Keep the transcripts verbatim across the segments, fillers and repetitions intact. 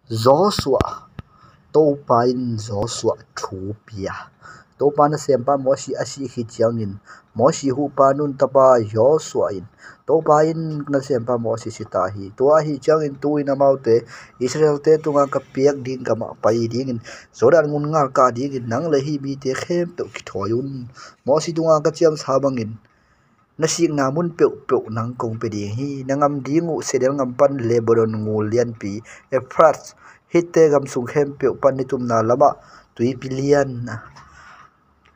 Joshua. Topa in Joshua thu pia. Topa nasempa Mosi a sih khit ciangin Mosi huhpa Nun tapa Joshua in Topa in nasempa Mosi sita hi. Tua ahi ciangin tu-in amaute Israelte tunga ka piak ding gamah pai dingin Jordan ngun ngalkah dingin nang le hih mite khempeuh kithawi un. Mosi tunga ka ciamsa bangin na sikna mun peuhpeuh nang kong pia ding hi. Na ngam ding uh Seir ngam pan Lebanon ngul lianpi Efrat, Hitte gam sung khempeuh pan nitumna lamah tuipi lian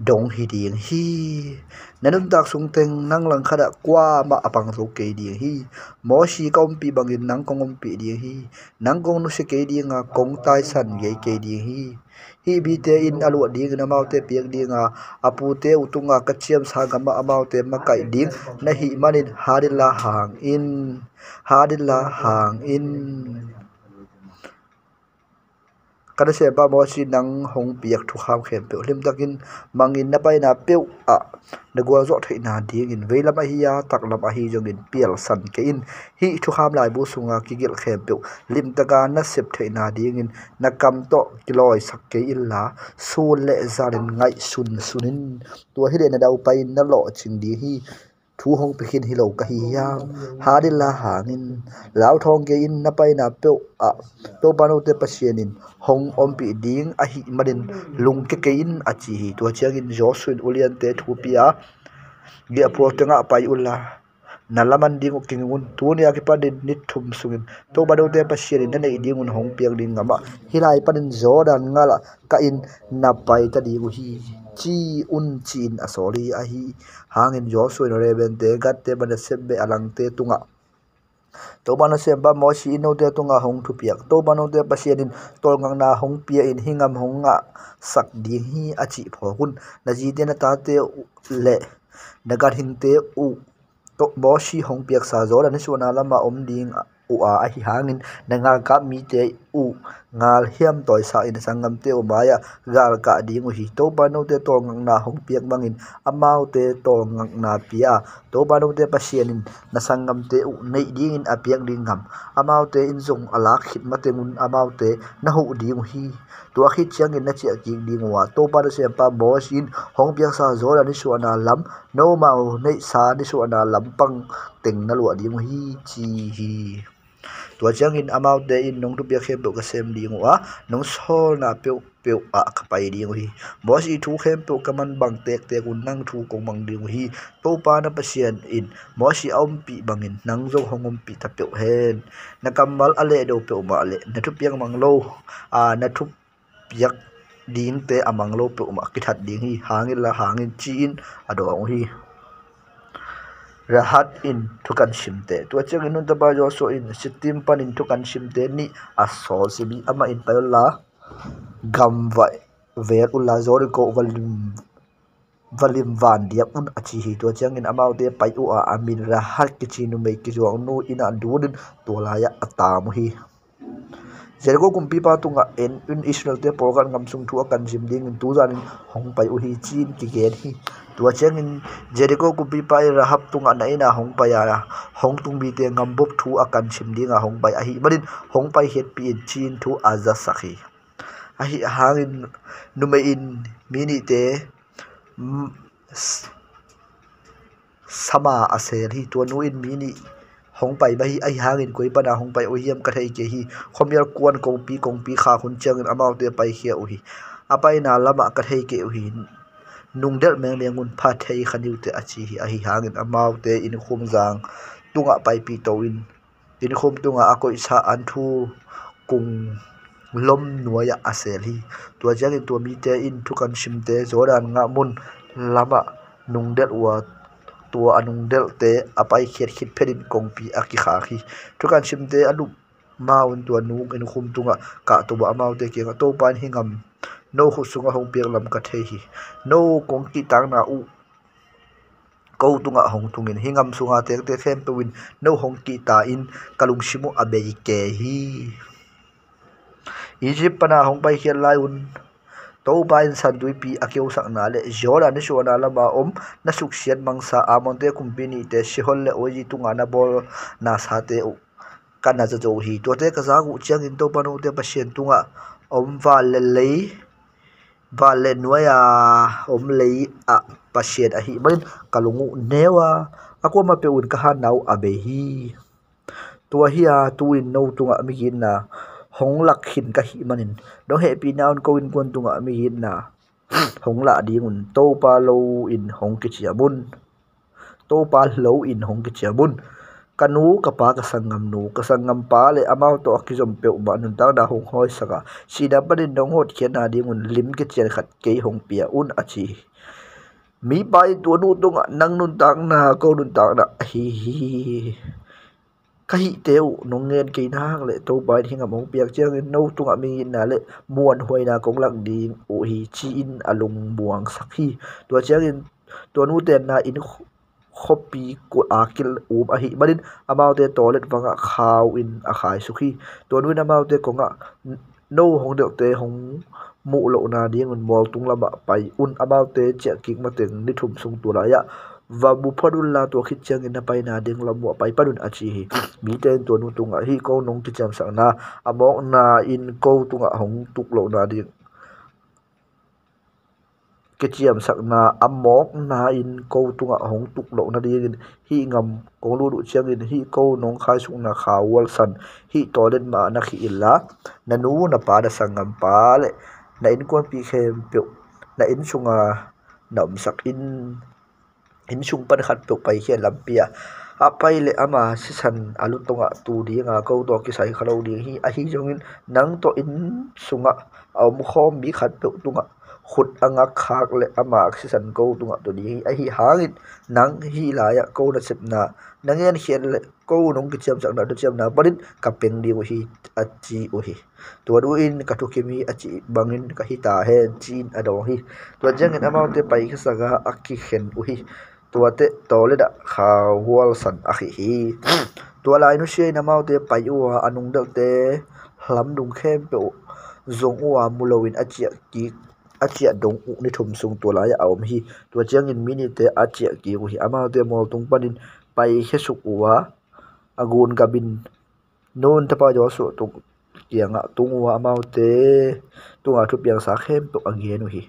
dong hi ding hi. Na nuntak sungteng nang langkhatah kuamah a pang zo kei ding hi. Mosi ka ompih bangin nang kong ompih ding hi. Nang kong nusia kei dinga kong taisan ngei kei ding hi. Hih mite in a luah dingin amaute piak dinga a pute uh tunga ka ciamsa gamah amaute makaih ding na hih manin hat inla hang in. Hat inla hang in. Ka nasempa Mosi nang hong piak thukham khempeuh limtakin mangin na paina peuh ah na gualzawh theihna dingin veilam ahi a taklam ahi zongin pialsan kei in. Hih thukham laibu sunga kigelh khempeuh limtaka na sep theihna dingin na kam tawh kilawisak kei inla sun le zanin ngaih sunsun in. Tua hileh na daupai in na lawhcing ding hi. Thu hong pia khin hi lo ka hi hiam? Hat inla hang in. Lauthawng kei in na paina peuh ah Topa note Pasian in hong ompih ding ahih manin lungkia kei in a ci hi. Tua ciangin Joshua in uliante thu pia a, giahphual tengah pai unla na laman ding uh kinging un. Tuni a kipanin ni thum sungin Topa note Pasian in na neih ding un hong piak ding gamah hih lai panin Jordan ngalah kah in na paita ding uh hi, ci un, ci-in a sawl hi. Ahi hangin Joshua in Reuben-te, Gad-te, Manasseh beh a langte tungah Topa nasempa Mosi in note tungah hong thupiak Topa note Pasian in tawlngakna hong pia in hih gam hong ngahsak ding hi a cih phawk un. Na zite, na tate uh le na ganhingte uh tawh Mosi hong piaksa Jordan nisuahna lamah om ding uh a, ahi hangin na galkap mite uh galhiam tawisakin na sanggamte uh mai-ah galkah ding uh hi. Topa note tawlngakna hong piak bangin amaute tawlngakna pia a, Topa note Pasian in na sanggamte uh neih dingin a piak ding gam amaute in zong a lak khit matengun amaute na huh ding uh hi. Tua khit ciangin na ciahkik ding uh a, Topa nasempa Mosi in hong piaksa Jordan nisuahna lam nomau neihsa nisuahna lampang teng na luah ding uh hi, ci hi. Tua ciangin amaute in nong thupiak khempeuh ka sem ding uh a, nong sawlna peuhpeuh ah ka pai ding uh hi. Mosi thu khempeuh ka man bang tektek un nang thu kong mang ding uh hi. Topa na Pasian in Mosi a ompih bangin nang zong hong ompih ta peuh hen. Na kammal a lehdo peuhmah le na thupiak mang lo a na thupiak dingte a mang lo peuhmah kithat ding hi. Hang inla hang in, ci-in a dawng uh hi. Rahab in thukan simte. Tua ciangin Nun tapa Joshua in Shittim panin thukan simte nih a sawl sim hi. Amah in, pai unla gamvai vel unla Jericho va lim va lim van diak un, a ci hi. Tua ciangin amaute pai uh a, a min Rahab kici numei kizuaknu inn ah dun in tua lai-ah a tam uh hi. Jericho kumpipa tungah en un, Israelte pawlkhat gam sung thu a kansim dingin tuzanin hong pai uh hi, ci-in kigen hi. Tua ciangin Jericho kumpipa in Rahab tungah, na inn ah hong pai a, hong tung mite gambup thu a kansim dinga hong pai ahih manin hong paikhiatpih in, ci-in thu a zasak hi. Ahi hangin numei in mi nihte sama a seel hi. Tua nu in mi nih hong pai mah hi. Ahi hangin koi pana hong pai uh hiam ka thei kei hi. Khuamial kuan kongpi kongpi khak hun ciangin amaute paikhia uh hi. A paina lamah ka thei kei uh hi. Nungdelh mengmeng un, pha thei kha ni uh teh, a ci hi. Ahi hangin amaute innkhum zang tungah paipih to in innkhum tungah a koihsa an thu kung lom nuai-ah a seel hi. Tua ciangin tua mite in thukan simte Jordan ngah mun lamah nungdelh uh a, tua a nungdelhte a paikhiat khit phetin kongpi a kikhak hi. Thukan simte a lup ma-un tua nu innkhum tungah kahto uh a, amaute kiangah, Topa in hih gam no khut sungah hong piak lam ka thei hi. No kong kihtakna uh ko tungah hong thungin hih gam sunga tengte khempeuh in no hong kihta in ka lungsim uh a bei kei hi. Egypt pana hong paikhiat lai-un Topa in San Tuipi a keusakna le Jordan nisuahna lama om na suksiat mangsa Amonte kumpi nihte Sihon le Og tungah na bawlna sate uh ka na zazo hi. Tuate ka zak uh ciangin Topa note Pasian tungah om van le lei, van le nuai-a om lei ah Pasian ahih manin ka lung uh neu a, a kuamah peuh in ka hatna uh a bei hi. Tua hi-a tu-in no tungah migitna hong lak khin ka hih manin, nong hehpihna un ko innkuan tungah migitna hong lah dingun Topa lo in hong kiciam un. Topa lo in hong kiciam un. Ka nu, ka pa, ka sanggamnu, ka sanggampa le amau tawh a kizom peuhmah nuntakna hong hawisak a, sihna panin nong hotkhiatna dingun lim kician khat kei hong pia un, a ci hi. Mipa in tua nu tungah, nang nuntakna ko nuntakna ahi hi. Ka hihte uh nong ngen kei nak leh Topa in hih ngam hong piak ciangin no tungah migitna le muanhuaina kong lak ding uh hi, ci-in a lungmuangsak hi. Tua ciangin tua nu tenna inn khuapi kul a kilum ahih manin amaute tawlet vangah khau in a khaisuk hi. Tua nu in amaute kongah, no hong delhte hong muh lohna dingun mualtung lamah pai un. Amaute ciahkik mateng ni thum sung tua lai-ah va bu phot unla, tua khit ciangin na paina ding lam uh ah pai pan un, a ci hi. Mite in tua nu tungah, hih ko nong kiciamsakna a mawkna in ko tungah hong tuk lohna ding kiciamsakna a mawkna in ko tungah hong tuk loh nadingin hih ngam kong lut uh ciangin hih ko nong khaisukna khauhual san hih tawlet mah na khih inla, na nu, na pa, na sanggampa le na innkuanpih khempeuh na inn sunga na omsak in. Inn sung pan khatpeuh paikhia lampi ah a pai le ama sisan a lu tungah tu dinga ko tawh kisai kha lo ding hi. Ahi zongin nang tawh inn sungah a omkhawm mi khatpeuh tungah khut a ngakkhak le ama sisan ko tungah tu ding hi. Ahi hangin nang hih lai-ah ko nasepna na ngenkhiat le ko nong kiciamsakna thuciamna panin ka peng ding uh hi, a ci uh hi. Tua nu in, ka thukim hi a cih bangin ka hi ta hen, ci-in a dawng hi. Tua ciangin amaute paikhiasak a a kikhen uh hi. Tuate tawlet ah khauhual san a khih hi. Tua lai nusia in amaute pai uh a, a nungdelhte hlamdung khempeuh zong uh a, mu loin a ciah kik, a ciah dong uh ni thum sung tua lai-ah a om hi. Tua ciangin mi nihte a ciah kik uh hi. Amaute mualtung panin paikhia suk uh a, a gun gabin Nun tapa Joshua tung kiangah tung uh a, amaute tungah thupiangsa khempeuh a gen uh hi.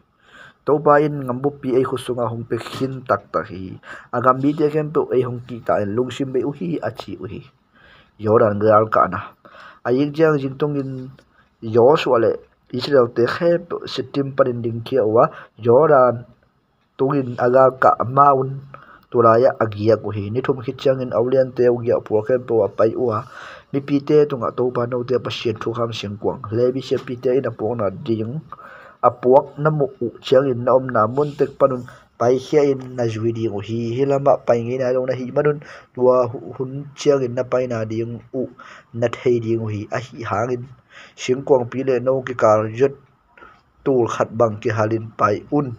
Topa in ngam buppi ei khut sungah hong pia khin taktak hi. A gam mite khempeuh ei hong kihta in lungsim bei uh hi, a ci uh hi. Jordan galkahna. A yik ciang zintungin Joshua le Israelte khempeuh Shittim panin dingkhia uh a, Jordan tungin a galkah ma un, tulai-ah a giak uh hi. Ni thum khit ciangin a uliante uh giahphual khempeuh ah pai uh a, mipite tungah Topa note Pasian thukham singkuang, Levi siampite in a puakna ding, a puak na muh uh ciangin na omna mun tek panun paikhia in na zui ding uh hi. Hih lamah pai ngeina zong na hih manun tua hun ciangin na paina ding uh na thei ding uh hi. Ahi hangin singkuangpi le no kikal zot tul khat bang kihalin pai un,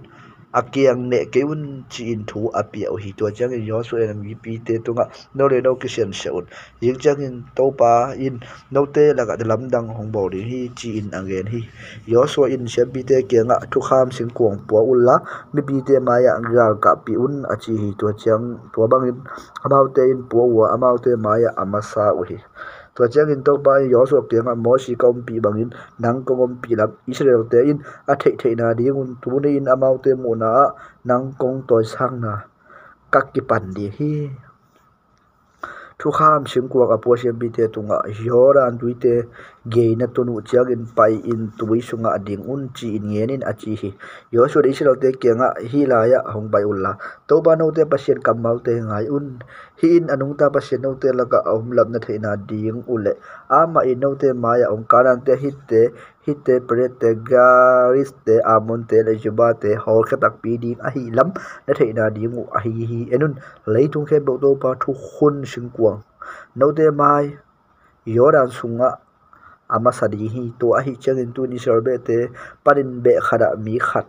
a kiang neh kei un, ci-in thu a pia uh hi. Tua ciangin Joshua in a mipite tungah, no le no kisiansia un. Zing ciangin Topa in note lakah lamdang hong bawl ding hi, ci-in a gen hi. Joshua in siampite kiangah, thukham singkuang pua unla, mipite mai-ah galkahpih un, a ci hi. Tua ciang, tua bangin amaute in pua uh a, amaute mai-ah a masa uh hi. Tua ciangin Topa in Joshua kiangah, Mosi ka ompih bangin nang kong ompih lam, Israelte in a theihtheihna dingun tuni-in amaute muhna-ah nang kong tawisakna ka kipan ding hi. Thukham singkuang a pua siampite tungah, Jordan tuite gei na tun uh ciangin pai-in tui sungah ding un, ci-in ngen in, a ci hi. Joshua in Israelte kiangah, hih lai-ah hong pai unla, Topa note Pasian kammalte ngai un. Hih in a nungta Pasian note lakah a om lam na theihna ding uh leh amah in note mai-ah hong Kanante, Hitte, Hitte, Peritte, Giriste, Amonte le Jebusite hawlkhia takpi ding ahih lam na theihna ding uh ahi hi. En un, leitung khempeuh Topa thukhun singkuang note mai Jordan sungah a masa ding hi. Tua ahih ciangin tu-in Israel behte panin beh khatah mi khat,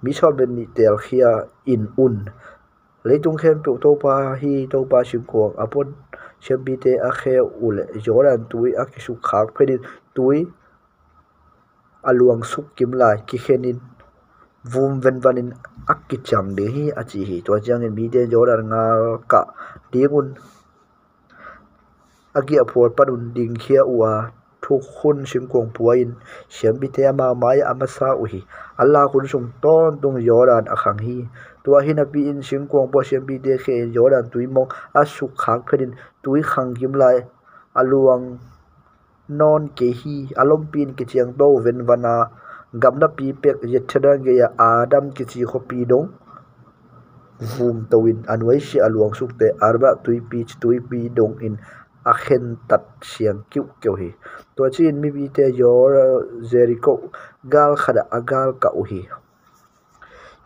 mi sawm le nih teelkhia in un. Leitung khempeuh Topa hi, Topa singkuang a pua siampite a khe uh leh Jordan tui a kisukkhak phetin tui a luangsuk kim lai kikhenin vum venvanin a kiciang ding hi, a ci hi. Tua ciangin mite Jordan galkah ding un a giahphual panun dingkhia uh a, thukhun singkuang pua in siampite amau mai-ah a masa uh hi. A lak hun sung tawntung Jordan a khang hi. Tua hi napi-in singkuang pua siampite khe in Jordan tui mawng a sukkhak phetin tui khang kim lai a luang nawn kei hi. A lompi in kiciangto venvan a gamlapi pek Zethedon gei-a Adam kici khuapi dong vumto in a nuaisiah a luangsukte Arabah tuipi ci tuipi dongin a khentat siang kiuhkeuh hi. Tua ci-in mipite Jor- Jericho gal khatah a galkah uh hi.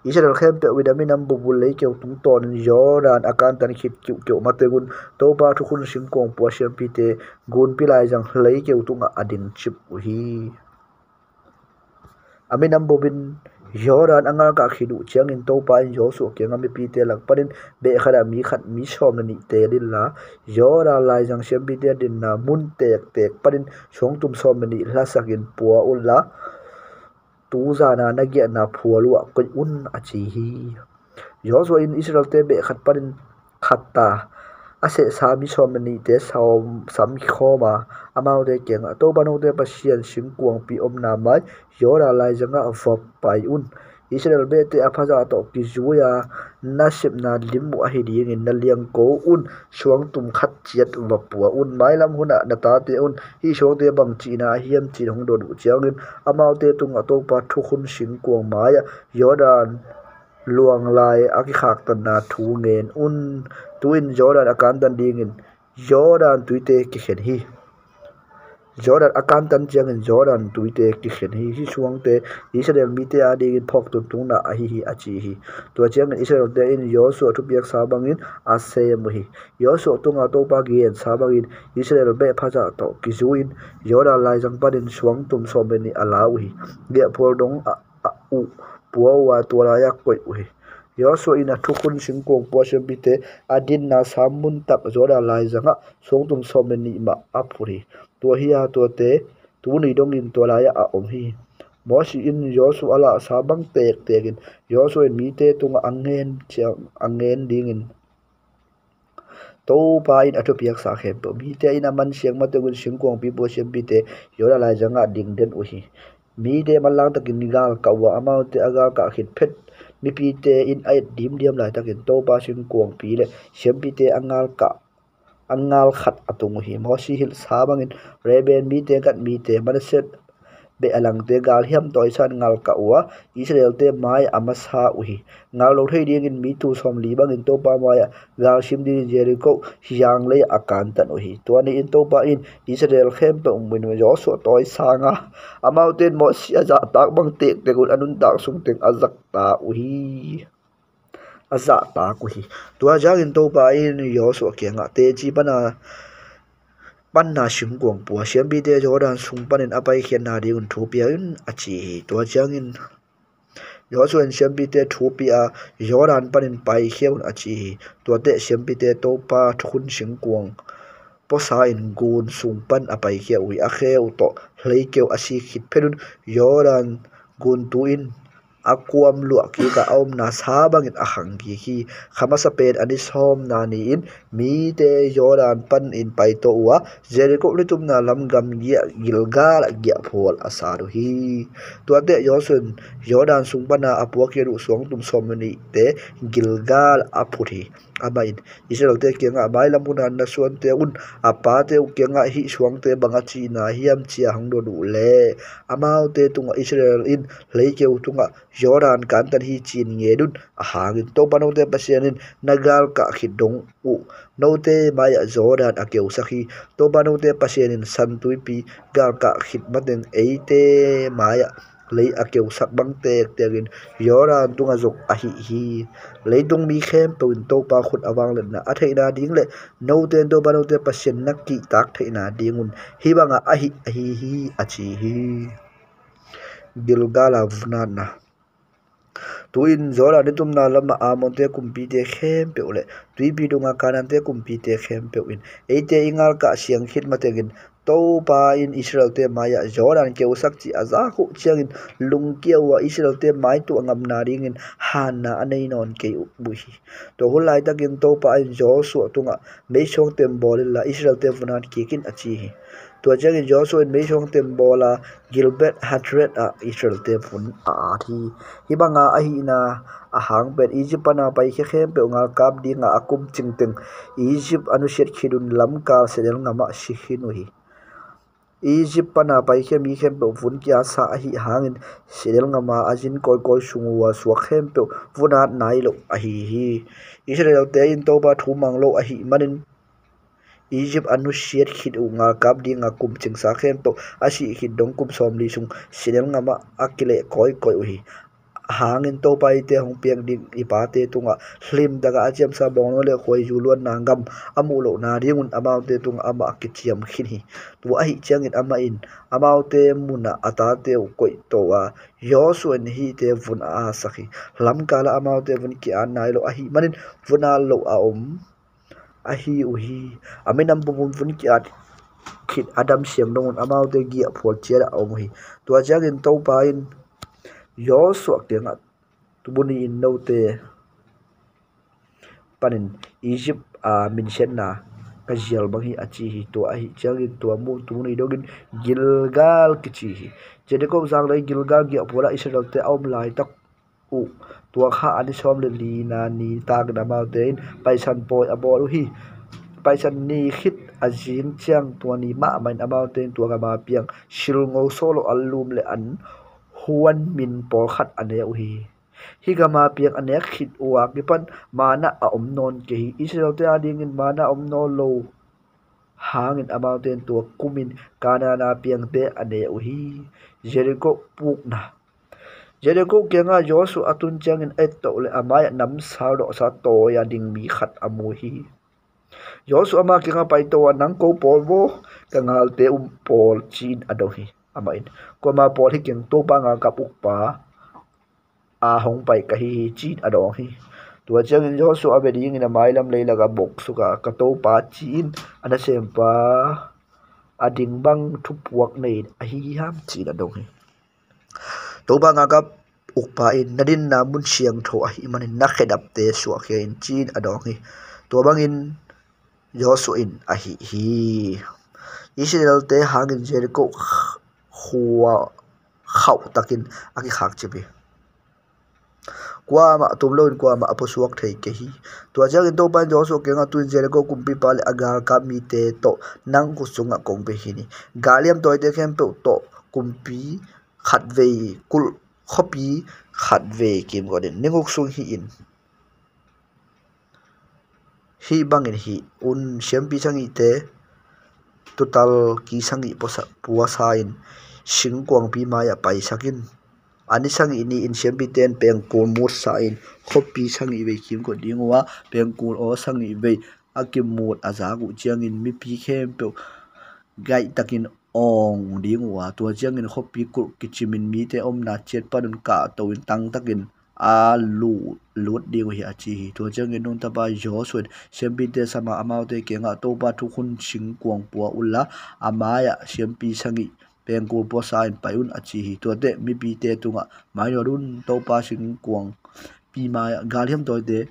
Israel khempeuh in a minam bup uh leikeu tungtawnin Jordan a kantan khit kiuhkeuh mategun Topa thukhun singkuang pua siampite gunpi laizang leikeu tungah a dingcip uh hi. A minam bup in Jordan a galkah khit uh ciangin Topa in Joshua kiangah mipite lak panin beh khatah mi khat mi sawm le nih teel inla Jordan laizang siampite dinna mun tektek panin suangtum sawm le nih hlasakin pua unla tuzana na giahna phual uhah koih un a ci hi. Joshua in Israelte beh khat panin khatta a sehsa mi sawm le nihte sawm samkhawma amaute kiangah Topa note Pasian singkuangpi omna mai Jordan laizangah va pai un. Israel behte a phazah tawh kizui-a na sepna lim uh ahi dingin na liangko un. Suangtum khat ciat va pua un. Mailam hunah na tate un hih suangte bang cihna a hiam cih hong dot uh ciangin amaute tungah Topa thukhun singkuang mai-ah Jordan luanglai a kikhaktanna thu ngen un. Tu-in Jordan a kantan dingin Jordan tuite kikhen hi. Jordan a kantan ciangin Jordan tuite kikhen hi. Hih suangte Israel mite adingin phawk tuntungna ahi hi a ci hi. Tua ciangin Israelte in Joshua thupiaksa bangin a sem uh hi. Joshua tunga Topa gensa bangin Israel beh phazah tawh kizui-in Jordan laizang panin suangtum sawm le nih a la uh hi. Giahphual dong a uh pua uh a tua lai-ah koih uh hi. Joshua in a thukhun singkuang pua siampite a dinna sam muntak Jordan laizangah suangtum sawm le nih mah a phut hi. Tua hi-a tuate tuni dongin tua lai-ah a om hi. Moses in Joshua a lahsa bang tektekin Joshua in mite tungah a ngen ciang a ngen dingin Topa in a thupiaksa khempeuh mite in a mansiang mategun singkuangpi pua siampite Jordan laizangah dingden uh hi. Mite manlang takin galkah uh a amaute a galkah khit phet mipite in a et dimdiam laitakin Topa singkuangpi le siampite a galkah a gal khat a tung uh hi. Moses hilhsa bangin Reuben mite, Gad mite, Manasseh beh a langte galhiam tawisain galkah uh a Israelte mai-ah a masa uh hi. Gal lo thei dingin mi tul sawmli bangin Topa mai-ah galsim dingin Jericho hiang lei-ah a kantan uh hi. Tua ni-in Topa in Israel khempeuh min Joshua tawisanga amaute in Moses a zahtak bang tektek un a nuntak sungteng a zahtak uh hi. A zahtak uh hi. Tua ciangin Topa in Joshua kiangah teci pana panna singkuang pua siampite Jordan sung panin a paikhiatna dingun thu pia in a ci hi. Tua ciangin Joshua in siampite thu pia a Jordan panin paikhia un a ci hi. Tuate siampite Topa thukhun singkuang puasa in gun sung pan a paikhia uh hi. A khe uh tawh hleikeu a si khit phet un Jordan guntu in a kuam luah kikah a omna sa bangin a khang kik hi. Kha masa pen a ni sawmna ni-in mite Jordan panin paito uh a Jericho nitumna lam gamgi-ah Gilgal ah giahphual a sat uh hi. Tuate Joshua in Jordan sung pana a puakkhiat uh suangtum sawm le nihte Gilgal a phut hi. Amah in Israelte kiangah mailam huna na suante un a pate uh kiangah hih suangte banga cihna hiam ci-a hong dot uh leh amaute tungah Israel in hleikeu tungah Jordan kantan hi ci-in ngen un. A hangin Topa note Pasian in na galkah khit dong uh note mai-ah Jordan a keusak hi. Topa note Pasian in San Tuipi galkah khit mateng eite mai-ah lei a keusak bang tektekin Jordan tungah zok ahi hi. Leitung mi khempeuh in Topa khut a vangliatna a theihna ding le note in Topa note Pasian na kihtak theihna dingun hih bangah ahi ahi hi a ci hi. Gilgal a vunatna. Tu-in Jordan nitumna lamah Amonte kumpite khempeuh le tuipi dunga Kanante kumpite khempeuh in eite i galkah siang khit matengin Topa in Israelte mai-ah Jordan keusak cih a zak uh ciangin lungkia uh a, Israelte maituah ngamna dingin hanna a nei nawn kei uh hi. Tua hun laitakin Topa in Joshua tungah, "Meisuang tembawl inla Israelte vun at kik in," a ci hi. Tua ciangin Joshua in meisuang tembawl a, Gibeath Hatarah ah Israelte vun a at hi. Hih banga ahihna a hang pen Egypt pana paikhia khempeuh ngalkap dinga a kum cingteng Egypt a nusiat khit un lamkal Sehnel ngamah si khin uh hi. Egypt pana paikhia mi khempeuh vun ki-atsa ahih hangin Sehnel ngama a zin kawikawi sung uh a suak khempeuh vun at nai lo ahi hi. Israelte in Topa thu mang lo ahih manin Egypt a nusiat khit uh ngalkap dinga kum cingsa khempeuh a sih khit dong kum sawmli sung Sehnel ngamah a kileh kawikawi uh hi. Hangin Topa eite hong piak ding i pate tungah hlimtaka a ciamsa bawngnaw le khuaizu luanna gam a muh lohna dingun amaute tungah amah a kiciam khin hi. Tua ahih ciangin amah in amaute munah a tate uh koihto a, Joshua in hihte vun a atsak hi. Lamkalah amaute vun ki-at nai lo ahih manin vun at loh a om ahi uh hi. A minam pumpi vun ki-at khit a dam siang dongun amaute giahphual ciat ah a om uh hi. Tua ciangin Topa in Joshua kiangah, "Tuni in note panin Egypt a minsiatna ka zial bang hi," a ci hi. Tua ahih ciangin tua mu tuni dongin Gilgal kici hi. Jericho zang lei Gilgal giahphualah Israelte a om laitak uh, tua kha a ni sawm le lina nitakin amaute in Paisan pawi a bawl uh hi. Paisan ni khit a zing ciang tua ni mahmah in amaute in tua gama piang silngo sawh lo a lum le an huan min pawlkhat a ne uh hi. Hih gama piang a nek khit uh a kipan manna a om nawn kei hi. Israelte adingin manna a om nawn lo hangin amaute in tua kumin Kanaan a piangte a ne uh hi. Jericho pukna. Jericho kiangah Joshua a tun ciangin a ettoh le a mai-ah namsau dawhsa tawi a ding mi khat a mu hi. Joshua ama kiangah paito a, "Nang ko pawl maw, ka galte um pawl?" ci-in a dong hi. Amah in, "Kuama pawl hi keng, Topa galkap ukpa a hong pai ka hi hi," ci-in a dawng hi. Tua ciangin Joshua a bia dingin a mailam leilak a boksuka, "Ka Topa," ci-in a nasempa a ding bang thupuak nei in ahi hiam, ci-in a dong hi. Topa galkap ukpa in, "Na dinna mun siangtho ahih manin na khedapte suahkhia in," ci-in a dawng hi. Tua bangin Joshua in a hih hi. Israelte hangin Jericho khua khauh takin a kikhakcip hi. Kuamah tum loin kuamah a pusuak thei kei hi. Tua ciangin Topa in Joshua kiangah, "Tu-in Jericho kumpipa le a galkap mite tawh nang khut sungah kong pia khin hi. Galhiam tawite khempeuh tawh kumpi khatvei kulh, khuapi khatvei kimkot in. Ni guk sung hih in, hih bangin hih un: siampi sagihte tuutal ki sagih puasa-, puasa in singkuangpi mai-ah paisak in. A ni sagih ni-in siampite in pengkul mutsa in khuapi sagih vei kimkot ding uh a, pengkul aw sagih vei a kimut a zak uh ciangin mipi khempeuh gaihtakin awng ding uh a, tua ciangin khuapi kulh kicimin mite omna ciat panun kahto in tangtakin a lut, lut ding uh hi," a ci hi. Tua ciangin Nun tapa Joshua in siampite sam a, amaute kiangah, "Topa thukhun singkuang pua unla, a mai-ah siampi sagih pengkul puasa in pai un," a ci hi. Tuate mipite tungah mainawt un, Topa singkuangpi mai-ah galhiam tawite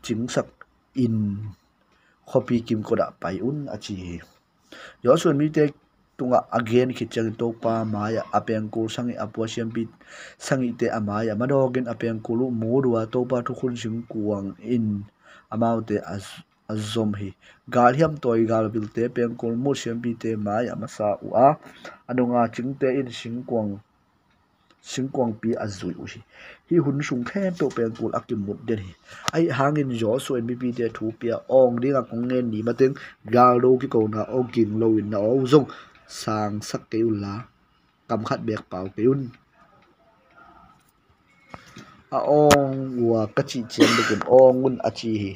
cingsak in khuapi kimkot ah pai un, a ci hi. Joshua in mite tungah a gen khit ciangin Topa mai-ah a pengkul sagih a pua siampi sagihte a mai-ah madawkin a pengkul uh mut uh a, Topa thukhun singkuang in amaute a, a zom hi. Galhiam tawi galvilte pengkul mut siampite mai-ah masa uh a, a nunga cingte in singkuang singkuangpi a zuih uh hi. Hih hun sung khempeuh pengkul a kimut den hi. Ahi hangin Joshua in mipite thu pia, "Awng dinga kong ngen ni mateng galdo kikona aw ging loin na aw uh zong sangsak kei unla, kam khat beek pau kei un. A awng uh a ka cih ciang bekin awng un," a ci hi.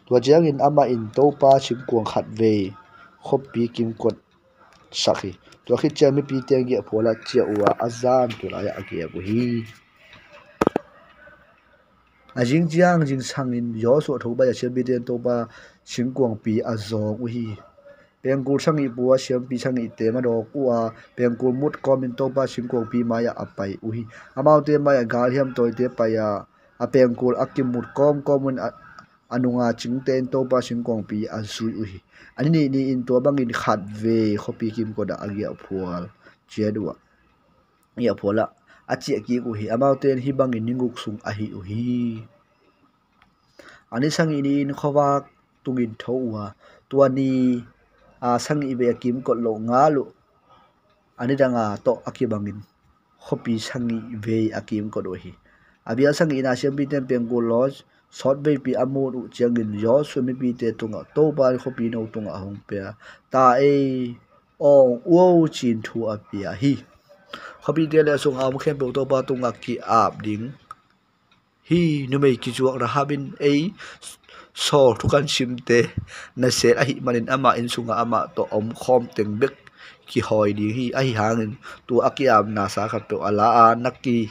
Tua ciangin amah in Topa singkuang khatvei khuapi kimkot sak hi. Tua khit ciang mipite giahphual ah ciah uh a, a zan tulai-ah a giak uh hi. A zing ciang zingsangin Joshua a tho pai a, siampite in Topa singkuangpi a zawng uh hi. Pengkul sagih pua siampi sagihte madawk uh a, pengkul mut kawmin Topa singkuangpi mai-ah a pai uh hi. Amaute mai-ah galhiam tawite pai a, a pengkul a kimut kawmkawm un a, a nunga cingte in Topa singkuangpi a zui uh hi. A ni nih ni-in tua bangin khatvei khuapi kimkot ah a giahphual ciat uh ah, a giahphual ah a ciah kik uh hi. Amaute in hih bangin ni guk sung a hih uh hi. A ni sagih ni-in khuavak tungin tho uh a, tua ni a sagih vei a kimkot loh ngal uh a nidanga tawh a kibangin khuapi sagih vei a kimkot uh hi. A bial sagihna siampite in pengkul law sawtveipi a mut uh ciangin Joshua mipite tungah, Topa in khuapi no tungah hong pia ta ei, awng uo cin thu a pia hi. Khuapite le a sunga om khempeuh Topa tungah ki-ap ding hi. Numei kizuak Rahab in ei sawl thukan simte na sel ahih manin amah inn sungah amah tawh a omkhawm teng bek kihawi ding hi. Ahi hangin tua a ki-apna sa khatpeuh a la a, na ki,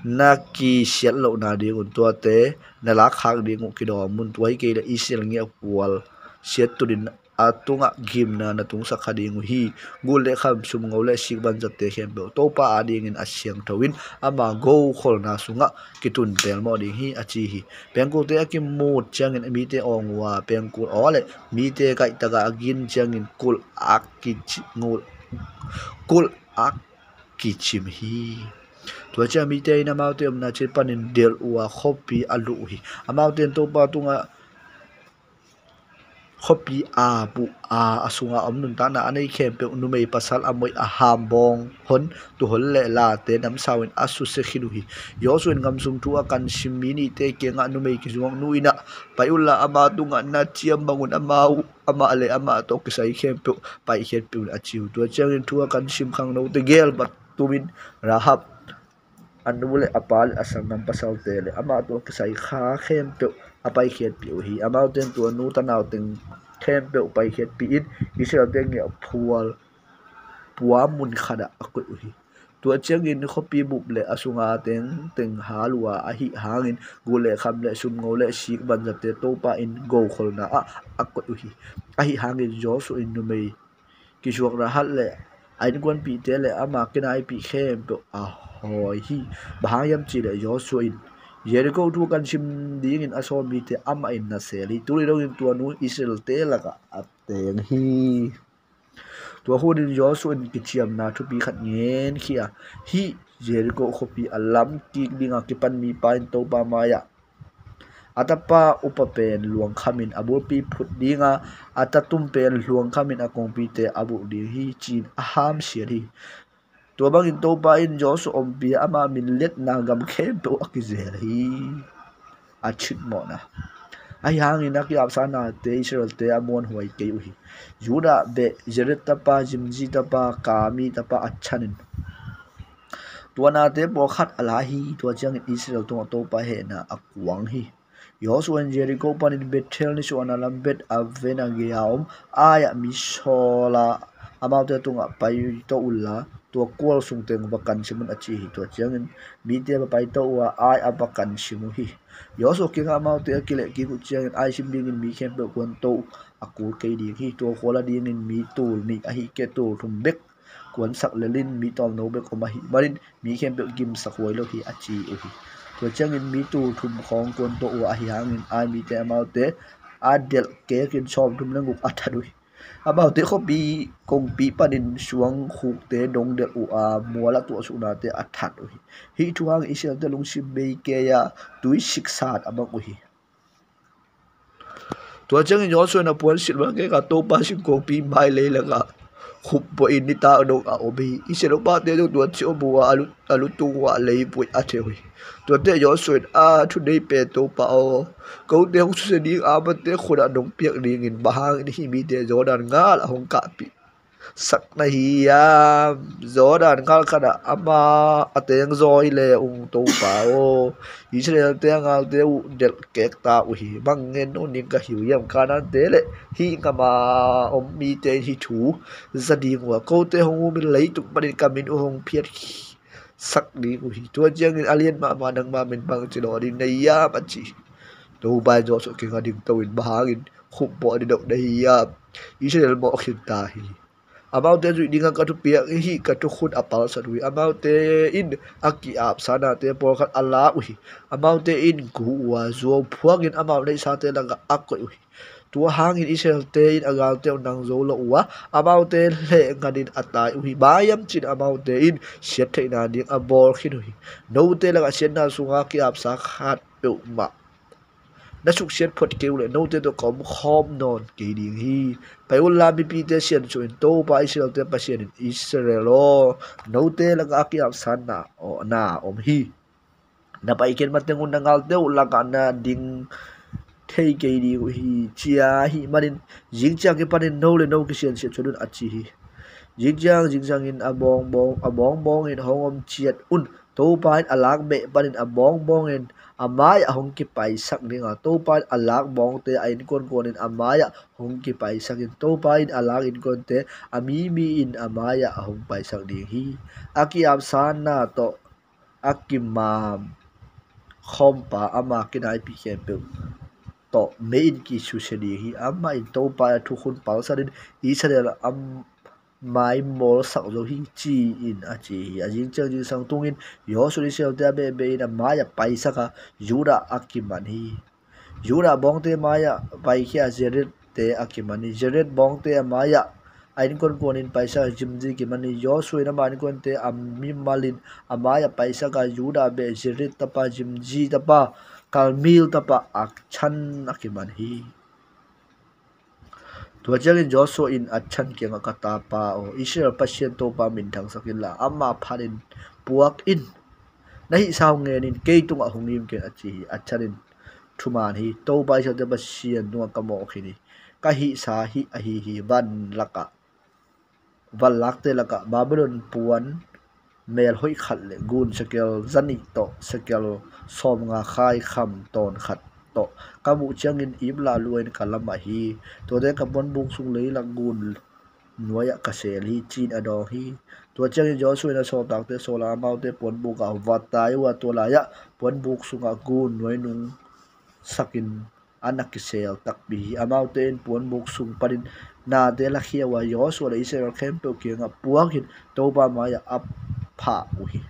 na kisiat lohna dingun tuate na lakkhak ding uh kidawm un. Tua hi kei leh Israel ngiahphual siat tunin a tungah gimna na tungsak kha ding uh hi. Gul le kham, sumngo le sik banzatte khempeuh Topa adingin a siangtho in ama gokholna sungah kitun pelmawh ding hi, a ci hi. Pengkulte a kimut ciangin mite awng uh a, pengkul aw le mite kaihtakah a gin ciangin kulh ak kici-, ngul-, kulh ak kicim hi. Tua ciang mite in amaute omna cil panin delh uh a, khuapi a luh uh hi. Amaute in Topa tungah khuapi ap uh a, a sunga om nuntakna a nei khempeuh, numei pasal a moih a hambawng hon, tuuhol le late namsau in a susia khin uh hi. Joshua in gamsung thu a kan sim mi nihte kiangah, numei kizuak nu inn ah pai unla, ama tungah na ciam bangun amau, amah le amah tawh kisai khempeuh paikhiatpih un, a ci uh. Tua ciangin thu a kan sim khangnote gelbat tumin Rahab a nu le a pa le a sanggam pasalte le amah tawh kisai kha khempeuh a paikhiatpih uh hi. Amaute in tua nu tanau teng khempeuh paikhiatpih in Israelte ngiahphual pua mun khatah a koih uh hi. Tua ciangin khuapi bup le a sunga tengteng hal uh a, ahi hangin gul le kham le sumngo le sik banzatte Topa in gokholna ah a koih uh hi. Ahi hangin Joshua in numei kizuak Rahab le a innkuanpihte le ama kinaipih khempeuh a hawi hi. Bang hang hiam cihleh Joshua in Jericho thu kan sim dingin a sawl mite amah in na sel hi. Tuni dongin tua nu Israelte lakah a teng hi. Tua hunin Joshua in kiciamna thupi khat ngen khia, hih Jericho khuapi a lam kik dinga kipan mipa in Topa mai-ah a tapa upa pen luangkhamin a bulpi phut dinga, a tatum pen luangkhamin a kongpite a bulh ding hi, ci-in a hamsiat hi. Tua bangin Topa in Joshua ompih a, ama min liatna gam khempeuh a kizel hi. A citmawhna. Ahi hangin a ki-apsa nate Israelte a muanhuai kei uh hi. Judah beh Jered tapa, Zimzi tapa, Karmi tapa Achan in tua nate pawlkhat a la hi. Tua ciangin Israel tungah Topa hehna a kuang hi. Joshua in Jericho panin Bethel nisuahna lam Bet Aven a gei-a om Ai-ah mi sawla, amaute tungah paito unla, tua kual sung teng va kansim un, a ci hi. Tua ciangin mite va paito uh a, Ai-ah va kansim uh hi. Joshua kiangah amaute a kilehkik uh ciangin, Ai sim dingin mi khempeuh kuanto uh a kul kei ding hi. Tua kual a dingin mi tul nih ahih kei leh tul thum bek kuansak lelin, mi tawmno bek om ahih manin mi khempeuh gimsak huai lo hi, a ci uh hi. Tua ciangin mi tul thum khawng kuanto uh a, ahi hangin Ai mite amaute a delh kekin sawmthum le guk a that uh hi. Amaute khuapi kongpi panin suangkhukte dong delh uh a, mual a tuahsuhnate a that uh hi. Hih thu hangin Israelte lungsim bei kei a, tui siksat a mang uh hi. Tua ciangin Joshua in a puan silh keka Topa singkuangpi mai leilangah khupbuahin nitak dong a om hi. Israel upate zong tuaci om uh a, a lu-, a lutung uh a leibuai a theu hi. Tuate Joshua in a thunei pen Topa aw, kote hong susia ding a, amaute khutah nong piak dingin bang hangin hih mite Jordan ngal a hong kahpih sak na hiam? Jordan ngal khatah ama a tengzawi le ung Topa aw, Israelte a ngalte uh delh kek ta uh hi. Bang ngen uh ning ka hi uh hiam? Kanante le hih gama om mite in hih thu za ding uh a, kote hong umin leitung panin ka min uh hong phiat sak ding uh hi. Tua ciangin a lian mahmah nangma min bangci lawh ding na hiam a ci hi. Topa in Joshua kiangah dingto in, bang hangin khumpawh didok na hi hiam? Israel mawh khin ta hi. Amaute zuih dingah ka thupiak hi, ka thukhun a palsat uh hi. Amaute in a ki-apsaknate pawlkhat a lak uh hi. Amaute in gu uh a, zuau phuakin amau neihsate lakah a koih uh hi. Tua hangin Israelte in a galte uh nang zo lo uh a, amaute hleh nganin a tai uh hi. Bang hiam cih leh amaute in siat theihna ding a bawl khin uh hi. Note lakah siatna sungah ki-apsa khat peuhmah na suksiat phot kei uh leh note tawh ka om khawm nawn kei ding hi. Pai unla, mipite siansuah in, Topa Israelte Pasian in, Israel aw, note lakah a ki-apsa na, aw, na om hi. Na paikhiat mateng un na galte uh lakah na ding thei kei ding uh hi, ci-a ahih manin zingciang kipanin no le no kisiansiat suan un, a ci hi. Zingciang zingciangin a bawngbawng, a bawngbawngin hong om ciat un. Topa in a lak beh panin a bawngbawngin a mai-ah hong kipaisak ding a, Topa in a lak bawngte a innkuankuanin a mai-ah hong kipaisak in, Topa in a lak innkuante a mimi in a mai-ah hong paisak ding hi. A ki-apsakna tawh a kimam khawmpa, ama kinaipih khempeuh tawh mei-in kisusia ding hi. Amah in Topa in a thukhun palsatin Israel a maimawlsak zo hi, ci-in a ci hi. A zingciang zingsang tungin Joshua in Israelte a behbeh in a mai-ah paisak a, Judah a kiman hi. Judah bawngte mai-ah paikhia a, Zeredte a kiman hi. Zered bawngte a mai-ah a innkuankuanin paisak a, Zimri kiman hi. Joshua in ama innkuante a mimalin a mai-ah paisak a, Judah beh Zered tapa, Zimri tapa, Karmi tapa Achan a kiman hi. Tua ciangin Joshua in Achan kiangah, ka tapa aw, Israel Pasian Topa minthangsak inla, ama phatin puak in. Na hihsa hong ngen in, kei tungah hong ngim kei in, a ci hi. Achan in thuman hi. Topa Israelte Pasian tungah ka mawh khin hi. Ka hihsa hih ahi hi. Van lakah, van lakte lakah Babylon puan mel hoih khat le gun sekel zanih tawh sekel sawmnga khai kham tawn khat tawh ka muh ciangin iplah lua-in ka lamah hi. Tuate ka puanbuk sung leilak gun nuai-ah ka seel hi, ci-in a dawng hi. Tua ciangin Joshua in a sawltakte sawl a, amaute puanbuk ah va tai uh a, tua lai-ah puanbuk sungah gun nuai nungsakin a na kiseel takpi hi. Amaute in puanbuk sung panin nate lakhia uh a, Joshua le Israel khempeuh kiangah puakin Topa mai-ah a phah uh hi.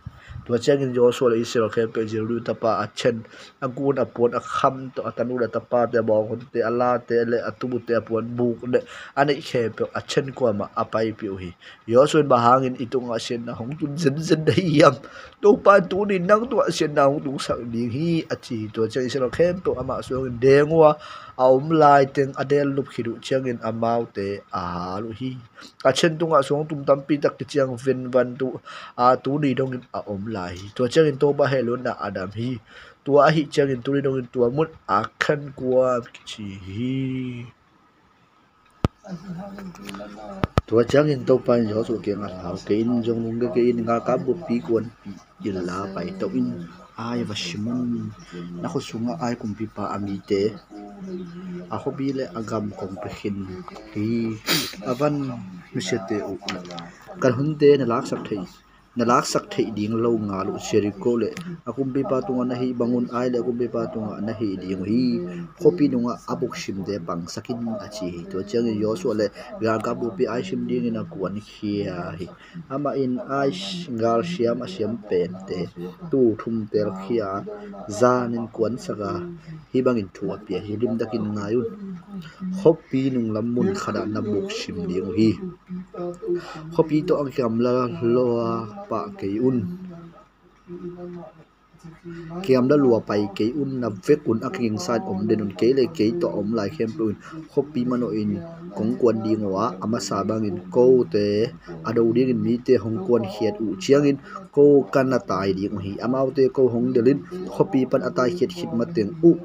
Tua ciangin Joshua le Israel khempeuh in Zimri tapa Achan, a gun, a puan, a kham tawh, a tanu le a tapate, a bawnghonte, a late le a tute, a puanbuk le a neih khempeuh Achan kuamah a paipih uh hi. Joshua in, bang hangin i tungah siatna hong tun zenzen na hi hiam? Topa in tuni nang tungah siatna hong tungsak ding hi, a ci hi. Tua ciang Israel khempeuh amah suangin deng uh a, a om laiteng a dellup khit uh ciangin amaute a hal uh hi. Achan tungah suangtum tampi tak kiciang venvan tu a, tuni dongin a om lai hi. Tua ciangin Topa hehluatna a dam hi. Tua ahih ciangin tuni dongin tua mun Akhan kuam kici hi. Tua ciangin Topa in Joshua kiangah, hau kei in, zong lungkia kei in, galkap buppi kuanpih inla paito in, ai va sim un. Na khut sungah Ai kumpipa a mite, a khuapi le a gam kong pia khin hi. A van nusiate uh, kan hunte na laksak theih na laksak theih ding lo ngal uh. Jericho le a kumpipa tungah na hih bangun Ai le a kumpipa tungah na hih ding uh hi. Khuapi nungah a buksimte pangsak in, a ci hi. Tua ciangin Joshua le galkap buppi Ai sim dingin a kuankhia hi. Amah in Ai galsiam a siam pente tul thum telkhia a, zanin kuansak a, hih bangin thu a pia hi. Limtakin ngai un. Khuapi nunglam mun khatah na buksim ding uh hi. Khuapi tawh a kigamla lua pah kei un. Kigamla lua pai kei un, na vekun a kigingsa in om den un. Kei le kei tawh a om lai khempeuh in khuapi manawhin kong kuan ding uh a, a masa bangin kote a do dingin mite hong kuankhiat uh ciangin ko ka na tai ding uh hi. Amaute ko hong delhin khuapi pan a taikhiat khit mateng uh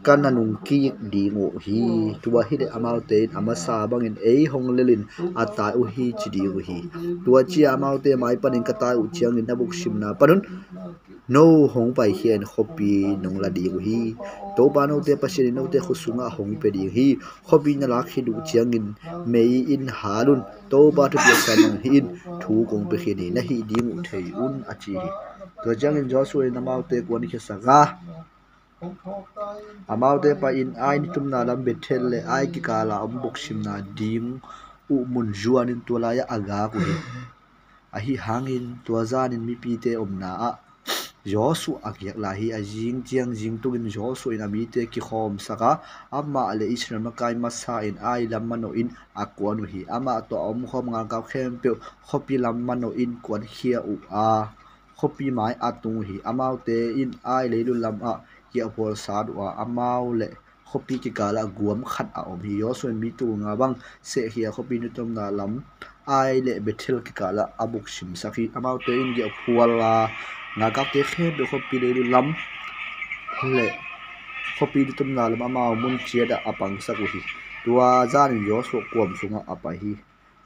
ka na nungkik ding uh hi. Tua hileh amaute in a masa bangin ei hong lelhin a tai uh hi, ci ding uh hi. Tua ci-a amaute mai panin ka tai uh ciangin na buksimna panun No hong paikhia in khuapi nong la ding uh hi. Topa note Pasian in note khut sungah hong pia ding hi. Khuapi na lak khit uh ciangin mei in hal un. Topa thupiaksa bang hi in, thu kong pia khin hi, na hih ding uh thei un, a ci hi. Tua ciangin Joshua in amaute kuankhiasak a, amaute pai-in Ai nitumna lam Bethel le Ai kikala om buksimna ding uh mun zuanin tua lai-ah a gak uh hi. Ahi hangin tua zanin mipite omna ah Joshua a giak lai hi. A zing ciang zing tungin Joshua in a mite kikhawmsak a, amah le Israel makai masa in Ai lam manawhin a kuan uh hi. Amah tawh a omkhawm galkap khempeuh khuapi lam manawhin kuankhia uh a, khuapi mai a tung uh hi. Amaute in Ai leilu lamah giahphual sat uh a, amau le khuapi kikalah guam khat a om hi. Joshua in mi tul nga bang sehkhia khuapi nitumna lam Ai le Bethel kikalah a buksimsak hi. Amaute in giahphual a, galkapte khempeuh khuapi leilu lam le khuapi nitumna lam amau mun ciatah a pangsak uh hi. Tua zanin Joshua kuam sungah a pai hi.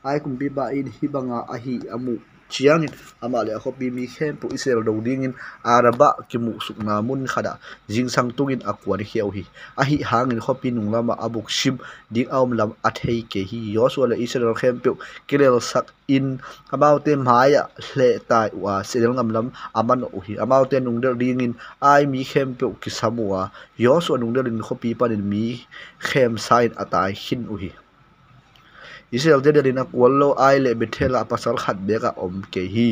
Ai kumpipa in hih banga ahi a muh ciangin amah le a khuapi mi khempeuh Israel do dingin Arabah kimuhsukna mun khatah zingsang tungin a kuankhia uh hi. Ahi hangin khuapi nunglamah a buksim ding a om lam a thei kei hi. Joshua le Israel khempeuh kilelsak in amaute mai-ah hlehtai uh a, sehnel ngam lam a manawh uh hi. Amaute nungdelh dingin Ai mi khempeuh kisam uh a, Joshua nungdelhin khuapi panin mi khemsa in a tai khin uh hi. Israel-te delhin a kuan lo Ai le Bethel ah pasal khat beek a om kei hi.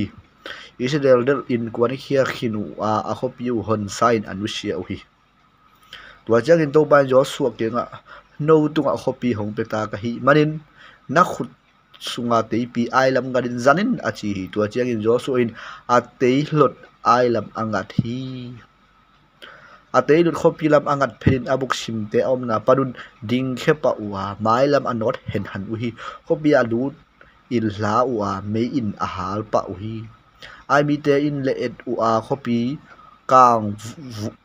Israel delhin kuankhia khin uh a, a khuapi uh honsa in a nusia uh hi. Tua ciangin Topa in Joshua kiangah, no tungah khuapi hong pia ta ka hih manin na khut sunga teipi Ai lam ngat in zan in, a ci hi. Tua ciangin Joshua in a teihlot Ai lam a ngat hi. A teilut khuapi lam a ngat phetin a buksimte a omna panun dingkhia pah uh a, mailam a nawt henhan uh hi. Khuapi a lut in hla uh a, mei in a hal pah uh hi. Ai mite in le et uh a, khuapi kang,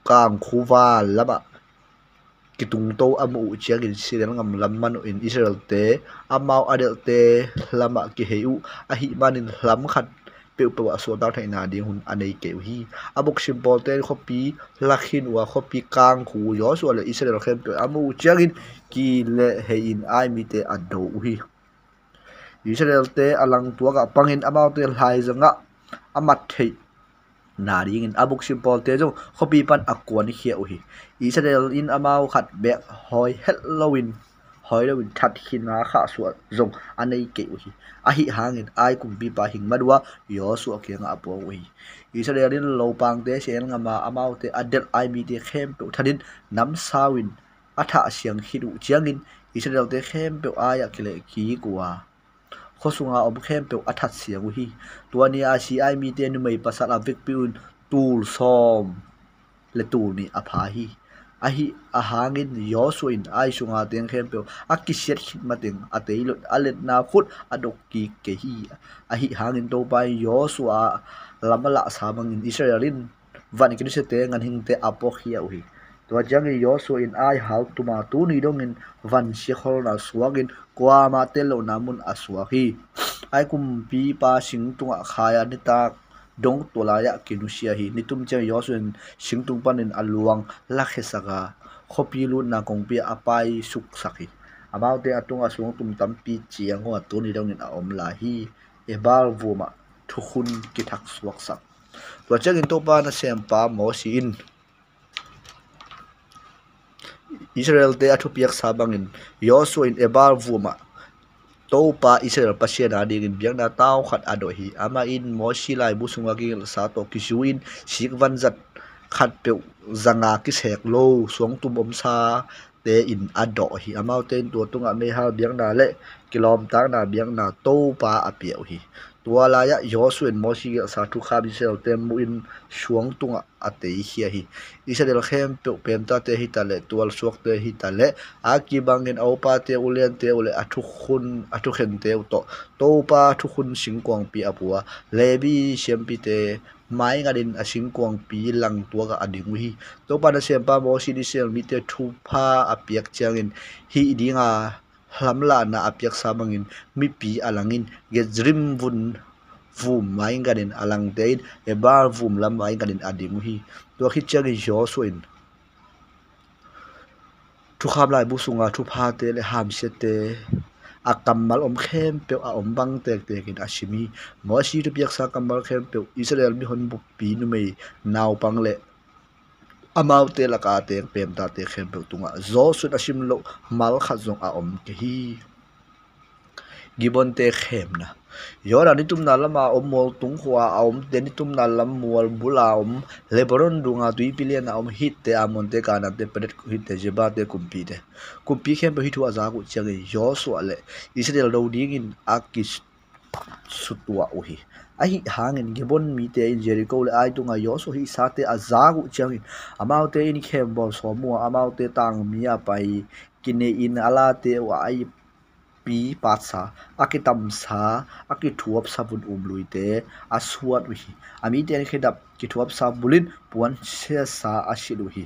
kangkhuval lamah kitungto a muh uh ciangin sehnel ngam lam manawhin Israel-te amau a delhte lamah kihei uh. Ahi manin lam khat peuhpeuh ah suahtak theihna ding hun a nei kei uh hi. A buksim pawlte in khuapi la khin uh a, khuapi kangkhu Joshua le Israel khempeuh a muh uh ciangin ki le hei in Ai mite a do uh hi. Israel-te a langtuak ah pangin amaute laizang ah a mat theihna dingin a buksim pawlte zong khuapi pan a kuankhia uh hi. Israel in amau khat beek hawi het loin hawi loin that khin a khahsuah zong a nei kei uh hi. Ahi hangin Ai kumpipa hing madua Joshua kiangah a puang uh hi. Israel in lopangte sehnel ngam a, amaute a delh Ai mite khempeuh thatin namsau in a thah siang khit uh ciangin Israel-te khempeuh Ai ah kileh kik uh a, khua sunga om khempeuh a that siang uh hi. Tua ni a si Ai mite numei pasal a vekpi un tul sawm le tul nih a pha hi. Ahi a hangin Joshua in Ai sunga teng khempeuh a kisiat khit mateng a teilut a letna khut a dok kik kei hi. Ahi hangin Topa in Joshua lam a lahsa bangin Israel in van kinusiate ganhingte a puakkhia uh hi. Tua ciangin Joshua in Ai hal tuma tuni dongin van siakholna suakin kuamah tel lohna mun a suak hi. Ai kumpipa singtungah khai a nitak dong tua lai-ah kinusia hi. Nitum ciang Joshua in singtung panin a luang lakhiasak a, khuapi lutna kongpi ah a paisuksak hi. Amaute a tungah suangtum tampi ciang uh a tuni dongin a om lai hi. Ebal vumah thukhun kithak suaksak. Tua ciangin Topa nasempa Mosi in Israel-te a thupiaksa bangin Joshua in Ebal vumah Topa Israel Pasian a dingin biakna tau khat a dawh hi. Amah in Mosi laibu sunga kigelhsa tawh kizui-in sik vanzat khatpeuh zanga kisek lo suangtum omsa te in a dawh hi. Amaute in tua tungah meihal biakna le kilawmtakna biakna Topa a pia uh hi. Tua lai-ah Joshua in Mosi gelhsa thukham Israel-te muhin suang tungah a teikhia hi. Israel khempeuh pemtate hitaleh tualsuakte hitaleh a kibangin a upate, uliante uh le a thukhun a thukhente uh tawh Topa thukhun singkuangpi a pua. Levi siampite maingatin a singkuangpi langtuakah a ding uh hi. Topa nasempa Mosi in Israel mite thupha a piak ciangin hih dinga hlamlahna a piaksa bangin mipi a langin Gerizim vun vum mah in ganin a langte in Ebal vum lam mah in ganin a ding uh hi. Tua khit ciangin Joshua in thukham laibu sunga thuphate le hamsiate a kammal om khempeuh a om bang tektekin a sim hi. Mosi thupiaksa kammal khempeuh Israel mihon buppi numei naupang le amaute laka teng pemtate khempeuh tungah Joshua in a sim loh mal khat zong a om kei hi. Gibeonte khemna. Jordan nitumna lama om mual tung khua a omte nitumna lam mual bula om Lebanon dunga tuipi liana om Hitte, Amonte, Kanante, Perit Hitte, Jebate kumpite. Kumpi khempeuh hih thu a zak uh ciangin Joshua le Israel do dingin a kisutuah uh hi. Ahi hangin Gibeon mite in Jericho le Ai tunga Joshua hih sate a zak uh ciangin amaute in khem bawl sawm uh a, amaute tangmi a pai kinei in a late uh a, a pi patsa, a kitamsa, a kithuapsa vun um luite a suat uh hi. A mite in khedap kithuapsa bulin puan siasa a silh uh hi.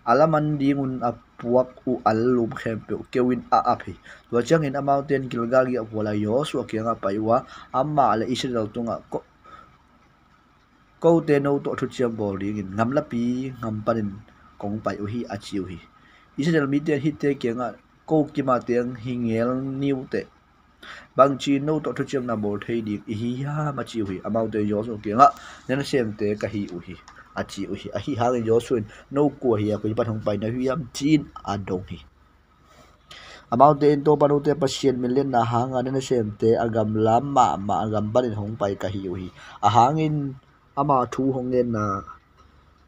A laman dingun a puak uh allum khempeuh keuin a ap hi. Tua ciangin amaute in Gilgal giahphuala Joshua kiangah pai uh a, amah le Israel tungah ko, kote no tawh thuciam bawl dingin gamlapi ngam panin kong pai uh hi, a ci uh hi. Israel mite in Hitte kiangah, ko kima teng hi ngel ni uh teh, bangci no tawh thuciamna bawl thei ding i hi hiam, a ci uh hi. Amaute in Joshua kiangah, na nasemte ka hi uh hi, a ci uh hi. Ahi hangin Joshua in, no kua hi a, koi pan hong pai na hi hiam, ci-in a dong hi. Amaute in, Topa note Pasian min lianna hanga na nasemte a gamla mahmah a gam panin hong pai ka hi uh hi. A hangin ama thu hong ngenna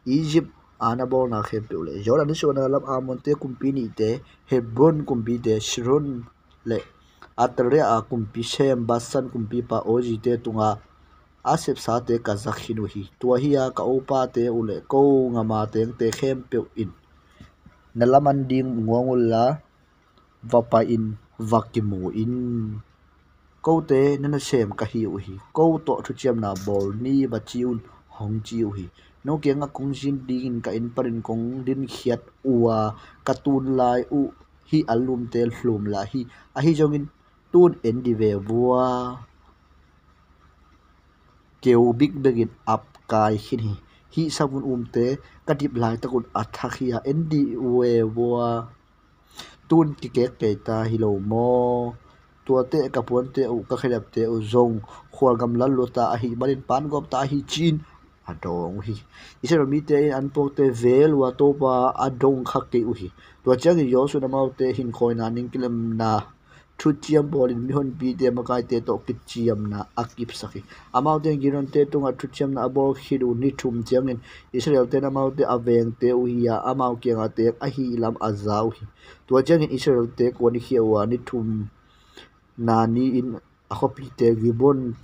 Egypt a na bawlna khempeuh le Jordan nisuahna lam Amonte kumpi nihte, Hebron kumpite, Sihon le Athalia a kumpi sem Basan kumpipa Ogte tunga a sepsate ka za khin uh hi. Tua hi a ka upate uh le ko ngama tengte khempeuh in na laman ding nguang unla va pai-in va kimu in. Kote na nasem ka hi uh hi. Ko tawh thuciamna bawl ni va ci un, hong ci uh hi. No kiangah kong zin dingin ka inn panin kong dinkhiat uh a, ka tun lai uh hih allumte hlum lai hi. Ahi zongin tun en dih ve vua. Keu bikbekin ap kai khin hi. Hih savun umte ka dip laitakun a thak hi a, en dih ve vua. Tun kikek kei ta hi lo maw? Tuate ka puante uh, ka khedapte uh zong khualgam lalluata ahih manin pangawp ta hi, ci-in a dawng uh hi. Israel mite in an puakte vel uh a, Topa a dong kha kei uh hi. Tua ciangin Joshua in amaute hinkhawina, ningkilemna, thuciam bawlin mihonpite makaite tawh kiciamna a kipsak hi. Amaute in Gibeonte tungah thuciamna a bawl khit uh ni thum ciangin Israelte in amaute a vengte uh hi a, amau kiangah teng ahih lam a za uh hi. Tua ciangin Israelte kuan i khia uh a, ni thumna ni-in a khuapite Gibeon,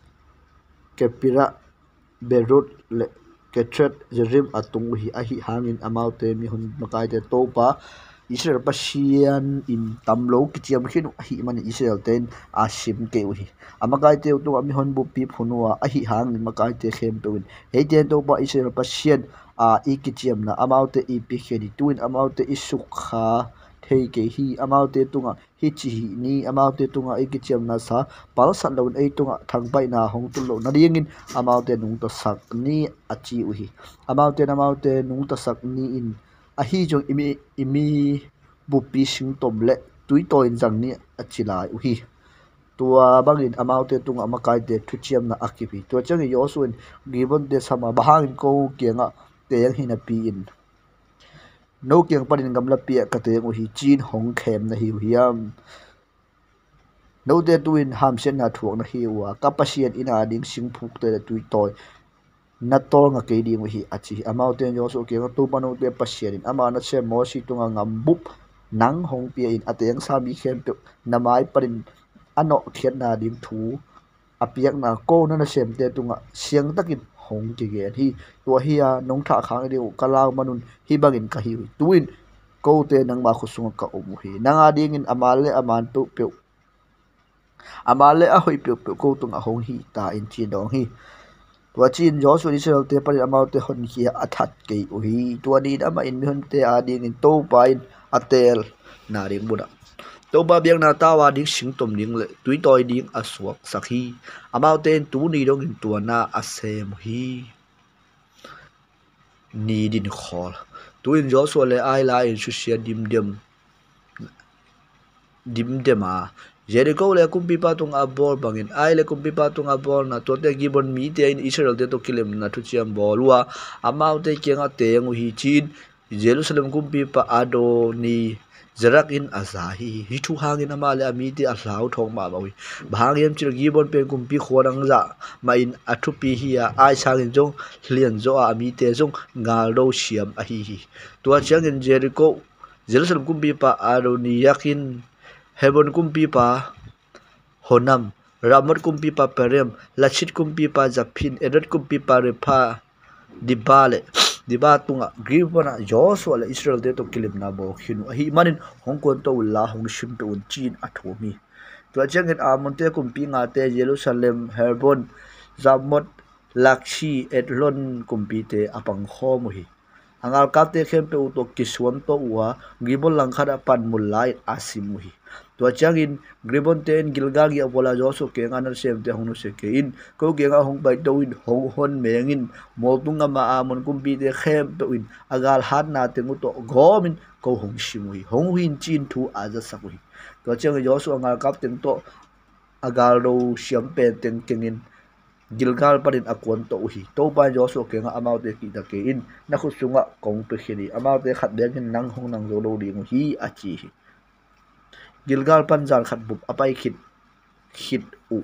Kephira, Beeroth le Kereth Jearim a tung uh hi. Ahi hangin amaute mihon makaite Topa Israel Pasian in tam lo kiciam khin uh ahih manin Israelte in a sim kei uh hi. A makaite uh tungah mihon buppi phun uh a, ahi hangin makaite khempeuh in, eite in Topa Israel Pasian a i kiciamna amaute i pikhia hi. Tu-in amaute i sukha thei kei hi. Amaute tungah hih ci hih ni, amaute tungah i kiciamna sa palsat loin ei tungah thangpaihna hong tung loh nadingin amaute nungtasak ni, a ci uh hi. Amaute in amaute nungtasak ni-in, ahi zong i mi, i mi buppi singtom le tuitawi in zang ni, a ci lai uh hi. Tua bangin amaute tungah makaite thuciamna a kip hi. Tua ciangin Joshua in Gibeonte sam a, bang hangin ko kiangah teng hi napi-in no kiang panin gamlapi ah ka teng uh hi, ci-in hong khem na hi uh hiam? Note tu-in hamsiatna thuak na hi uh a, ka Pasian inn ading singphukte le tuitawi na tawlnga kei ding uh hi, a ci hi. Amaute in Joshua kiangah, Topa note Pasian in ama nasem Mosi tunga ngambup nang hong pia-in a tengsa mi khempeuh na mai panin a nawhkhiatna ding thu a piakna ko na nasemte tungah siangtakin hong kigen hi. Tua hi a, nong thahkhak ding uh ka lau manun hih bangin ka hi uh hi. Tu-in kote nangma khut sungah ka om uh hi. Nang adingin a man le a man peuhpeuh, a man le a hoih peuhpeuh ko tungah hong hi ta in, ci-in dawng hi. Tua ci-in Joshua in Israelte panin amaute honkhia a that kei uh hi. Tua ni-in amah in mihonte adingin Topa in a teelna ding munah Topa biakna tau a ding singtom ding le tuitawi ding a suaksak hi. Amaute in tuni dongin tua na a sem uh hi. Ni din khawl. Tu-in Joshua le Ai la in susia dimdem dimdem a, Jericho le kumpipa tungah a bawl bangin Ai le kumpipa tungah a bawlna, tuate Gibeon mite in Israelte tawh kilemna thuciam bawl uh a, amaute kiangah teng uh hi, ci-in Jerusalem kumpipa Adoni Zedek in a za hi. Hih thu hangin amah le a mite a hlauthawng mahmah uh hi. Bang hang hiam cih leh Gibeon pen kumpi khua dang zah mahin a thupi hi a, Ai sangin zong lianzaw a, a mite zong galdo siam ahi hi. Tua ciangin Jericho, Jerusalem kumpipa Adoniya in Hebron kumpipa Hanun, Ramot kumpipa Piram, Lakis kumpipa Jabin, Ashdod kumpipa Rehab, Dibon le Dibon tungah Gibeon ah Joshua le Israelte tawh kilemna bawl khin uh ahih manin hong kuanto unla, hong sim peuh un, ci-in a thum hi. Tua ciangin Amonte kumpi ngate Jerusalem, Hebron, Jarmuth, Lakis, Eglon kumpite a pangkhawm uh hi. A galkapte khempeuh uh tawh kisuamto uh a, Gibeon langkhat ah panmun la-in a sim uh hi. Tua ciangin Gibeonte in Gilgal giahphual ah Joshua kiangah, nasemte hong nusia kei in, ko kiangah hong paito in, hong hon meng in, mualtung gam a Amon kumpite khempeuh in a galhatna teng uh tawh gawmin ko hong sim uh hi, hong uh in, ci-in thu a zasak uh hi. Tua ciangin Joshua a galkap teng tawh a galdo siam pen teng kengin Gilgal panin a kuanto uh hi. Topa in Joshua kiangah, amaute kihta kei in, na khut sungah kong pia khin hi. Amaute khat bekin nang hong nang zo lo ding uh hi, a ci hi. Gilgal pan zan khat bup a pai khit khit uh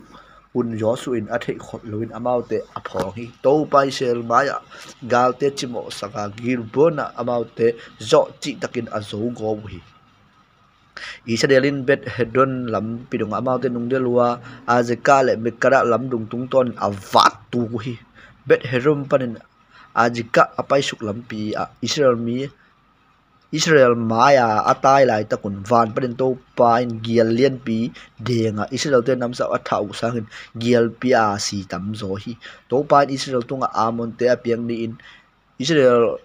un Joshua in a theih khol loin amaute a phawng hi. Topa in Israel mai-ah galte cimawhsak a, Gibeon ah amaute zawh cihtakin a zo gawp uh hi. Israel in Beth-horon lampi dongah amaute nungdel uh a, Azekah le Makkedah lam dung tungtawnin a vat tuk uh hi. Beth-horon panin Azekah a paisuk lampi ah Israel mi, Israel mai-a a tai laitakun van panin Topa in gial lianpi deng a, Israelte namsau a thah uh sangin gialpi a si tamzaw hi. Topa in Israel tungah Amonte a piak ni-in Israel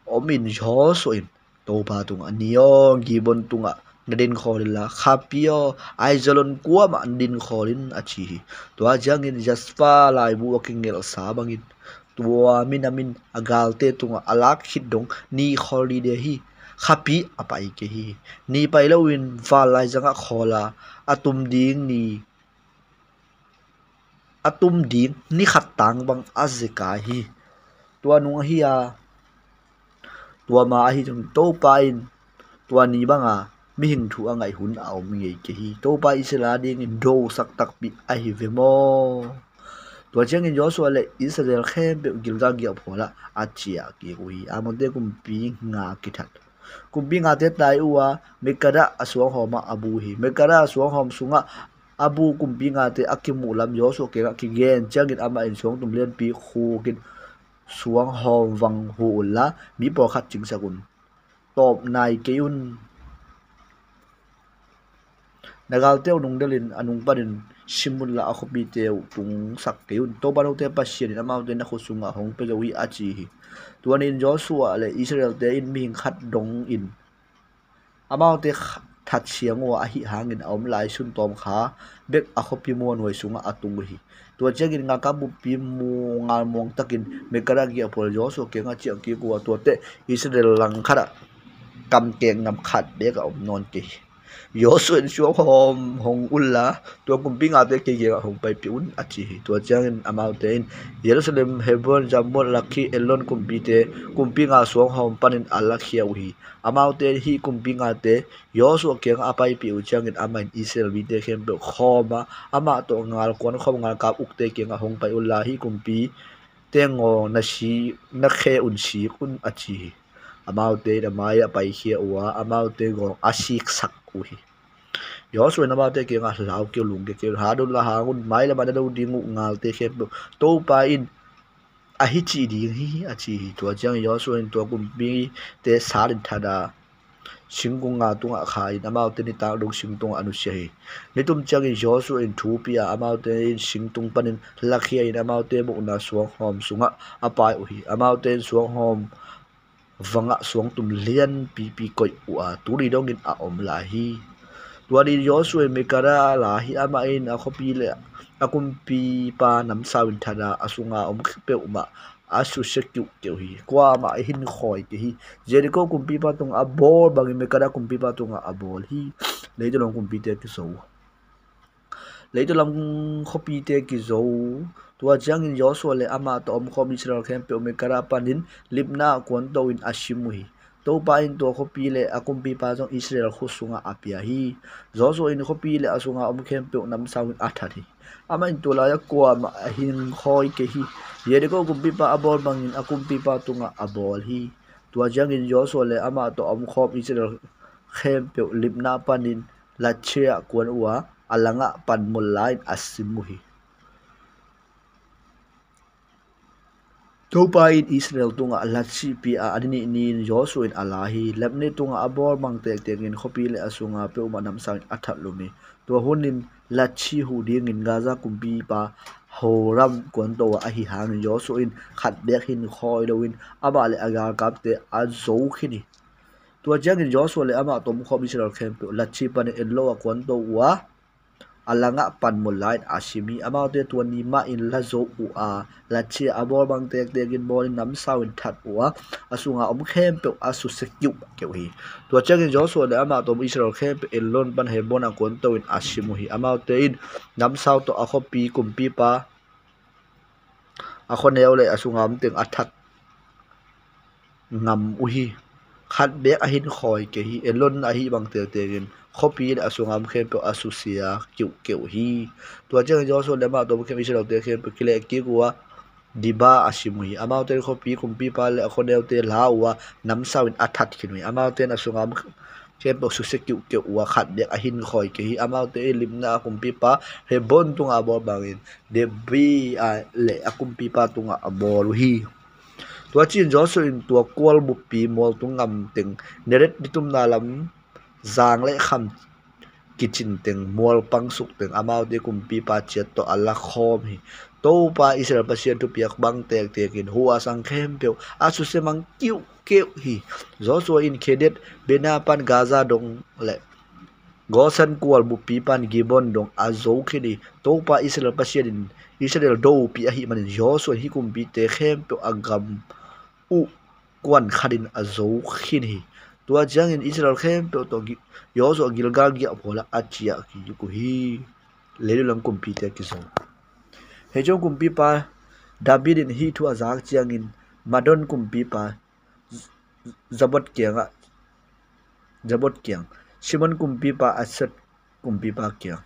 om in Joshua in Topa tungah, ni aw, Gibeon tungah na dinkhawl inla, khapi aw, Aijalon kuamah na dinkhawl in, a ci hi. Tua ciangin jaspa laibu a kingelhsa bangin tua minam in a galte tungah a lak khit dong ni khawl dide hi. Khapi a pai kei hi. Ni pai loin van laizangah khawl a, a tum ding ni a tum ding ni khat tang bang a zekai hi. Tua nung ahi a, tua ma ahi zong Topa in tua ni banga mihing thu a ngaih hun a om ngei kei hi. Topa Israel adingin dosak takpi ahi ve maw? Tua ciangin Joshua le Israel khempeuh Gilgal giahphual ah a ciah kik uh hi. Amonte kumpi nga kithat. Kumpi ngate tai uh a, Makkedah a suanghawm ah a bu hi. Makkedah a suanghawm sungah a bu kumpi ngate a kimuh lam Joshua kiangah kigen ciangin amah in suangtum lianpi khukin suanghawm vang huh unla, mi pawlkhat cingsak un. Tawp nai kei un. Na galte uh nungdelin a nung panin sim unla, a khuapite uh tungsak kei un. Topa note Pasian in amaute na khut sungah hong pia zo hi, a ci hi. Tua ni-in Joshua le Israelte in mihing khat dongin amaute thatsiang uh a, ahih hangin a om lai sun tawmkha bek a khuapi muanhuai sungah a tung uh hi. Tua ciangin galkap buppi mu ngalmuang takin Makkedah giahphual Joshua kiangah ciah kik uh a, tuate Israel langkhat ah kamkeng ngam khat bek a om nawn kei hi. Joshua in, suanghawm hong unla, tua kumpi ngate kei kiangah hong paipih un, a ci hi. Tua ciangin amaute in Jerusalem, Hebron, Jarmuth, Lakis, Eglon kumpite, kumpi nga suanghawm panin a lakhia uh hi. Amaute in hih kumpi ngate Joshua kiangah a paipih uh ciangin amah in Israel mite khempeuh khawm a, amah tawh ngalkuan khawm galkap ukte kiangah hong pai unla, hih kumpi tengaw na si, na khe un sik un, a ci hi. Amaute in a mai-ah paikhia uh a, amaute gawng a siksak uh hi. Joshua in amaute kiangah, lau kei un, lungkia kei un, hat unla hang un, mailamah na do ding uh galte khempeuh Topa in a hi cih ding hi, a ci hi. Tua ciangin Joshua in tua kumpite satin that a, singkung nga tungah kha in amaute nitak dong singtungah a nusia hi. Nitum ciangin Joshua in thu pia a, amaute in singtung panin lakhia in amaute muhna suanghawm sungah a pai uh hi. Amaute in suanghawm vangah suangtum lianpipi koih uh a, tuni dongin a om lai hi. Tua ni-in Joshua in Makkedah a la hi. Amah in a khuapi le a kumpipa namsau in that a, a sunga om peuhmah a susia kiuhkeuh hi. Kuamah a hinkhawi kei hi. Jeriko kumpipa tungah a bawl bangin Makkedah kumpipa tungah a bawl hi. Leitunglam kumpite kizo. Leitunglam khuapite kizo. Tua ciangin Joshua le amah tawh omkhawm Israel khempeuh Makkedah panin Libnah kuanto in a sim uh hi. Topa in tua khuapi le a kumpipa zong Israel khut sungah a pia hi. Joshua in khuapi le a sunga om khempeuh namsau in a that hi. Amah in tua lai-ah kuamah a hinkhawi kei hi. Jeriko kumpipa a bawl bangin a kumpipa tungah a bawl hi. Tua ciangin Joshua le amah tawh omkhawm Israel khempeuh Libnah panin Lachish-ah kuan uh a, a langah panmun la-in a sim uh hi. Topa in Israel tungah Lachish pia a, a ni nih ni-in Joshua in a la hi. Libnah tungah a bawl bang tektekin khuapi le a sunga peuhmah namsau in a that lum hi. Tua hunin Lachish huh dingin Gaza kumpipa Horam kuanto a, ahi hangin Joshua in khat beek hinkhawi loin amah le a galkapte a zo khin hi. Tua ciangin Joshua le amah tawh omkhawm Israel khempeuh Lachish panin Eglah ah kuanto uh a, a langah panmun la-in a sim hi. Amaute tua ni mahin la zo uh a, Lachish ah a bawl bang tektekin bawlin namsau in that uh a, a sunga om khempeuh a susia kiuhkeuh hi. Tua ciangin Joshua le amah tawh Israel khempeuh Eglon pan Hebron ah kuanto in a sim uh hi. Amaute in namsau tawh a khuapi kumpipa, a khuaneu le a sunga om teng a that ngam uh hi. Khat beek a hinkhawi kei hi. Eglon ahih bang tektekin khuapi le a sunga om khempeuh a susia kiuhkeuh hi. Tua ciangin Joshua le amah tawh omkhawm Israelte khempeuh kilehkik uh a, Dibon ah a sim uh hi. Amaute in khuapi kumpipa le a khuaneute la uh a, namsau in a that khin uh hi. Amaute in a sunga om khempeuh susia kiuhkeuh uh a, khat beek a hinkhawi kei hi. Amaute in Libnah a kumpipa Hebron tungah a bawl bangin Debir le a kumpipa tungah a bawl uh hi. Tua ciangin Joshua in tua kual buppi mualtung ngam teng, Negev nitumna lam zang le kham kicin teng, mual pangsuk teng, amaute kumpipa ciat tawh a lakhawm hi. Topa Israel Pasian thupiak bang tektekin hua sang khempeuh a susia mang kiuhkeuh hi. Joshua in Kadesh Barnea pan Gaza dong le Goshen kual buppi pan Gibeon dong a zo khin hi. Topa Israel Pasian in Israel dopih ahih manin Joshua in hih kumpite khempeuh a gam uh kuan khatin a zo khin hi. Tua ciangin Israel khempeuh tawh Gi-, Joshua Gilgal giahphual ah a ciah kik uh hi. Leilung lam kumpite kizo. Hih ciang kumpipa David in hih thu a zak ciangin Madon kumpipa Jabot kiangah, Jabot kiang, Sidon kumpipa Ashdod kumpipa kiang,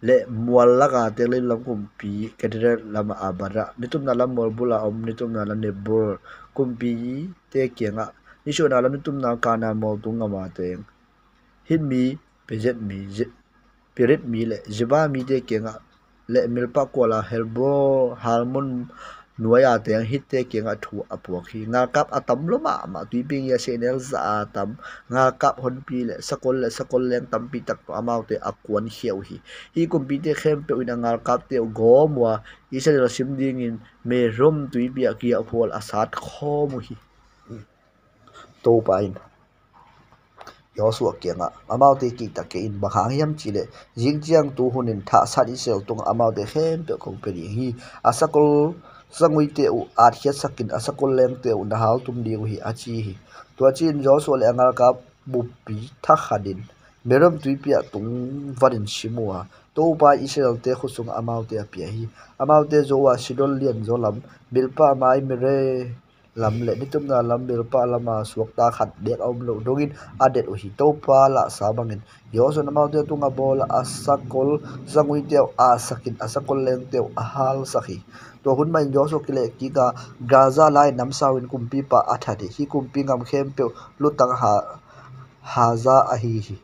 le mual laka teng leilam kumpi Kidron lam a Arba, nitumna lam mual bula om nitumna lam Nebo kumpite kiangah, nisuahna lam nitumna Kanaan mualtung ngam a teng Hit mi, Periz mi, Ze-, Periz mi le Zeba mite kiangah le Mizpa kuala Helbon, Hermon nuai a teng Hitte kiangah thu a puak hi. Ngalkap a tam lua mahmah, tuipi ngia sehnel za a tam ngalkap honpi le sakol le sakol leng tampi tak tawh amaute a kuankhia uh hi. Hih kumpite khempeuh in a ngalkapte uh gawm uh a, Israel sim dingin Merom tuipi ah giahphual a sat khawm uh hi. Topa in Joshua kiangah, amaute kiktak kei in, bang hang hiam cihleh zing ciang tu hunin thahsat Israel tungah amaute khempeuh kong pia ding hi. A sakol zanguite uh atkhiatsakin a sakol lengte uh na haltum ding uh hi, a ci hi. Tua ci-in Joshua le a ngalkap buppi thakhat in Merom tuipi ah tungvanin sim uh a, Topa in Israelte khut sungah amaute a pia hi. Amaute zo uh a Sidon lianzaw lam, Mizpa mai Mare lam le nitumna lam Mizpa lama suakta khat beek a om loh dongin a det uh hi. Topa lahsa bangin Joshua in amaute tungah bawl a, a sakol zanguite uh a sakin a sakol lengte uh a halsak hi. Tua hun mahin Joshua kilehkik a, Gaza lai namsau in kumpipa a that hi. Hih kumpi ngam khempeuh lutang ha, haza ahi hi.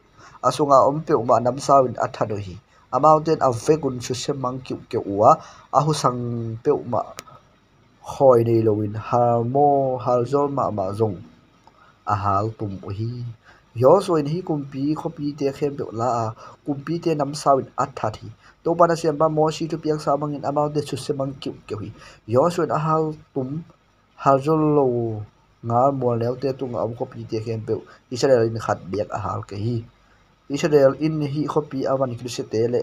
A sunga om peuhmah namsau in a that uh hi. Amaute in a vekun susia mang kiuhkeuh uh a, a husang peuhmah khawi nei loin halmaw halzawl mahmah zong a haltum uh hi. Joshua in hih kumpi khuapite khempeuh la a, kumpite namsau in a that hi. Topa na siampa Mosi thupiaksa bangin amaute susia mang kiuhkeuh hi. Joshua in a haltum halzawl lo ngal mual neute tungah a om khuapite khempeuh Israel in khat beek a hal kei hi. Israel in hih khuapi a van kisiate le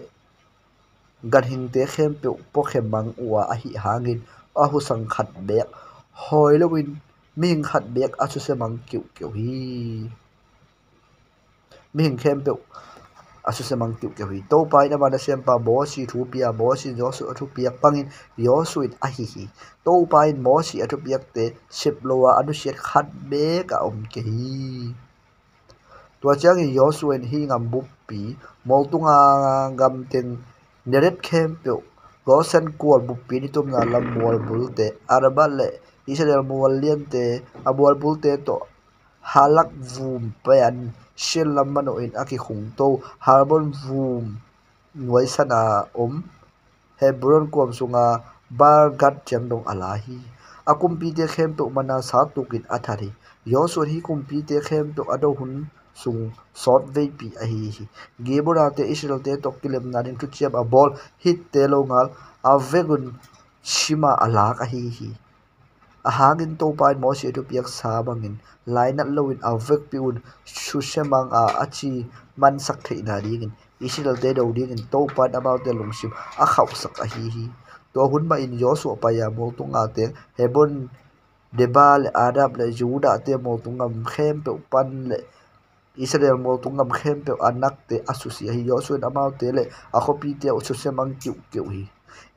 ganhingte khempeuh puakhe mang uh a, ahih hangin a husang khat beek hawi loin mihing khat beek a susia mang kiuhkiuh hi. Mihing khempeuh a susia mang kiuhkiuh hi. Topa in ama nasempa Mosi thu pia, Mosi in Joshua a thupiak bangin Joshua in ahi hi. Topa in Mosi a thupiakte sep lo a, a nusiat khat beek a om kei hi. Tua ciangin Joshua in hih gam buppi, mualtung a gam teng Negev khempeuh, Goshen kual buppi nitumna lam mual bulte, Arabah le Israel mual liante, a mual bulte tawh, Halak vum pen Shekem lam manohin a kikhungto, Hermon vum nuaisan a om Hebron kuam sunga Baal-gad ciang dong a la hi. A kumpite khempeuh mana sa tukin a that hi. Joshua in hih kumpite khempeuh a do hun sung sawt veipi ahi hi. Gibeonte Israelte tawh kilemna ding thuciam a bawl hitte longal a vekun cima a lak ahi hi. A hangin Topa in Mosi a thupiaksa bangin lainat loin a vekpi un, susia mang a, a ci mansak theihna dingin Israelte do dingin Topa in amaute lungsim a khauhsak ahi hi. Tua hun mahin Joshua pai a mualtung a teng Hebron, Geba le Anab le Judahte mualtung gam khempeuh pan le Israel mualtung gam khempeuh Anakte a susia hi. Joshua in amaute le a khuapite uh susia mang kiuhkiuh hi.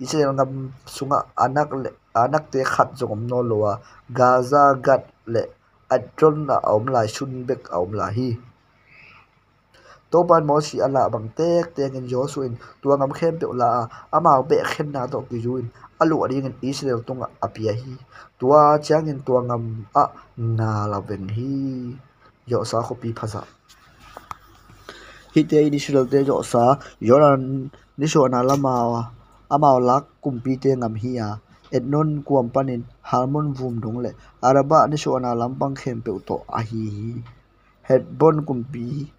Israel gam sungah Anak le Anakte khat zong om nawn lo a, Gaza, Gath le Ekron ah a om lai sun bek a om lai hi. Topa in Mosi a lah bang tektekin Joshua in tua gam khempeuh la a, amau beh khenna tawh kizui-in a luah dingin Israel tungah a pia hi. Tua ciangin tua gam ah gal a veng hi. Zawhsa khuapi phazah. Hihte in Israelte zawhsa Jordan nisuahna lamah amau lak kumpite gam hi a, Hermon kuam panin Hermon vum dong le Arabah nisuahna lampang khempeuh tawh ahi hi. Hesbon kumpi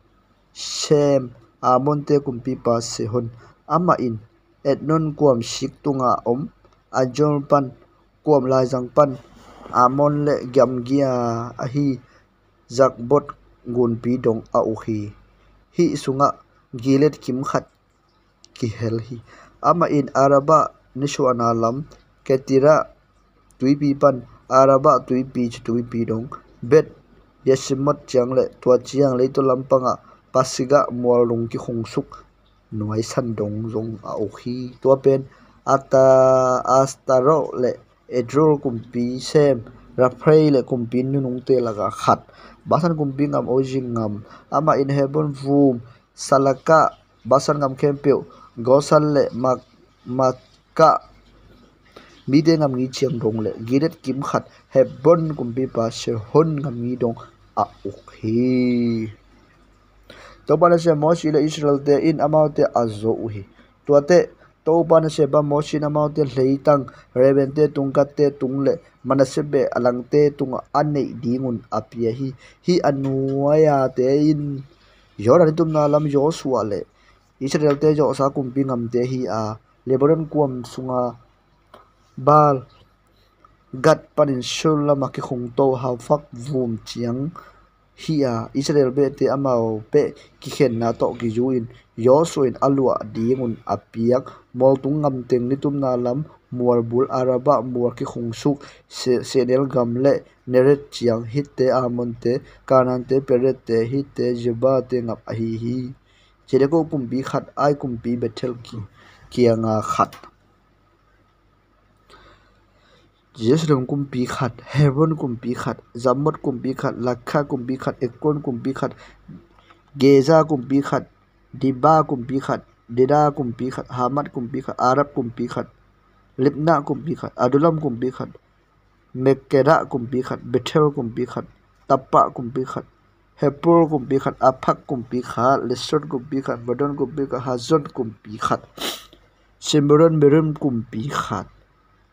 Sihon, Amorte kumpipa Sihon, amah in Hermon kuam sik tungah om, Aroer pan, kuam laizang pan Arnon le gamgi-a ahi Jebus gunpi dong a uk hi. Hih sungah Gilead kim khat kihel hi. Amah in Arabah nisuahna lam Kerit tuipi pan Arabah tuipi ci tuipi dong, Beth Jeshimoth ciang le tua ciang leitaw lampangah Pisgah mual dong kikhungsuk nuaisan dong zong a uk hi. Tua pen Ata, Ashtaroth le Edrei kumpi sem, Rephaim le kumpi nunungte lakah khat, Bashan kumpi gam, Ogi gam, amah in Hesbon vum, Salekah, Bashan gam khempeuh, Goshen le Mak-, Maakah mite gamgi ciang dong le Gilead kim khat, Hesbon kumpipa Sihon gamgi dong a uk hi. Topa nasem Mosi le Israelte in amaute a zo uh hi. Tuate Topa nasempa Mosi in amaute leitang Reubente tung, Gadte tung le Manasseh beh a langte tungah a neih dingun a pia hi. Hih a nuai-ate in Jordan nitumna lam Joshua le Israelte zawhsa kumpi gamte hi a, Lebanon kuam sunga Baal-gad panin Seir lamah kikhungto Haphak vum ciang hi a, Israel behte amau beh kikhenna tawh kizui-in Joshua in a luah dingun a piak mualtung gam teng nitumna lam mual bul Arabah mual kikhungsuk Se-, Seir gam le Negev ciang, hihte Amorte, Kanaante, Perizzte, Hivite, Jebusite gam ahi hi. Jericho kumpi khat, Ai kumpi Bethel ki-, kianga khat, Jerusalem kumpi khat, Hebron kumpi khat, Jarmuth kumpi khat, Rakkath kumpi khat, Ekron kumpi khat, Gezer kumpi khat, Dibon kumpi khat, Dedan kumpi khat, Hamath kumpi khat, Araba kumpi khat, Libnah kumpi khat, Adullam kumpi khat, Makkedah kumpi khat, Bethel kumpi khat, Tappuah kumpi khat, Helbon kumpi khat, Aphek kumpi khat, Lishon kumpi khat, Mardon kumpi khat, Haran kumpi khat, Shimron Meron kumpi khat,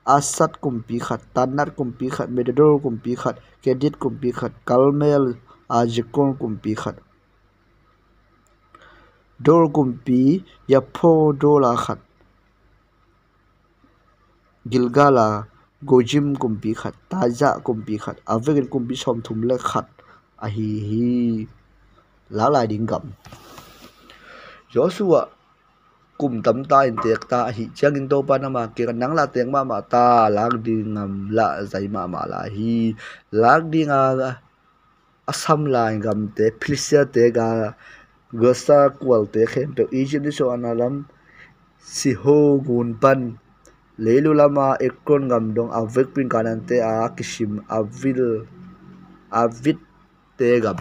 Arad kumpi khat, Taanach kumpi khat, Megiddo kumpi khat, Kerit kumpi khat, Karmel a Zion kumpi khat, Dor kumpi, Yaboh Dor a khat, Gilgal a Goiim kumpi khat, Tirza kumpi khat, a vekin kumpi sawmthum le khat ahi hi. Laklai ding gam. Joshua kum tamta in teek ta ahih ciangin Topa in ama kiangah, nang lah teek mahmah ta, lak ding gam lah zai mahmah lai hi. Lak ding a a sam lai gamte, Filistiate ga, Gaza kualte khempeuh, Egypt nisuahna lam Sihon gun pan leilu lama Ekron gam dong a vekpi in Kanante a kisim Avil, Avitte gam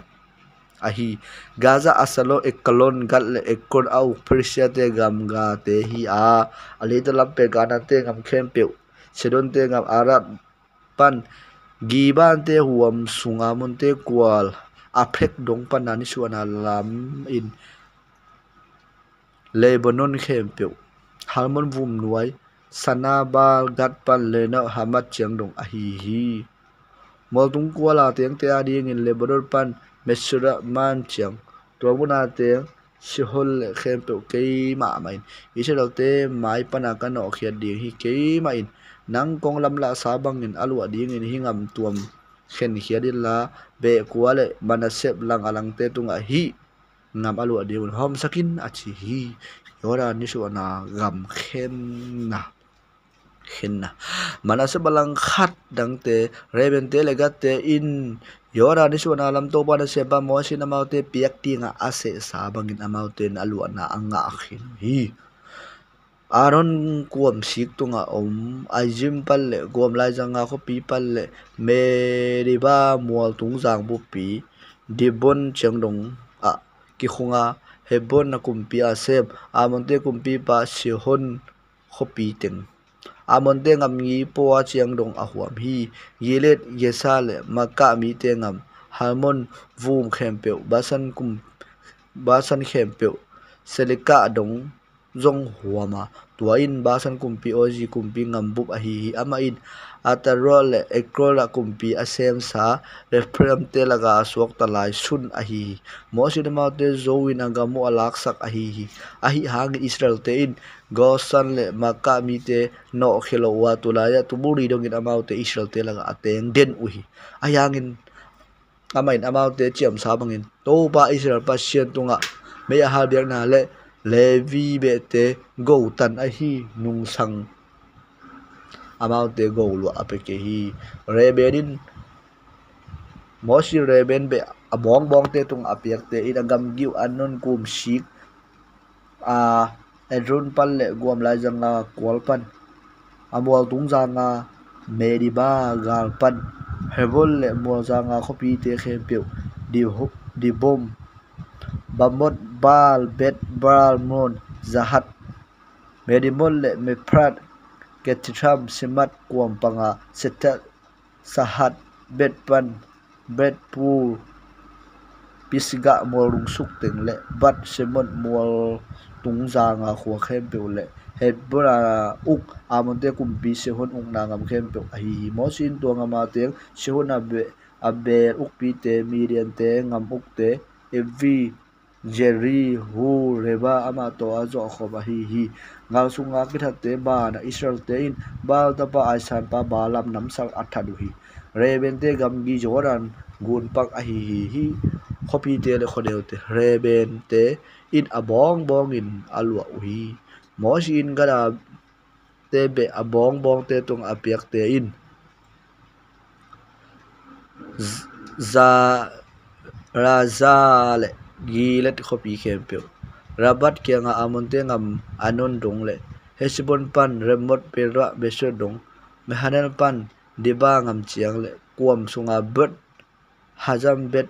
ahi. Gaza, Asdod, Eglon, Gath le Ekron a uk Filistiate gam gate hi a, a leitaw lam pen Kanante gam khempeuh, Sidonte gam, Arad pan Gibate huam sung, Amonte kual Aphek dong pan a nisuahna lam in Lebanon khempeuh, Hermon vum nuai, Sinah, Baal-gad pan Zeboiim, Hamath ciang dong ahi hi. Mualtung kual a tengte adingin Lebanon pan Mispa man ciang, tua mun a teng Sihon le khempeuh keimah mah in, Israelte mai pana ka nawhkhiat ding hi. Keimah in nang kong lamlahsa bangin a luah dingin hih gam tuam khenkhiat inla, beh kua le Manasseh lang a langte tungah hih gam a luah dingun hawmsak in, a ci hi. Jordan nisuahna gam khenna. Khenna. Manasseh a langkhat dangte, Reubente le Gadte in Jordan nisuahna lam Topa Nasempa Moses in amaute piak dingah a sehsa bangin amaute in a luahna a ngah khin uh hi. Arnon kuamsik tungah om Aizim pan le guam laizanga khuapi pan le Medeba mualtung zang buppi Dibon ciang dongah kikhunga, Hesbon a kumpi a sem Amonte kumpipa Sihon khuapi teng, Amonte gam ngi pua ciang dong a huam hi. Gilead, Geser le Maakah mite gam, Hermon vum khempeuh, Basan kum, Basan khempeuh, Saleka dong zong huam a, tua in Basan kumpi Og kumpi gambup ahi hi. Amah in Ashtaroth le Ekron ah kumpi a semsa Rephaimte lakah a suakta lai sun ahi hi. Moses in amaute zo in a gam uh a laksak ahi hi. Ahi hangin Israelte in Gozan le Maakah mite nawhkhia lo uh a, tulai-ah tul li dongin amaute Israelte lakah a teng den uh hi. Ahi hangin amah in amaute ciamsa bangin Topa Israel Pasian tungah mei a halbiakna le Levi behte gotan ahi nungsang amaute goluah a pia kei hi. Reuben in Moses Reuben beh a bawngbawngte tungah a piakte in a gamgi uh Arnon kum sik a Ekron pan le guam laizanga kual pan a mualtung zanga Medeba gal pan Hesbon le mualzanga khuapite khempeuh, Diho-, Dibon, Bamoth, Baal, Beth Baal Meon, Jahaz, Kedemoth le Mefaat, Kiriathaim, Sibma kuam panga, Sefela, Sahad, Beth Pelet, Beth Peor, Pisga mual lungsuk teng le Beth Shemesh mualtung zanga khua khempeuh le Hesbon a uk Amonte kumpi Sihon ukna gam khempeuh ahi hi. Moses in tua gam a teng Sihon a be-, a beel ukpite, Midiante gam ukte, Evi, Zered, Hur, Reba amah tawh a zawhkhawm ahi hi. Gal sunga kithatte banah Israelte in Baal tapa aisanpa Balaam namsal a that uh hi. Reubente gamgi Jordan gunpang ahi hi. Hih khuapite le khuaneute Reubente in a bawngbawngin a luah uh hi. Moses in Gad a te beh a bawngbawngte tungah a piakte in Z-, Za-, Jazer le Gilead khuapi khempeuh, Rabba kianga Amonte gam Arnon dong le Heshbon pan Ramoth Gilead Beser dong, Mahanaim pan Dibon gam ciang le kuam sunga Beth Hakerem, Beth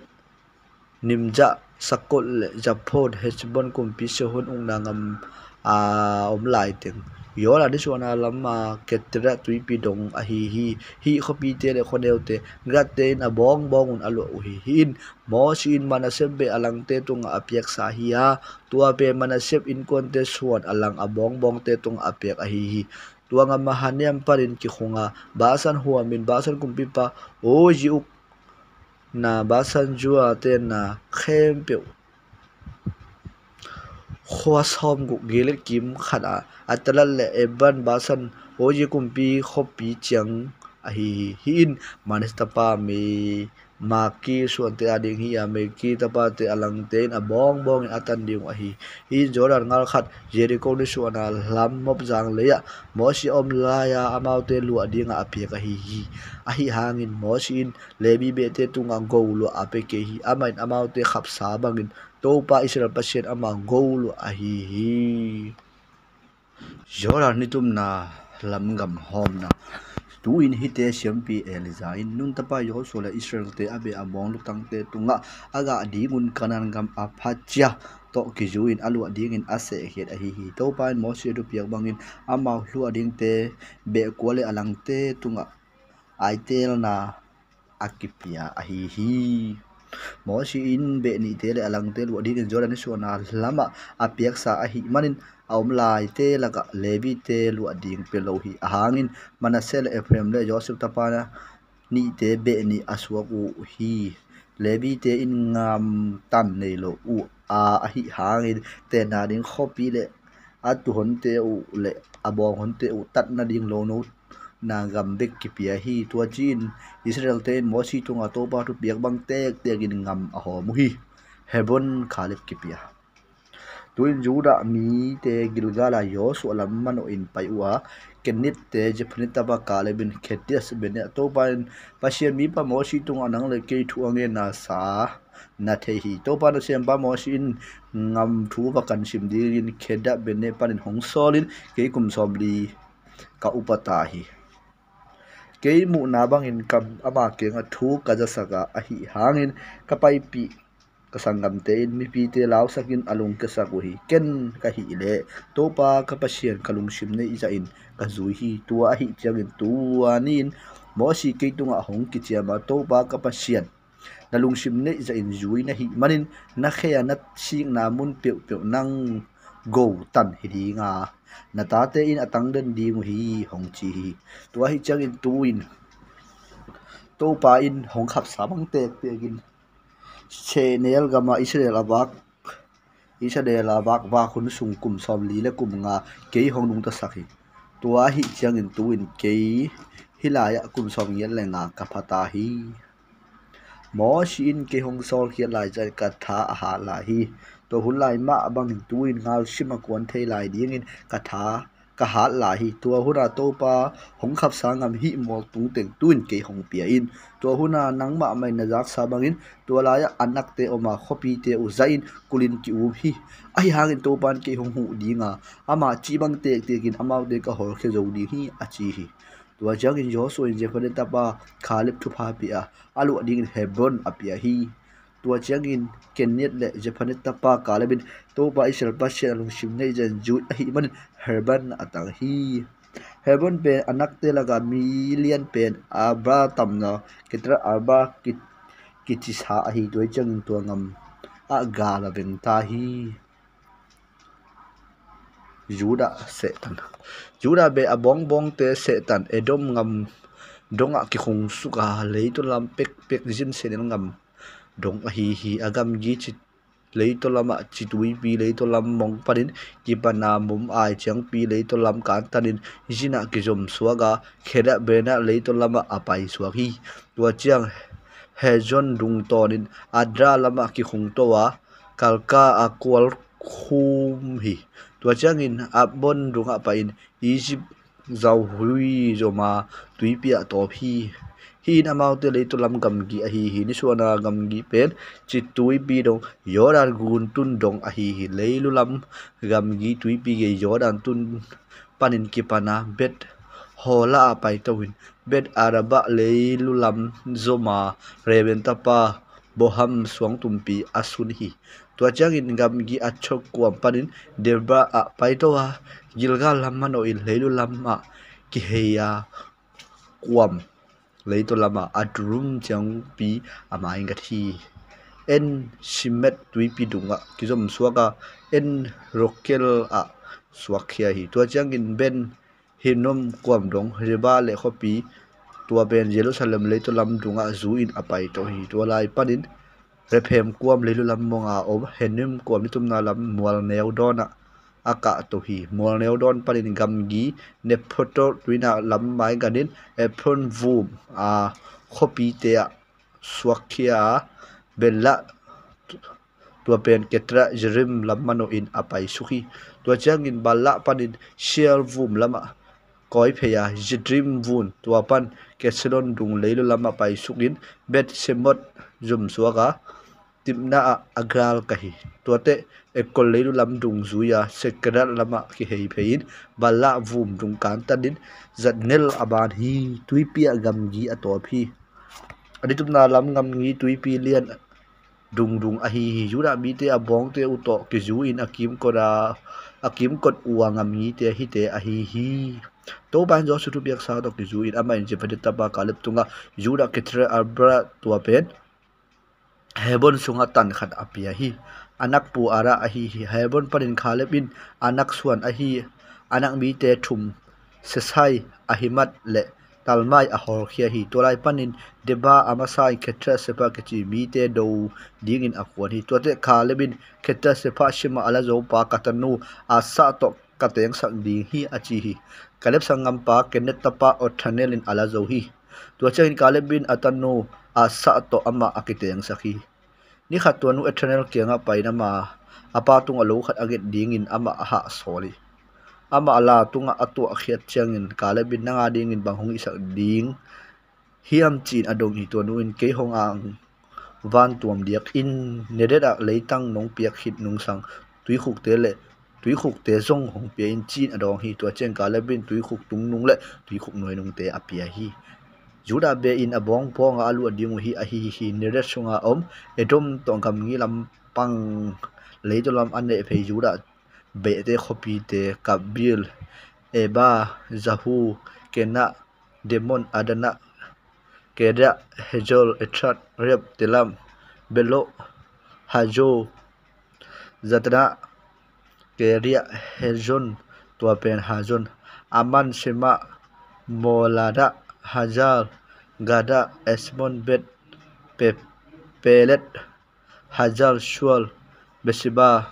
Nimra, Sukkot le Zaphon, Heshbon kumpi Sihon ukna gam a om lai teng, Jordan nisuahna lama Kerit tuipi dong ahi hi. Hih khuapite le khuaneute Gadte in a bawngbawng un a luah uh hi. Hih in Moses in Manasseh beh a langte tungah a piaksa hi a, tua pen Manasseh innkuante suan a lang a bawngbawngte tungah a piak ahi hi. Tua gam Mahanaim panin kikhunga, Basan huamin Basan kumpipa Og uk na Basan zu a tenna khempeuh, khua sawmguk, Gilead kim khat a Ashtaroth le Ebal, Basan, Og kumpi khuapi ciang ahi hi. Hih in Manasseh tapa mei Makir suante ading hi a, Makir tapate a langte in a bawngbawngin a tan ding uh ahi hi. Jordan ngal khat, Jeriko nisuahna lam Moab zanglei ah Mosi a om lai-a amaute luah dingah a piak ahi hi. Ahi hangin Mosi in Levi behte tungah go luah a pia kei hi. Amah in amaute khapsa bangin Topa Israel Pasian amah go luah ahi hi. Jordan nitumna lam gam hawmna. Tu-in hihte siampi Eleazar in Nun tapa Joshua le Israelte a beh a bawng lutangte tungah a gah dingun Kanaan gam a phacia tawh kizui-in a luah dingin a sehkhiat ahi hi. Topa in Mosi a thupiak bangin amau luah dingte beh kua le a langte tungah aitelna a kipia ahi hi. Mosi in beh nihte le a langte luah dingin Jordan nisuahna lamah a piaksa ahih manin a om laite lakah Levite luah ding pia lo hi. A hangin Manasseh le Ephraim le Joseph tapa nihte beh nih a suak uh hi. Levite in ngamtan nei lo uh a, ahi hangin tenna ding khuapi le a tuuhonte uh le a bawnghonte uh tatna ding lono na gam bek kipia hi. Tua ci-in Israelte in Mosi tungah Topa thupiak bang tektekin gam a hawm uh hi. Hebron Kaleb kipia. Tu-in Judah mite Gilgal ah Joshua lam manawhin pai uh a, Kenizte Jephunneh tapa Kaleb in Kadesh Barnea, Topa in Pasian mipa Mosi tungah nang le kei thu a ngenna sa na thei hi. Topa Pasian pa Mosi in gam thu va kan sim dingin Kadesh Barnea panin hong sawlin kei kum sawmli ka upa ta hi. Kei muhna bangin ka, ama kiangah thu ka zasak a, ahi hangin ka paipih ka sanggamte in mipite lausakin a lungkiasak uh hi. Ken ka hih leh Topa ka Pasian ka lungsim neih zahin ka zui hi. Tua ahi ciangin tua ni-in Mosi kei tungah hong kiciam a, Topa ka Pasian na lungsim neih zahin zui na hih manin na khe a na sikna mun peuhpeuh nang go tan hi dinga na tate in a tangden ding uh hi, hong ci hi. Tua ahi ciangin tu-in Topa in hong khapsa bang tektekin sehnel gamah Israel a vak Israel a vakvak hun sung kum sawmli le kum nga kei hong nungtasak hi. Tua ahi ciangin tu-in kei hih lai-ah kum sawmgiat le nga ka pha ta hi. Mosi in kei hong sawlkhiat lai ciangin ka tha a hat lai hi. Tua hun lai mah bangin tu-in ngalsim a kuan thei lai dingin ka tha ka hat lai hi. Tua hunah Topa hong khapsa gam hih mual tungteng tu-in kei hong pia in. Tua hunah nangmah mah in na zaksa bangin tua lai-ah Anakte om a khuapite uh zahin kulhin ki-um hi. Ahi hangin Topa in kei hong huh dinga ama cih bang tektekin amaute ka hawlkhia zo ding hi, a ci hi. Tua ciangin Joshua in Jephunneh tapa Kaleb thupha pia a, a luah dingin Hebron a pia hi. Tua ciangin Kenizte le Jephunneh tapa Kaleb in Topa Israel Pasian a lungsim neih zahin zui ahih manin Hebron a tang hi. Hebron pen Anakte lakah mi lian pen Arba tamna Kiriat Arba ki, kicisa ahi. Tua ciangin tua gam ah gal a veng ta hi. Judah sehtan. Judah beh a bawngbawngte sehtan, Edom gam dongah kikhung suka leitunglam pekpek Zin sehnel gam dong ahi hi. A gamgi ci leitunglamah Cituipi leitunglam mong panin kipana Mum ai ciangpi leitunglam kantanin Zinah kizomsuak a, Kadesh Barnea leitunglamah a paisuak hi. Tua ciang Hezron dung tawnin Adar lamah kikhungto a, Karka a kual khum hi. Tua ciangin Arnon dungah pai-in Egypt zauhui zoma tuipi ah tawp hi. Hih in amaute leitunglam gamgi ahi hi. Nisuahna gamgi pen Cituipi dong, Jordan gun tun dong ahi hi. Leilulam gamgi tuipi gei Jordan tun panin kipana Beth Hola ah paito in Beth Araba leilulam zoma Reuben tapa Bohan suangtumpi a sun hi. Tua ciangin gamgi Achor kuam panin Debir ah paito a, Gilgal lam manawhin leilulam ah kihei a, kuam leitunglamah Adullam ciangpi a maingat hi. En Simet tuipi dungah kizomsuak a, En Rogel ah suakkhia hi. Tua ciangin Ben Hinnom kuam dong, Riblah le khuapi, tua pen Jerusalem leitunglam dungah zui-in a paito hi. Tua lai panin Rephaim kuam leilulam monga om Hinnom kuam nitumna lam mual neu dawnah a kahto hi. Mual neu dawn panin gamgi Nephtoah tuinak lam maingatin Ephron vum a khuapite ah suakkhia a, Bela, tua pen Ketra Jerim lam manohin a paisuk hi. Tua ciangin Bala panin Sial vum lamah kawi phei a, Jerim vun tua pan Kesilon dung leilu lamah paisukin Bet Semot zumsuak a, Timna ah a gal ka hi. Tuate Ekol leilu lam dung zui a, Sekerat lamah kihei phei in Bala vum dung kantanin zatngel a ban hi. Tuipi ah gamgi a tawp hi. A nitupna lam gamgi tuipi lian dungdung ahi hi. Judah mite a bawngte uh tawh kizui in a kimkot a, a kimkot uh a gamgite hite ahi hi. Topa in Joshua thupiaksa tawh kizui in amah in Jephunneh tapa Kaleb tungah Judah Ketra Arba tua pen Hebron sungah tan khat a pia hi. Anak pu Ara ahi hi. Hebron panin Kaleb in Anak suan ahi Anak mite thum Sesai, Ahiman le Talmai a hawlkhia hi. Tua lai panin Deba, Amasa in Ketra Sepa kici mite do dingin a kuan hi. Tuate Kaleb in Ketra Sepa simah a la zo pa ka tanu Asa tawh ka tengsak ding hi a ci hi. Kaleb sanggampa Kenath tapa Othanel in a la zo hi. Tua ciangin Kaleb in a tanu Asa tawh amah a kitengsak hi. Ni khat tua nu Othanel kiangah pai in ama a pa tungah lo khat a nget dingin amah a hahsawl hi. Amah a la tungah a tuahkhiat ciangin Kaleb in nang a dingin bang hong hisak ding hiam ci-in a dong hi. Tua nu in kei hong ang vantuam diak in Negev ah leitang nong piak khit nungsang tuikhukte le tuikhukte zong hong pia in ci-in a dawng hi. Tua ciang Kaleb in tuikhuk tungnung le tuikhuk nuainungte a pia hi. Judah beh in a bawngbawnga a luah ding uh hi ahi hi. Negev sunga om Edom tawh gamgi lampang leitaw lam a neh phei Judah behte khuapite Kabul, Eba, Zahu, Kena, Dimon, Adana, Keda, Hezol, Etrat, Reb, Telam, Belo, Hazo, Zatana, Keria, Hezon, tua pen Hazon, Aman, Sema, Molada, Hazal, Gada, Esmon, Bet, Pe- Pelet, Hazal, Shual, Besiba,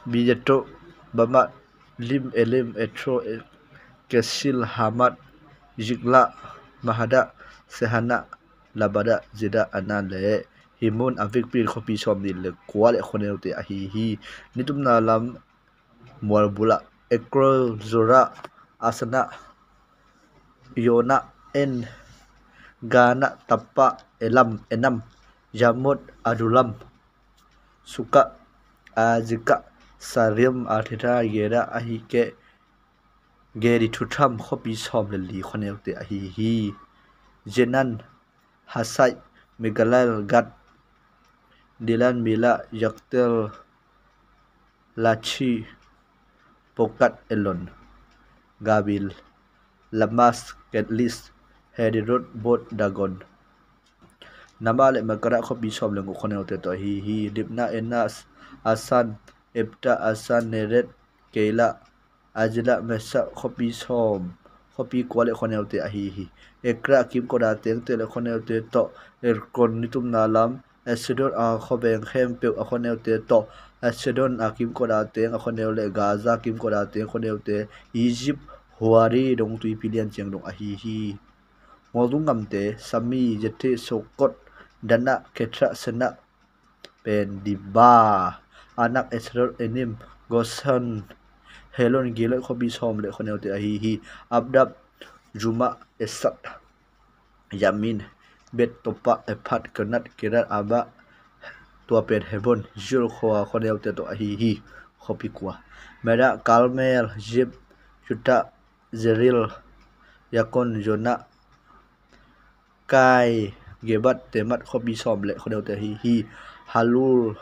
Bijeto, Bama, Lim, Elim, Etro, Kesil, Hamat, Zikla, Mahada, Sehana, Labada, Zida, Ana le Himon, a vekpi in khuapi sawm nih le kua le khuaneute ahi hi. Nitupna lam mualbulah Ekrol, Zora, Asana, Yona, En, Gana, Tapa, Elam, Enam, Yamot, Adulam, Suka, Azika, Sarim, Athera, Gera, Ahike, Gedi, Thutham, khuapi sawm le li khuaneute ahi hi. Zenan, Hasai, Migalel, Gad, Dilan, Mila, Yaktel, Lachi, Pokat, Elon, Gabil, Lamas, Ketlis, Hedirot, Bot, Dagon, Nama le Makara, khuapi sawm le nguk khuaneute tawh ahi hi. Dibna, Enas, Asan, Epta, Asan, Neret, Keila, Azila, Mesa, khuapi sawm, khuapi kua le khuaneute ahi hi. Ekra, a kimkot a tengte le khuaneute tawh. Erkon, nitupna lam Asdod a khuaveng khempeuh a khuaneute tawh. Asdod a kimkot a teng a khuaneu le Gaza kimkot a teng khuaneute. Egypt huari dong tuipi lian ciang dong ahi hi. Mualtung gamte, Sami, Jete, Sokot, Dana, Ketra, Sena, pen Diba, Anak, Esrol, Enim, Gosan, Helon, Gilot, khuapi sawm le khuaneute ahi hi. Abdab, Juma, Esat, Yamin, Bet, Topa, Ephat, Kenat, Kerat, Aba, tua pen Hebron, Zul khua khuaneute tawh ahi hi. Khuapi kua. Mera, Kalmel, Zeb, Juta, Zeril, Yakon, Jona, Kai, Gebat, Temat, khuapi sawm le khuaneute ahi hi. Halul,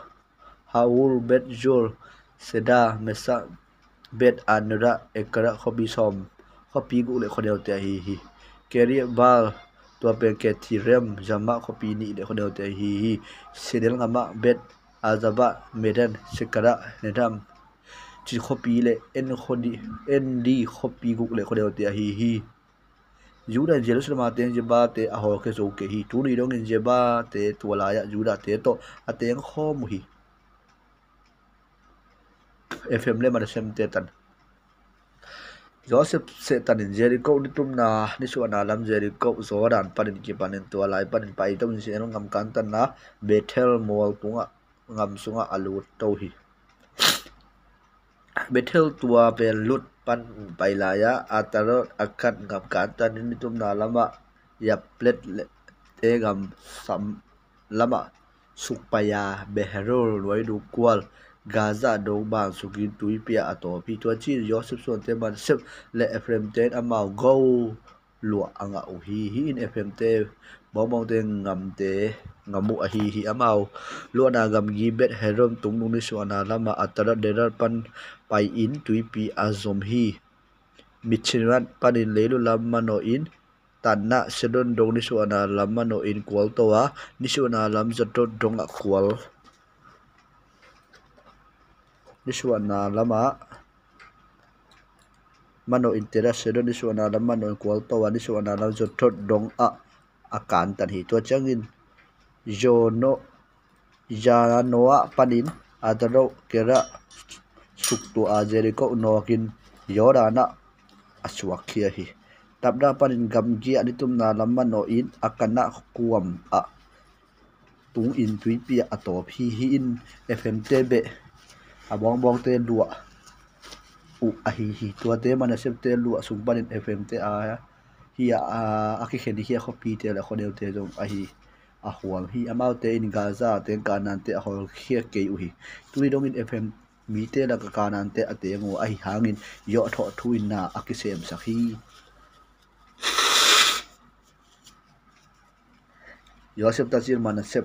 Haul, Bet Zul, Seda, Mesa, Bet Anura, Ekara, khuapi sawm, khuapi guk le khuaneute ahi hi. Keri Bal, tua pen Ketirem, Zama, khuapi nih le khuaneute ahi hi. Sedel Ngama, Bet Azaba, Medan, Sekara, Nedam, ci khuapi le En khodi, En di khuapi guk le khuaneute ahi hi. Judah in Jerusalem a teng Jebate a hawlkhia zo kei hi. Tuni dongin Jebate tua lai-ah Judahte tawh a teng khawm uh hi. Efraim le Manassehte tan. Joseph sehtan in Jericho nitumna nisuahna lam Jericho Jordan panin kipanin tua lai panin paito in Israel gam kantanna Bethel mual tungah gam sungah a lut to hi. Bethel tua pen Luz pan pai lai-a Atarot Adar gam kantan nitumna lamah Yaplet le te gam sam lamah sukpai-a Beheror nuai duk kual Gaza dong ban sukin tuipi-ah a tawp hi. Tua ci-in Joseph suante Manasseh le Ephraim te in amau go luah a ngah uh hi. Hih in Ephraim te bawngbawngte gamte gam uh ahi hi. Amau luahna gamgi Beth-horon tungnung nisuahna lamah Atarot Adar pan pai-in tuipi a zom hi. Mikmethath panin leilu lam manawh in Taanach Sidon dong nisuahna lam manawh in kual to a, nisuahna lam Zaretan dongah kual nisuahna lamah manawh in Taanach Sidon nisuahna lam manawh in kual to a, nisuahna lam Zaretan dongah a kantan hi. Tua ciangin Jono Janoah panin Atarot Adar suktua Jericho nawkin Jordan ah a suakkhia hi. Tabra panin gamgi ah nitumna lam manawh in Akanah kuam ah tungin tuipi ah a tawp hi. Hih in Ephraim te beh a bawngbawngte luah uh ahi hi. Tuate Manasseh te luah sung panin Ephraim te a hi a, a kikhen hi a khuapite le khuaneute zong ahi a huam hi. Amaute in Gaza teng Kanaan te a hawlkhia kei uh hi. Tui dongin Ephraim mite lakah Kanaan te a teng uh ahi hangin Joseph thawh thu in na a kisemsak hi. Joseph tacil Manasseh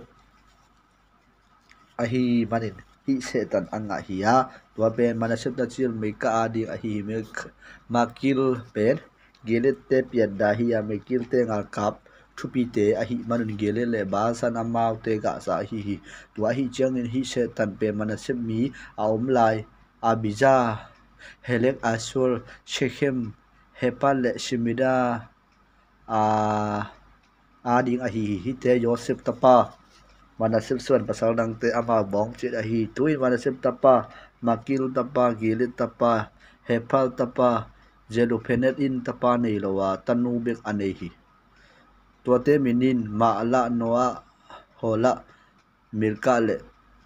ahi manin hih sehtan a ngah hi a, tua pen Manasseh tacil Micah ading ahi hi. Mik-, Makir pen Gilead te pianda hi a, Makir te ngalkap thupite ahi manun Gilead le Bashan amaute gahsa ahi hi. Tua ahi ciangin hih sehtan pen Manasseh mi a om lai Abijah, Helek, Asor, Shechem, Helkat le Shemida a, ading ahi hi. Hihte Joseph tapa Manasseh suan pasal dangte amau bawngcit ahi. Tuin Manasseh tapa, Makir tapa, Gilead tapa, Helkat tapa, Zelophehad in tapa nei lo a, tanu bek a nei hi. Tuate min in Mahlah, Noah, Hoglah, Milkah le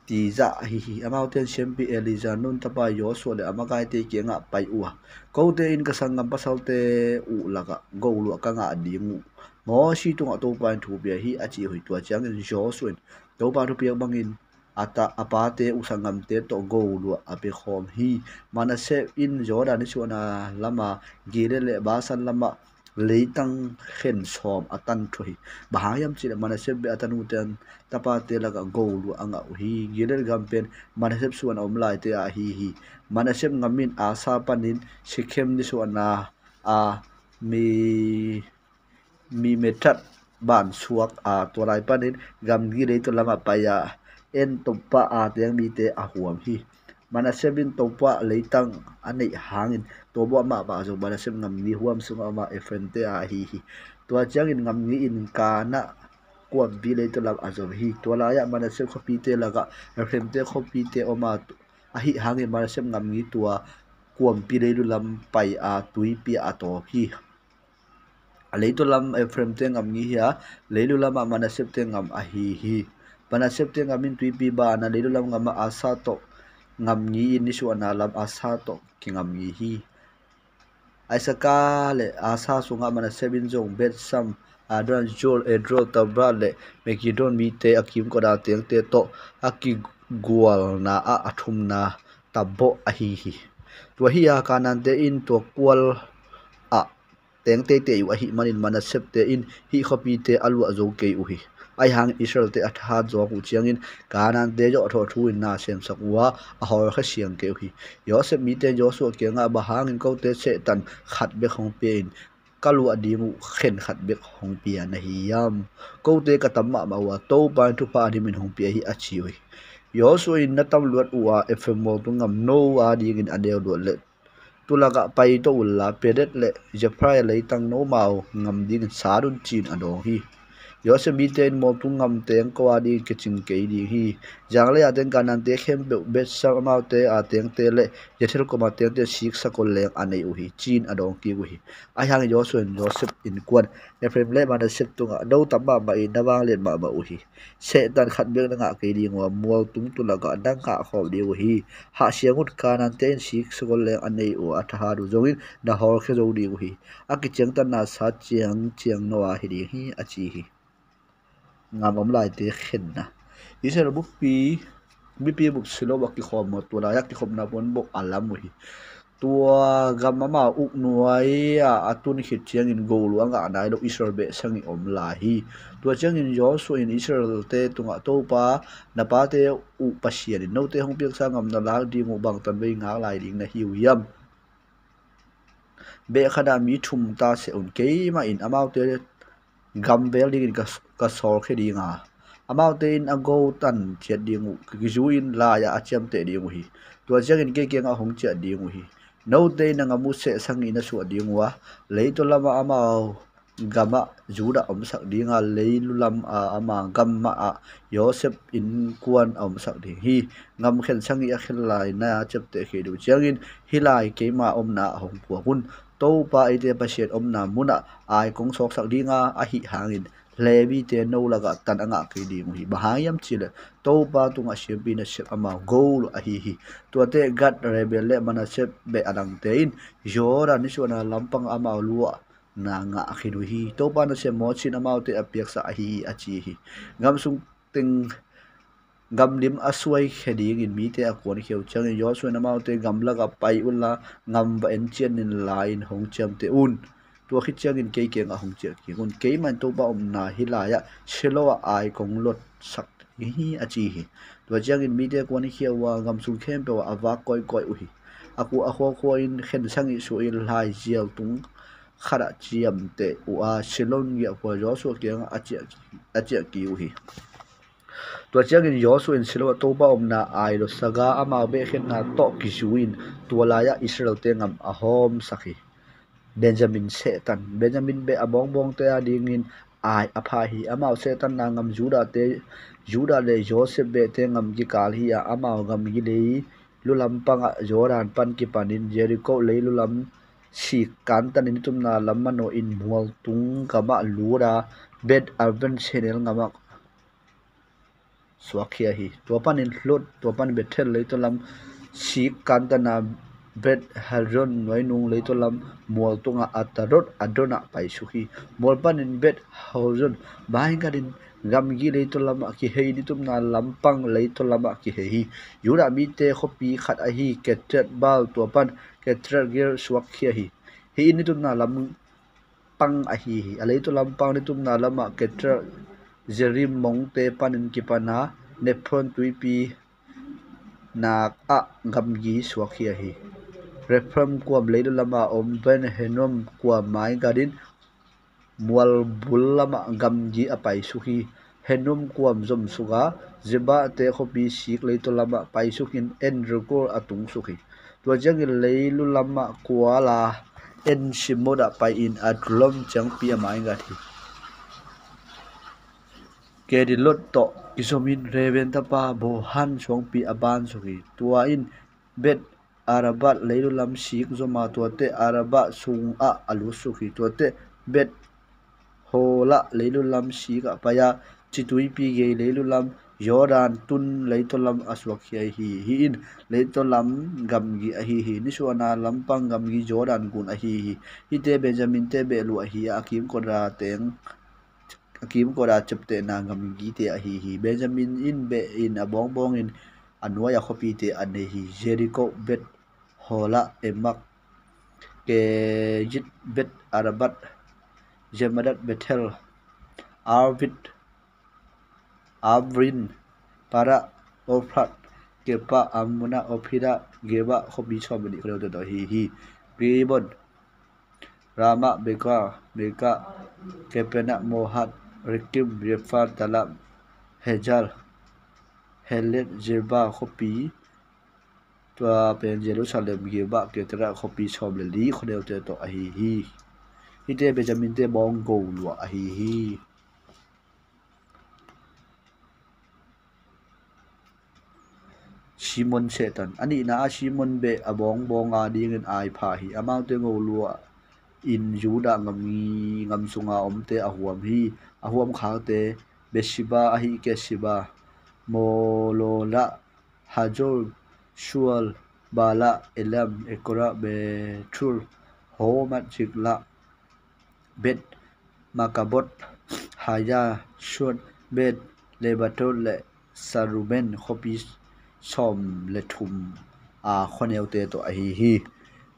Tirzah ahi hi. Amaute in siampi Eleazar, Nun tapa Joshua le a makaite kiangah pai uh a, kote in ka sanggam pasalte uh lakah goluah ka ngah ding uh. Moses tungah Topa in thu pia hi a ci uh hi. Tua ciangin Joshua in Topa thupiak bangin a ta, a pate uh sanggamte tawh goluah a pia khawm hi. Manasseh in Jordan nisuahna lama Gilead le Bashan lamah leitang khen sawm a tan thuah hi. Bang hang hiam cihleh Manasseh beh a tanute an tapate lakah goluah a ngah uh hi. Gilead gam pen Manasseh suan a om laite a ahi hi. Manasseh gam in Asa panin Shechem nisuahna a Mi, Mikmethath ban suak a, tua lai panin gamgi leitang lamah pai a, En Tophah a teng mite a huam hi. Manasseh in Tophah leitang a neih hangin tua bawh mahmah zong Manasseh gamgi huam sungah om a, Ephraim te a ahi hi. Tua ciangin gamgi in Kanaan kuampi leitang lam a zom hi. Tua lai-ah Manasseh khuapite lakah Ephraim te khuapite om a, ahi hangin Manasseh gamgi tua kuampi leilu lam pai a, tuipi ah a tawp hi. A leitung lam Ephraim te gamgi hi a, leilu lamah Manasseh te gam ahi hi. Manasseh te gam in tuipi ban a, leilu lam gamah Asa tawh gamgi in nisuahna lam Asa tawh kigamgi hi. Issakar le Asher sungah Manasseh in zong Bethshan, Adar, Gozan, Esdraelon, Tabor le Migdol mite a kimkot a tengte tawh a kigualna ah a thumna Tabor ahi hi. Tua hi a, Kanaan te in tua kual ah teng teitei uh ahih manin Manasseh te in hih khuapite a luah zo kei uh hi. Ahi hangin Israel te a thahat zawng uh ciangin Kanaan te zawh thawh thu in na semsak uh a, a hawlkhia siang kei uh hi. Joseph mite in Joshua kiangah, bang hangin kote sehtan khat bek hong pia in ka luah ding uh khen khat bek hong pia na hi hiam? Kote ka tam mahmah uh a, Topa in thupha a dimin hong pia hi, a ci uh hi. Joshua in, na tam luat uh a, Ephraim mual tung gam no adingin a neu luat le tulakah paito unla, Peleth le Refaim leitang nomau gam dingin sat un, ci-in a dawng hi. Joseph mite in mualtung gam teng ko a ding kicing kei ding hi. Zanglei a teng Kanaan te khempeuh Bethsam amaute a tengte le Jethel kuam a tengte siksa kol leng a nei uh hi, ci-in a dawng kik uh hi. Ahi hangin Joshua in Joseph innkuan Ephraim le Manasseh tungah, no tam mahmah in na vanglian mahmah uh hi. Sehtan khat bek na ngah kei ding uh a, mualtung tulakah na ngah khawm ding uh hi. Hahsia un, Kanaan te in siksa kol leng a nei uh a, thahat uh zongin na hawlkhia zo ding uh hi. A kiciangtanna sa ciangciang no a hi ding hi, a ci hi. Gam om laite khenna. Israel buppi, mipi bup Shiloh a kikhawm uh a, tua lai-ah kikhopna puan bawh a lam uh hi. Tua gam amau uk nuai-ah a tun khit ciangin gol uh a ngah nai lo Israel beh sagih om lai hi. Tua ciangin Joshua in Israel-te tungah, Topa na pate uh Pasian in note hong piaksa gam na lak ding uh bang tanvei ngak lai ding na hi uh hiam? Beh khatah mi thum ta seh un, keimah in amaute gam vel dingin ka, ka sawlkhia ding a, amaute in a go tan ciat ding uh, kizui-in lai-ah a ciamteh ding uh hi. Tua ciangin kei kiangah hong ciah ding uh hi. Note in a gam uh seh sagih na suah ding uh a, leitaw lamah amau gamah Judah a omsak ding a, leilu lamah ama gam mahah Joseph innkuan a omsak ding hi. Gam khen sagih a khen lai na ciamteh khit uh ciangin, hih lai keima omna ah hong puak un. Topa eite Pasian omna munah ai kong sawksak ding a, ahih hangin Levite no lakah tan a ngah kei ding uh hi. Bang hang hiam cih leh Topa tungah siampi nasep amau gol uh ahi hi. Tuate Gad, Reuben le Manasseh beh a dangte in Jordan nisuahna lampang amau luah na ngah khin uh hi. Topa nasem Moses in amaute a piaksa ahi hi, a ci hi. Gam sung teng gam lim a suaikhia dingin mite a kuankhia uh ciangin Joshua in amaute, gam lakah pai unla, gam va en ciat in lai-in hong ciamteh un. Tua khit ciangin kei kiangah hong ciah kik un. Keimah in Topa omna hih lai-ah Shiloh ah ai kong lotsak ding hi, a ci hi. Tua ciangin mite kuankhia uh a, gam sung khempeuh ah a vak kawikawi uh hi. A khuakhua in khen sagih suahin laizial tung khatah ciamteh uh a, Shiloh giahkhua Joshua kiangah a ciah, a ciah kik uh hi. Tua ciangin Joshua in Shiloh ah Topa omna ai lotsak a, amau beh khenna tawh kizui-in tua lai-ah Israel-te gam a hawmsak hi. Benjamin sehtan. Benjamin beh a bawngbawngte a dingin ai a pha hi. Amau sehtanna gam Judah-te, Judah le Joseph behte gam kikal hi a, amau gamgi leilu lampangah Jordan pan kipanin Jericho leilu lam sik kantanin i tupna lam manawhin mualtung gamah lut a, Beth Aven sehnel gamah suakkhia hi. Tua panin Lod, tua panin Bethel leitaw lam sik kantana Beth Horon nuainung leitaw lam mual tungah Atarot Adon ah paisuk hi. Mual panin Beth Horon maingatin gamgi leitaw lamah kihei, i tupna lampang leitaw lamah kihei hi. Judah mite khuapi khat ahi Kiryat Baal, tua pan Kiryat Yearim suakkhia hi. Hih in i tupna lam pang ahi hi. A leitaw lampang i tupna lamah Kiryat Yearim mongte panin kipana Neftoa tuipi nakah gamgi suakkhia hi. Rephaim kuam leilu lamah om Ben Hinnom kuam maingatin mual bul lamah gamgi a paisuk hi. Hinnom kuam zomsuk a, Zeba-te khuapi sik leitaw lamah paisukin En-rogel a tungsuk hi. Tua ciangin leilu lamah kual a, En-simmot ah pai-in Adullam ciangpi a maingat hi. Gederot tawh kizomin Reuben tapa Bohan suangpi a bansuk hi. Tua in Beth Araba leilu lam sik zom a, tuate Araba sungah a lutsuk hi. Tuate Beth Hola leilu lam sikah pai a, Ci tuipi gei leilu lam Jordan tun leitaw lam a suakkhia hi. Hih in leitaw lam gamgi ahi hi. Nisuahna lampang gamgi Jordan gun ahi hi. Hihte Benjamin-te beh luah ahi a, a kimkot a teng, a kimkot a ciaptehna gamgite ahi hi. Benjamin in beh in a bawngbawngin a nuai-a khuapite a nei hi. Jericho, Beth Hola, Emak, Keziz, Beth Araba, Zemed, Bethel, Avith, Abarim, Para, Ofra, Geba, Amona, Ofira, Geba khuapi sawm le nih khua neute tawh ahi hi. Gibbon, Rama, Beka, Beka, Kaphira, Moath, Rekem, Repha, Tala, Hazar, Helek, Zeba khuapi, tua pen Jerusalem, Geba, Ketura khuapi sawm le li khua neute tawh ahi hi. Hihte Benjamin-te bawng go luah ahi hi. Simon Setan. A nihna ah Simon beh a bawngbawng adingin aipha hi. Amaute ngoluah in Judah ngam, ngam sunga omte a huam hi. A huam khakte Beersheba ahi Kesiba, Mololah, Hazor Shual, Bala, Elam, Ekora, Bethul, Hormat, Ziklah, Beth Markaboth, Haya, Shual, Beth Lebanon le Saruben, khuapi sawm le thum a khuaneute tawh ahi hi.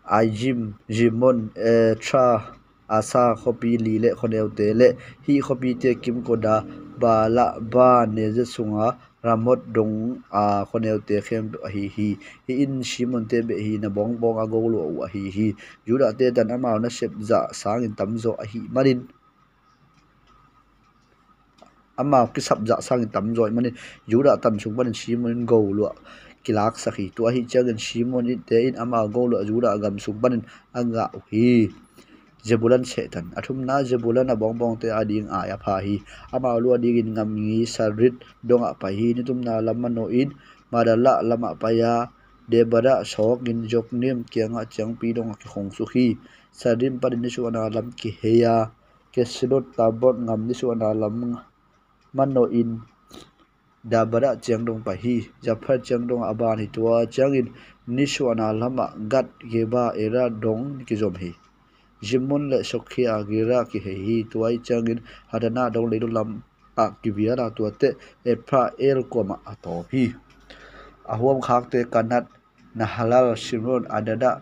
Aizim, Zimon, Etra, Asa, khuapi li le khuaneute le hih khuapite kimkot a Baala, Ba, Negev sunga Ramot dong a khuaneute khempeuh ahi hi. Hih in Simonte beh hi, na bawngbawng a goluah uh ahi hi. Judahte tan amau nasep zah sangin tamzaw ahih manin, amau kisap zah sangin tamzaw ahih manin Judah tan sung panin Simon in goluah kilaksak hi. Tua ahih ciangin Simon itte in amau goluah Judah gam sung panin a ngah uh hi. Zebulun Setan. A thumna Zebulun a bawngbawngte ading ai a pha hi. Amau luah dingin ngamgi Sarid dongah pai hi. Nitumna lam manawhin Magdala lamah pai a, Debada sawkin Jokneam kiangah ciangpi dongah kikhong suk hi. Sarid panin nisuahna lam kihei a, Kesilot Tabor ngam nisuahna lam manawhin Debada ciang dong pai hi. Zaphon ciang dongah a ban hi. Tua ciangin nisuahna lamah Gath, Geba, Elah dong kizom hi. Zimon le Sokhia, Gera kihei hi. Tua ahih ciangin Hadanah dong leilu lamah kivial a, tuate Ephrath El kuamah a tawp hi. A huamkhakte Kanat, Nahalal, Simron, Adada,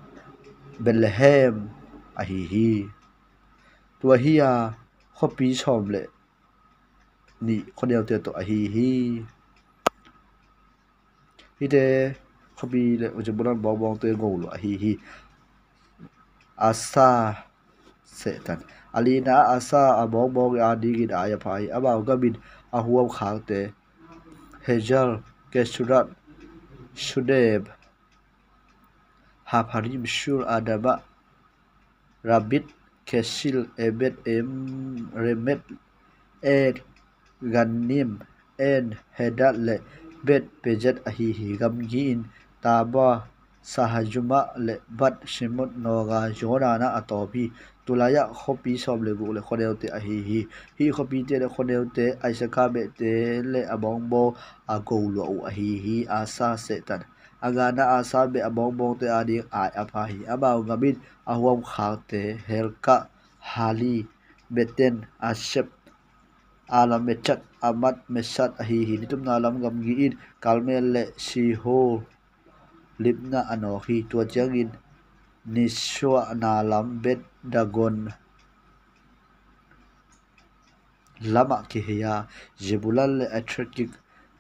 Bethlehem ahi hi. Tua hi a khuapi sawm le nih khuaneute tawh ahi hi. Hihte khuapi le Zebulun bawngbawngte goluah ahi hi. Asa Setan. A lina Asa a bawngbawng adingin ai a pha hi. Amau gamin a huamkhakte Hazor, Kesurat, Shunem, Hapharim, Sur, Adama, Rabit, Kesil, Ebed, Em, Remet, En, Gannim, En, Hedad le Beth Pelet ahi hi. Gamgi in Tabor, Sahazuma le Beth Jesimoth nawka Jordan ah a tawp hi. Tulaiah khuapi sawm le guk le khuaneute ahi hi. Hih khuapite le khuaneute Isakar behte le a bawngbawng a goluah uh ahi hi. Asa Setan. A ngana Asa beh a bawngbawngte ading ai a pha hi. Amau gamin a huamkhakte Helkah, Hali, Beten, Asep, Alamechat, Amat, Mesat ahi hi. Nitumna lam gamgi in Karmel le Sihor, Libnah a nawk hi. Tua ciangin nisuahna lam Beth Dagon lamah kihei a, Zebulun le Asgad kik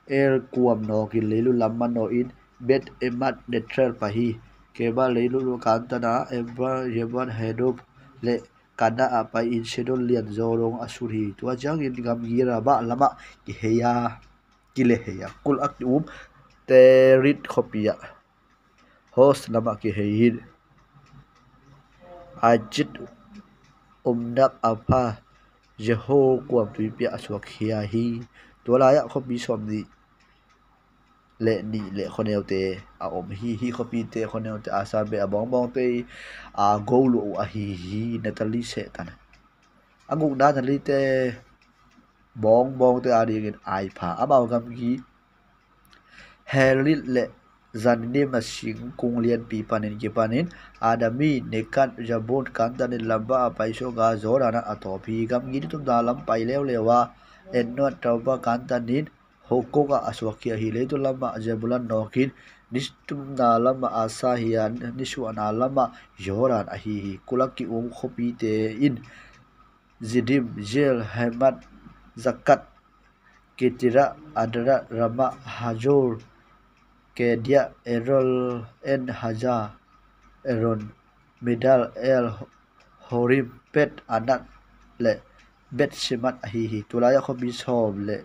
El kuam nawkin leilu lam manawhin Beth Emmath Neiel pai hi. Geba leilu kantan a, Ebal, Zeboiim, Henoam le Kanaan ah pai-in Sidon lianzaw dong a sut hi. Tua ciangin gamgi Rabba lamah kihei a, kilehei a, kulh a ki-um Tarit khuapi ah Hos lamah kihei hi. Aizit umnak a pha Zeboiim kuam tuipi ah a suakkhia hi. Tua lai-ah khuapi sawm nih le nih le khuaneute a om hi. Hih khuapite khuaneute Asa beh a bawngbawngte a goluah uh ahi hi. Naphtali Setan. A gukna Naphtalite bawngbawngte adingin ai pha. Amau gamgi Helelet le Zaanannim a singkung lianpi panin kipanin Adami, Nekeb, Zeboiim kantanin Rabba a paisuak a Jordan ah a tawp hi. Gamgi nitumna lam pai leuleu a, Endor, Tabor kantanin Hukkok ah a suakkhia hi. Leitung lamah Zebulun nawkin nitumna lamah Asa hi a, nisuahna lamah Jordan ahi hi. Kulh a ki-um khuapite in Ziddim, Zered, Hamath, Zaakan, Ketura, Adada, Ramah, Hazor, Keila, Elath, En, Hazar Enan, Migdal, El, Horma, Beth Anat le Beth Shemesh ahi hi. Tulai-ah khuapi sawm le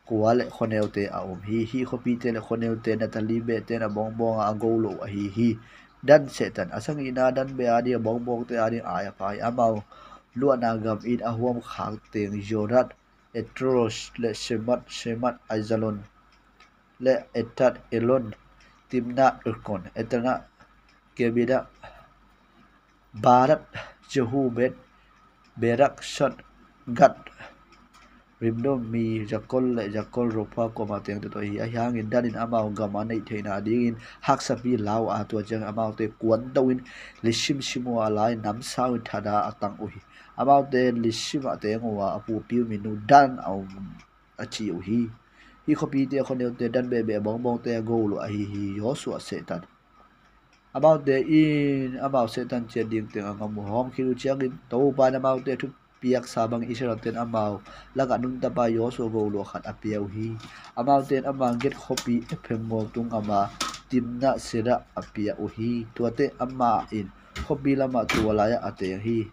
kua le khuaneute a om hi. Hih khuapite le khuaneute Naphtali behte in a bawngbawng a, a goluah uh ahi hi. Dan Setan. A sagihna Dan beh ading a bawngbawngte ading ai a pha hi. Amau luahna gam in a huamkhak teng Zora, Estaol le Shemesh, Shemesh, Aiyalon, le Ethan, Elon, Timna, Irkon, Etana, Kebida, Barat, Jehu, Bet, Berak, Shot, Gat, Rimno, Mi, Jakol le Jakol, Ropa, kuama tengte tawh hi. Ahi hangin Dan in amau gam a neih theihna dingin haksapi lau a, tua ciangin amaute kuanto in Lisim sim uh a, a lai namsau in thada a tang uh hi. Amaute Lisim ah teng uh a, a pupi uh min uh Dan a um a ci uh hi. Hih khuapite a khuaneute Dan behbeh a bawngbawngte a gol uh ahi hi. Joshua sehtan. Amaute in amau sehtan ciat ding teng a ngam uh hawm khin uh ciangin Topa in amaute a thupiaksa bangin Israel-te in amau lakah nun tapa Joshua gol uh khat a pia uh hi. Amaute in ama nget khuapi Ephraim mualtung ngam a Timna Serah a pia uh hi. Tuate amah in khuapi lamah tua lai-ah a teng hi.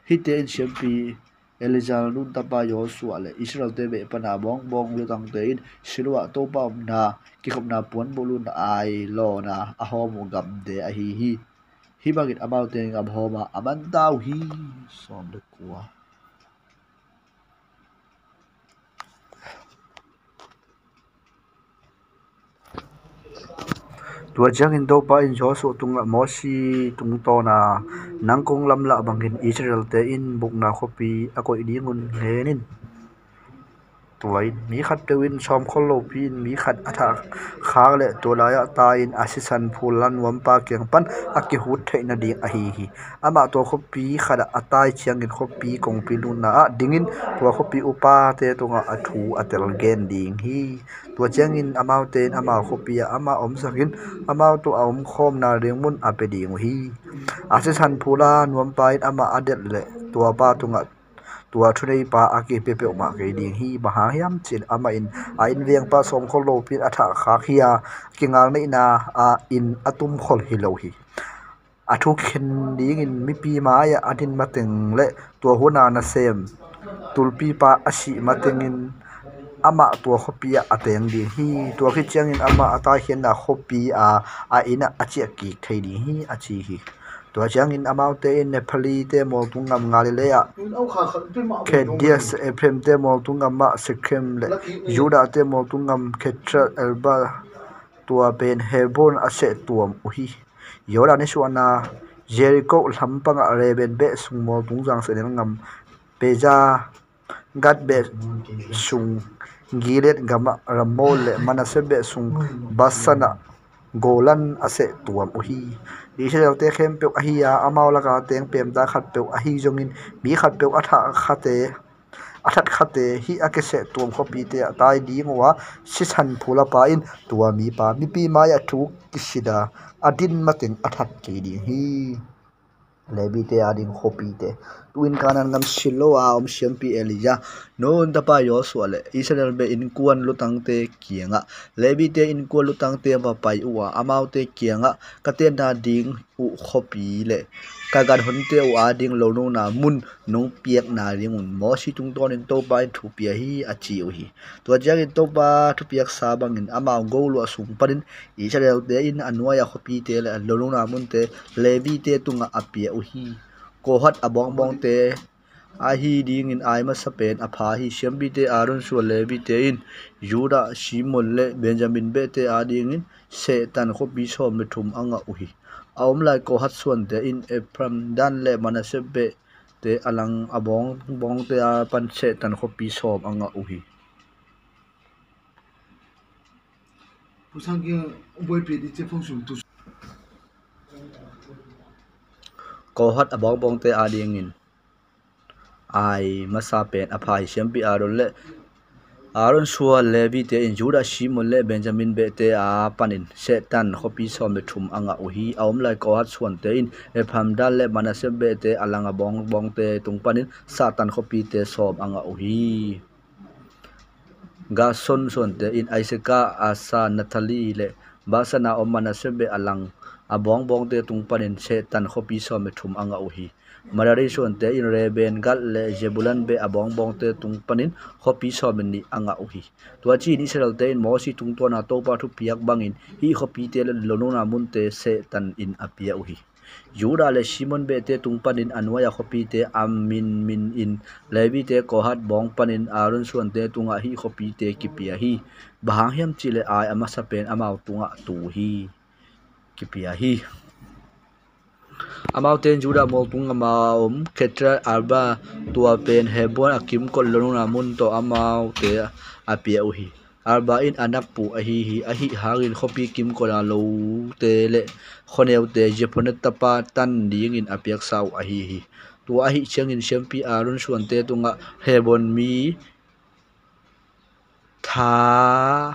Hihte in siampi Eleazar nun tapa Joshua le Israel-te beh pana bawngbawng lutangte in Shiloh ah Topa omna kikhopna puan bulh uh Ai lawna a hawm uh gamte ahi hi. Hih bangin amaute in gam hawm a, a manta uh hi. Sawm le kua. Tua ciangin Topa in Joshua tungah Mosi tungtawna, nang kong lamlah bangin Israel-te in bukna khuapi a koih ding un ngen in. Tua in mi khatpeuh in sawmkhollopi in mi khat a thah khak le tua lai-ah tai in a sisan phula nuampa kiang pan a kihut theih nading ahi hi. Amah tua khuapi khatah a tai ciangin khuapi kongpi lutna ah dingin tua khuapi upate tungah a thu a tel gen ding hi. Tua ciangin amaute in amau khuapi ah amah omsakin amau tawh a omkhawmna ding mun a pia ding uh hi. A sisan phula nuampa in amah a delh le tuapa tungah tua thuneipa a kipia peuhmah kei ding hi. Bang hang hiam cih leh amah in a innvengpa sawmkhollopi in a thah khak hi a, kingal neihna ah in a tumkhol hi lo hi. A thu khen dingin mipi mai-ah a din mateng le tua huna nasem tulpipa a sih matengin amah tua khuapi ah a teng ding hi. Tua khit ciangin amah a taikhiatna khuapi a a inn ah a ciah kik thei ding hi, a ci hi. Tua ciangin amaute in Naphtali-te mualtung ngam Galilee ah Kedesh, Ephraim-te mualtung ngam ah Shekhem le Judah-te mualtung ngam Kirjath-arba, tua pen Hebron a seh tuam uh hi. Jordan i suahna Jericho lampangah Reuben beh sung mualtung zangsianel ngam Pezah, Gad beh sung Gilead gamah Ramon le Manasseh beh sung Bashan ah Golan a seh tuam uh hi. Israel-te khempeuh ahi a, amau laka teng pemta khatpeuh ahi zongin mi khatpeuh a thah khate, a that khate hih a kiseh tuam khuapite ah tai ding uh a, sisan phulapa in tua mipa mipi mai-ah thu kisita a din mateng a that kei ding hi. Levi-te ading khuapite. Tu-in Kanaan gam Shiloh a om siampi Elijah, Nun tapa Joshua le Israel beh innkuan lutangte kiangah, Levi-te innkuan lutangte va pai uh a, amaute kiangah, ka tenna ding uh khuapi le ka ganhonte uh ading lonona mun nong piakna dingun Mosi tungtawnin Topa in thu pia hi, a ci uh hi. Tua ciangin Topa thupiaksa bangin amau goluah sung panin Israel-te in a nuai-a khuapite le a lonona munte Levi-te tungah a pia uh hi. Kohat a bawngbawngte ahi dingin ai masa pen a pha hi. Siampite Aaron suan Levi-te in Judah, Simeon le Benjamin behte adingin sehtan khuapi sawm le thum a ngah uh hi. A om lai Kohat suante in Ephraim, Dan le Manasseh behte a lang a bawngbawngte a pan sehtan khuapi sawm a ngah uh hi. Kohat a bawngbawngte adingin ai masa pen a pha hi. Siampi Aaron le Aaron suan Levi-te in Judah, Simeon le Benjamin behte a panin sehtan khuapi sawm le thum a ngah uh hi. A om lai Kohat suante in Ephraim, Dan le Manasseh behte a lang a bawngbawngte tung panin sehtan khuapite sawm a ngah uh hi. Gerson suante in Issakar, Asher, Naphtali le Bashan a om Manasseh beh a lang a bawngbawngte tung panin sehtan khuapi sawm le thum a ngah uh hi. Merari suante in Reuben, Gad le Zebulun beh a bawngbawngte tung panin khuapi sawm le nih a ngah uh hi. Tua ci-in Israel-te in Mosi tungtawna Topa thupiak bangin hih khuapite le lonona munte sehtan in a pia uh hi. Judah le Simeon behte tung panin a nuai-a khuapite a minmin in Levite Kohath bawng panin Aaron suante tungah hih khuapite kipia hi. Bang hang hiam cihleh ai a masa pen amau tungah tu hi, kipia hi. Amaute in Judah mualtung gam a om Kiriath Arba, tua pen Hebron a kimkot lonuna mun tawh amaute a pia uh hi. Arba in Anak pu ahi hi. Ahih hangin khuapi kimkot a lote le khuaneute Jephunneh tapa tan dingin a piaksa uh ahi hi. Tua ahih ciangin siampi Aaron suante tungah Hebron mi Tha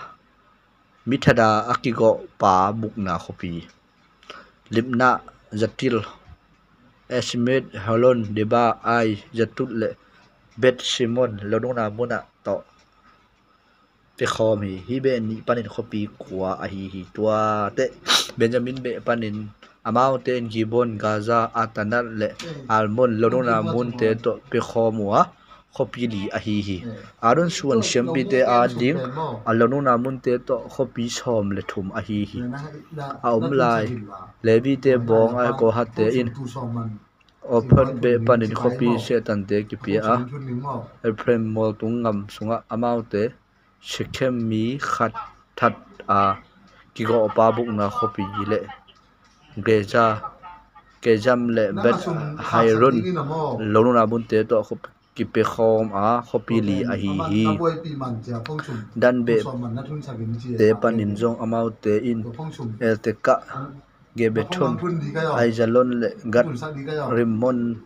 Mithada a kigawhpa bukna khuapi, Libnah, Jatir, Ashmeth, Holon, Deba, Ai, Jatut le Beth Shemesh lonuna munah tawh piakhawm hi. Hih beh nih panin khuapi kua ahi hi. Tuate Benjamin beh panin amaute in Gibeon, Gaza, Ataroth le Almon lonuna munte tawh piakhawm uh a, khuapi li ahi hi. Aaron suan siampite ading a lonuna munte tawh khuapi sawm le thum ahi hi. A om lai Levite bawng a Kohathte in Ophrah beh panin khuapi sehtante kipia a, Ephraim mualtung gam sungah amaute Shekhem mi Khathat a kigawhpa bukna khuapi le Geza, Kezam le Beth Horon lonuna munte tawh khuapi kipiakhawm a, khuapi li ahi hi. Dan beh te panin zong amaute in Eltekah, Gibethon, Aijalon le Gath Rimmon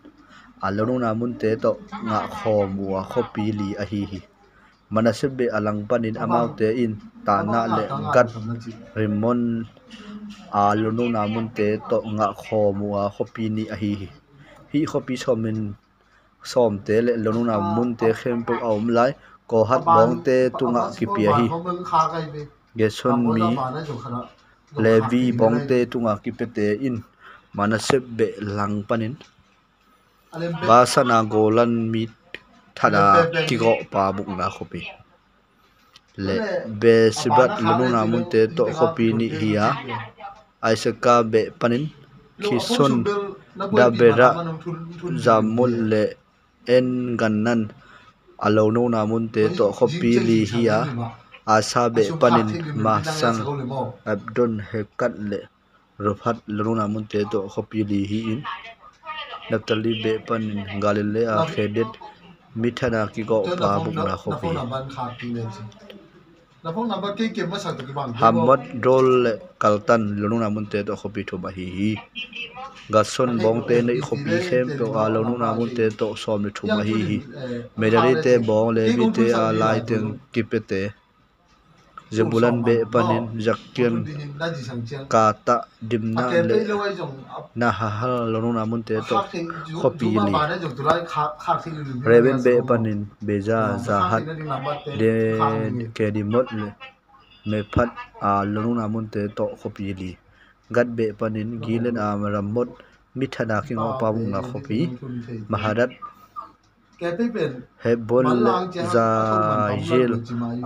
a lonuna munte tawh ngahkhawm uh a, khuapi li ahi hi. Manasseh beh a lang panin amaute in Taanah le Gath Rimmon a lonuna munte tawh ngahkhawm uh a, khuapi nih ahi hi. Hih khuapi sawmin sawmte le lonuna munte khempeuh a om lai Kohath bawngte tungah kipia hi. Gerson mi Levi bawngte tungah kipiate in Manasseh beh lang panin Basan a Golan mi Thadah kigawhpa bukna khuapi le Beershebath lonuna munte tawh khuapi nih hi a, Issakar beh panin Kison, Daberah, Jarmuth le En-gannim a lonuna munte tawh khuapi li hi a, Asher beh panin Mashal, Abdon, Helkat le Refath lonuna munte tawh khuapi li hi-in, Naphtali beh panin Galilee a Kedar mi Thadah kigawhpa bukna khuapi, Hammoth Dor le Kartan lonuna munte tawh khuapi thum ahi hi. Gerson bawngte neih khuapi khempeuh a lonuna munte tawh sawm le thum ahi hi. Merarite bawng Levite a laiteng kipiate Zebulun beh panin Jokneam, Kartan, Dimna le Nahlah lonuna munte tawh khuapi li. Reuben beh panin Bezer, Jahaz, Kedemoth le Mefaat a lonuna munte tawh khuapi li. Gad beh panin Gilead a Ramot mi Thadah kigawhpa bukna khuapi, Mahanath, Hebron le Jazer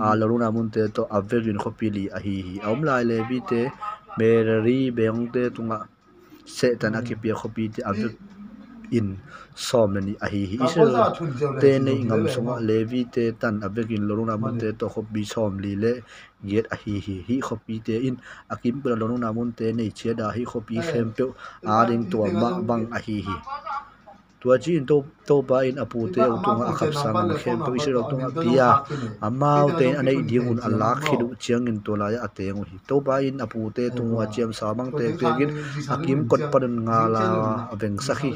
a lonuna munte tawh a vekin khuapi li ahi hi. A om lai Levite Merari bawngte tungah sehtante a kipia khuapite a vekin sawm le nih ahi hi. Israelte neih gam sungah Levite tan a vekin lonuna munte tawh khuapi sawmli le giat ahi hi. Hih khuapite in a kimkot a lonuna munte nei ciat a, hih khuapi khempeuh ading tua mah bang ahi hi. Tua ci-in To, Topa in a pute uh tungah a khapsang gam khempeuh Israel tungah pia a, amaute in a neih ding hun a lak khit uh ciangin tua lai-ah a teng uh hi. Topa in a pute tung uh a ciamsa bang tektek in a kimkot panun ngal a vengsak hi.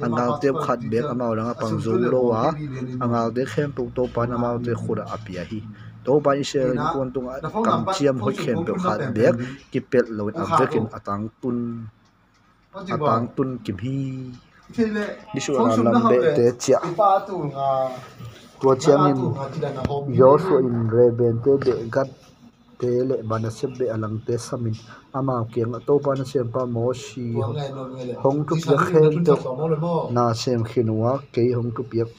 A galte uh khat beek amau langah pang zo lo a, a galte khempeuh Topa in amaute khutah a pia hi. Topa in Israel innkuan tungah kamciam hoih khempeuh khat beek kipelh loin a vekin a tangtun a tangtun kim hi. Nisuahna lam behte ciah. Tua ciangin Joshua in Reubente beh, Gadte le Manasseh beh a langte samin amau kiangah, Topa na siampa Moses hong thupiak khempeuh na sem khin uh a, kei hong thupiak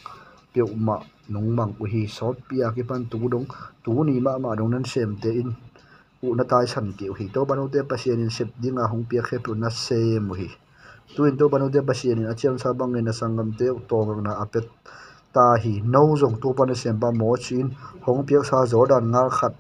peuhmah nong mang uh hi. Sawtpi a kipan tu dong, tuni mahmah dong nan semte in uh na taisan kei uh hi. Topa note Pasian in sep dinga hong piak khempeuh na sem uh hi. Tu-in Topa note Pasian in a ciamsa bangin na sanggamte uh tawlngakna a pia ta hi. No zong Topa Pasian pa Moses in hong piaksa Jordan ngal khat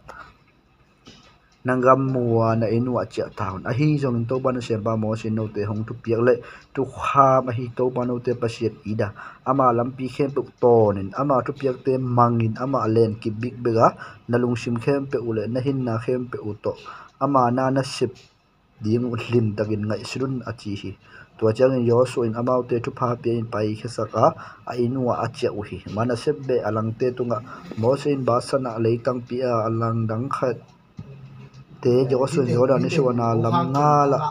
na gam uh a na inn uh ah ciah ta un. Ahi zongin Topa Pasian pa Moses in note hong thupiak le thukham ahi Topa note Pasian it a, ama lampi khempeuh tawnin, ama thupiakte mangin, ama len kibik bek a, na lungsim khempeuh uh le na hinna khempeuh uh tawh ama na na sep ding uh limtakin ngaihsun un, a ci hi. Tua ciangin Joshua in amaute thupha pia-in paikhiasak a, a inn uh ah a ciah uh hi. Manasseh beh a langte tungah Moses in Bashan ah leitang pia a, a langdang khatte Joshua in Jordan nisuahna lam ngalah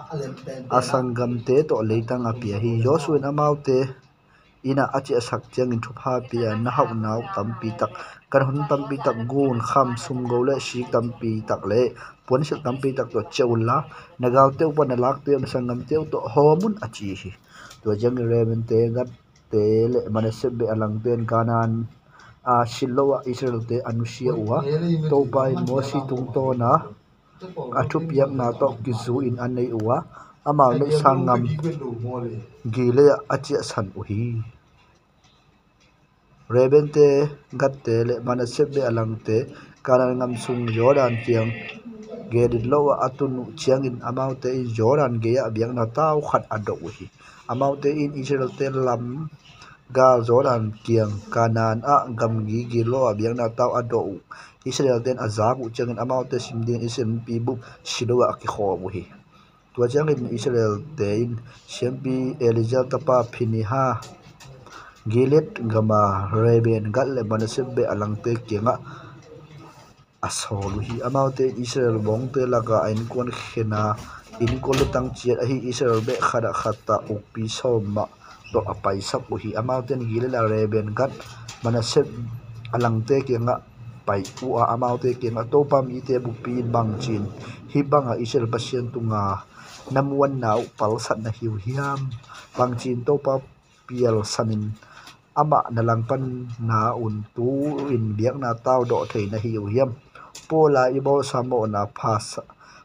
a sanggamte tawh leitang a pia hi. Joshua in amaute inn ah a ciahsak ciangin thupha pia a, na hauhna uh tampi tak, kan hun tampi tak, gun, kham, sumgo le sik tampi tak le puansilh tampi tak tawh ciah unla, na galte uh pan na lakte uh, na sanggamte uh tawh hawm un, a ci hi. Tua ciangin Reuben-te, Gad-te le Manasseh beh a langte in Kanaan a Shiloh ah Israel-te a nusia uh a, Topa in Moses tungtawna a thupiakna tawh kizui-in a nei uh a, amau neihsa gam Gilead ah a ciahsan uh hi. Reuben-te, Gad-te le Manasseh beh a langte Kanaan gam sung Jordan kiang Gedi lo ah a tun uh ciangin amaute in Jordan gei-ah biakna tau khat a dawh uh hi. Amaute in Israel-te lam gal Jordan kiang Kanaan ah gamgi Gilo ah biakna tau a dawh uh Israel-te in a zak uh ciangin amaute sim dingin Israel mipi bup Shiloh ah a kikhawm uh hi. Tua ciangin Israel-te in siampi Eleazar tapa Phinehas Gilead gama Reuben, Gad le Manasseh beh a langte kiangah a sawl uh hi. Amaute in Israel bawngte lakah a innkuan khena, innkuan lutang ciat ahi Israel beh khatah khatah ukpi sawmah tawh a paisak uh hi. Amaute in Gilead ah Reuben, Gad, Manasseh a langte kiangah pai uh a, amaute kiangah, Topa mite buppi in bangci-in hih bangah Israel Pasian tunga na muanna uh palsat na hi uh hiam? Bangci-in Topa pialsanin amah na langpanna un tu-in biakna tau dawh thei na hi uh hiam? Paula i bawlsa mawhna pha sa,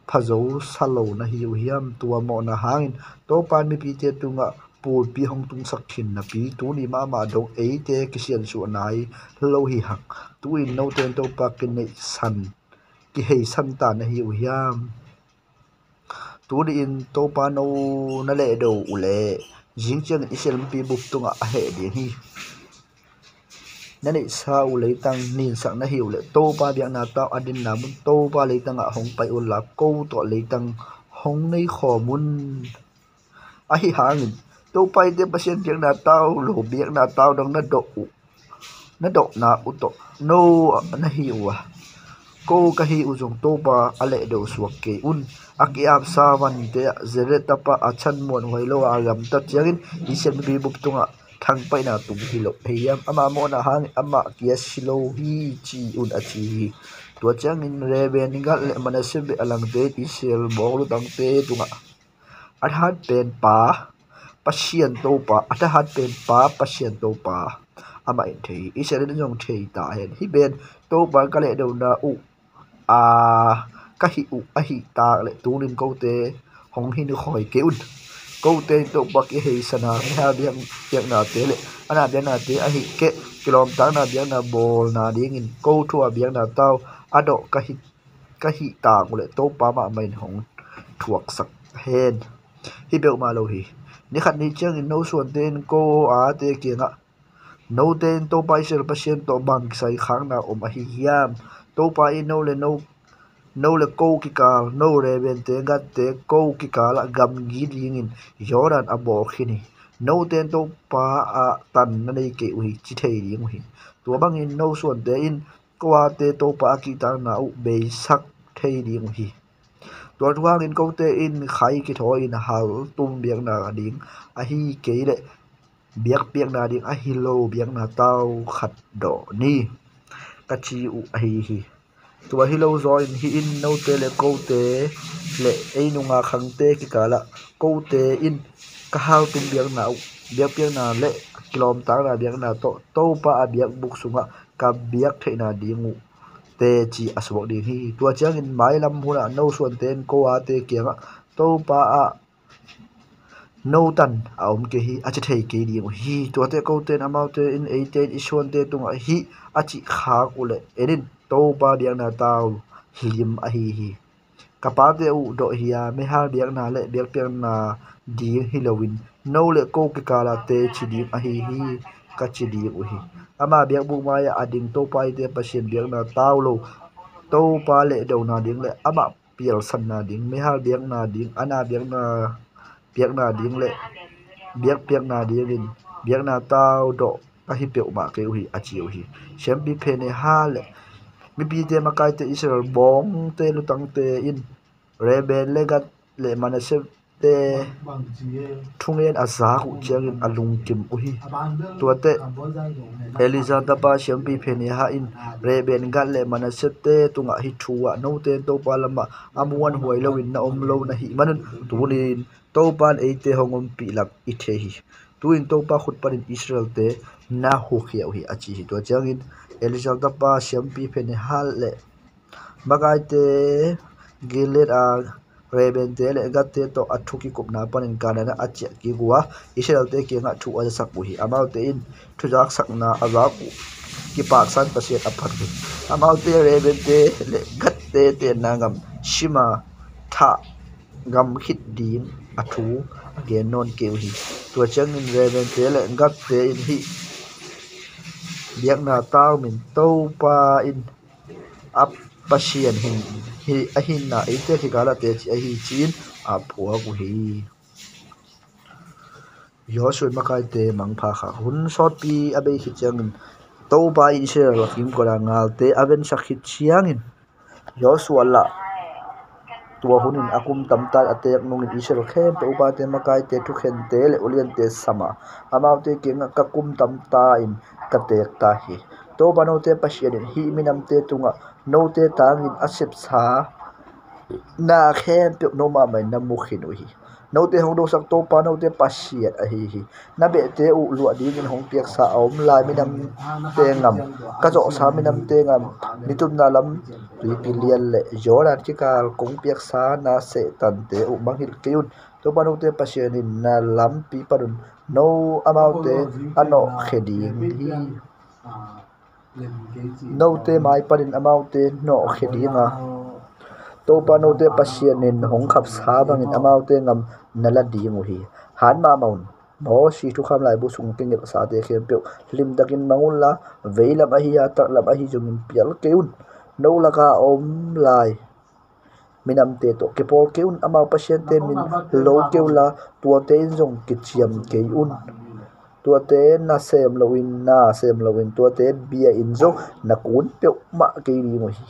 pha zo sa lo na hi uh hiam? Tua mawhna hangin Topa in mipite tungah pulpi hong tungsak khin napi, tuni mahmah dong eite kisiansuah nai lo hi hang. Tu-in note in Topa kineihsan, kiheisan ta na hi uh hiam? Tuni-in Topa no na lehdo uh leh zing ciangin Israel mipi bup tungah a heh ding hi. Na neihsa uh leitang ninsak na hi uh leh Topa biakna tau a dinna mun Topa leitangah hong pai unla, ko tawh leitang hong nei khawm un. Ahi hangin Topa eite Pasian biakna tau lo, biakna tau dang na dawh uh, na dawhna uh tawh no na hi uh a, ko ka hi uh zong Topa a lehdo suak kei un. A ki-apsa vante ah Zered tapa Achan muanhuai lo a gamtat ciangin Israel mipi bup tungah thangpaihna tung hi lo hi hiam? Amah mawhna hangin amah kia si lo hi, ci un, a ci hi. Tua ciangin Reuben, Gad le Manasseh beh a langte in Israel bawng lutangte tungah a thahat pen pa, Pasian Topa, a thahat pen pa, Pasian Topa amah in thei hi. Israel in zong thei ta hen. Hih pen Topa ka lehdona uh a, ka hih uh ahih tak leh tunin kote hong hinkhawi kei un. Kote in Topa kiheisana, na biak, biaknate le a na biaknate ahih keh kilawmtatna biakna bawlna dingin ko thu a biakna tau a dawh ka hih, ka hih tak uh leh Topa mahmah in hong thuaksak hen. Hih peuhmah lo hi. Ni khat ni ciangin no suante in ko ate kiangah, note in Topa Israel Pasian tawh bang kisai khakna om ahi hiam? Topa in no le no, no le ko kikal, no Reuben-te, Gad-te ko kikalah gamgi dingin Jordan a bawl khin hi. Note in Topa ah tan na nei kei uh hi, ci thei ding uh hi. Tua bangin no suante in ko ate Topa a kihtakna uh beisak thei ding uh hi. Tua thu hangin kote in khai kithawi-in haltum biakna ding ahi kei leh biakpiakna ding ahi lo biakna tau khat dawh ni, ka ci uh ahi hi. Tua hi lo zaw in hih in note le kote le ei nunga khangte kikalah kote in ka haltum biakna uh, biakpiakna le kilawmtatna biakna tawh Topa a biakbuk sungah ka biak theihna ding uh teci a suak ding hi. Tua ciangin mailam hunah no suante in ko ate kiangah, Topa ah no tan a om kei hi, a ci thei kei ding uh hi. Tuate kote in amaute in eite in i suante tungah hih a cih khak uh leh, en in, Topa biakna tau lim ahi hi. Ka pate uh dawh hi a, meihal biakna le biakpiakna ding hi loin, no le ko kikalah teci ding ahi hi, ka ci ding uh hi. Ama biakbuk mai-ah a ding Topa eite Pasian biakna tau lo, Topa lehdona ding le amah pialsanna ding, meihal biakna ding, a na biakna, biakna ding le biakpiakna dingin biakna tau dawh ka hi peuhmah kei uh hi, a ci uh hi. Siampi Phinehas le mipite makaite Israel bawngte lutangte in Reuben le Gad le Manasseh te thungen a zak uh ciangin a lungkim uh hi. Tuate Eleazar tapa siampi Phinehas in Reuben, Gad le Manasseh te tungah hih thu ah, note in Topa lamah a muanhuai loin na om lo na hih manun, tunin Topa in eite hong ompih lam i thei hi. Tu-in Topa khut panin Israelte na hukhia uh hi, a ci hi. Tua ciangin Eleazar tapa siampi Phinehas le makaite Gilead a Reubente le Gadte tawh a thu kikupna panin Kanaan ah a ciah kik uh a, Israelte kiangah thu a zasak uh hi. Amaute in thuzaksakna a zak uh kipaksa in Pasian a phat uh hi. Amaute Reubente le Gadte tenna gam Shittim thah gam khit ding a thu a gen nawn kei uh hi. Tua ciangin Reubente le Gadte in hih biakna tau min Topa in a Pasian hin, hi, a hinna eite kikalah teci ahi ci-in a phuak uh hi. Joshua in makaite mangpha khak. Hun sawtpi a bei khit ciangin Topa in Israel a kimkot a ngalte a vensak khit ciangin Joshua lah tua hunin a kum tamta in a teek nungin Israel khempeuh upate makaite thukhente le uliante sam a, amaute kiangah ka kum tamta in ka teek ta hi. Topa note Pasian in hih minamte tungah note tangin a sepsa na khempeuh no mahmah in na mu khin uh hi. Note hong dosak Topa note Pasian ahi hi. Na behte uh luah dingin hong piaksa a om lai minamte ngam, ka zawhsa minamte ngam, nitupna lam tuipi lian le Jordan kikal kong piaksa na sehtante uh mangngilh kei un. Topa note Pasian in na lampi panun no amaute a nawhkhia ding hi. Note mai panin amaute nawhkhia ding a, Topa note Pasian in hong khapsa bangin amaute ngam na la ding uh hi. Han mahmah un. Moses thukham laibu sung kingilhsate khempeuh limtakin mang unla, veilam ahi a, taklam ahi zongin pial kei un. No laka a om lai minamte tawh kipawl kei un. Amau pasiante min lo kei unla, tuate in zong kiciam kei un. Tuate na sem loin, na sem loin, tuate bia in zong na kun peuhmah kei ding uh hi.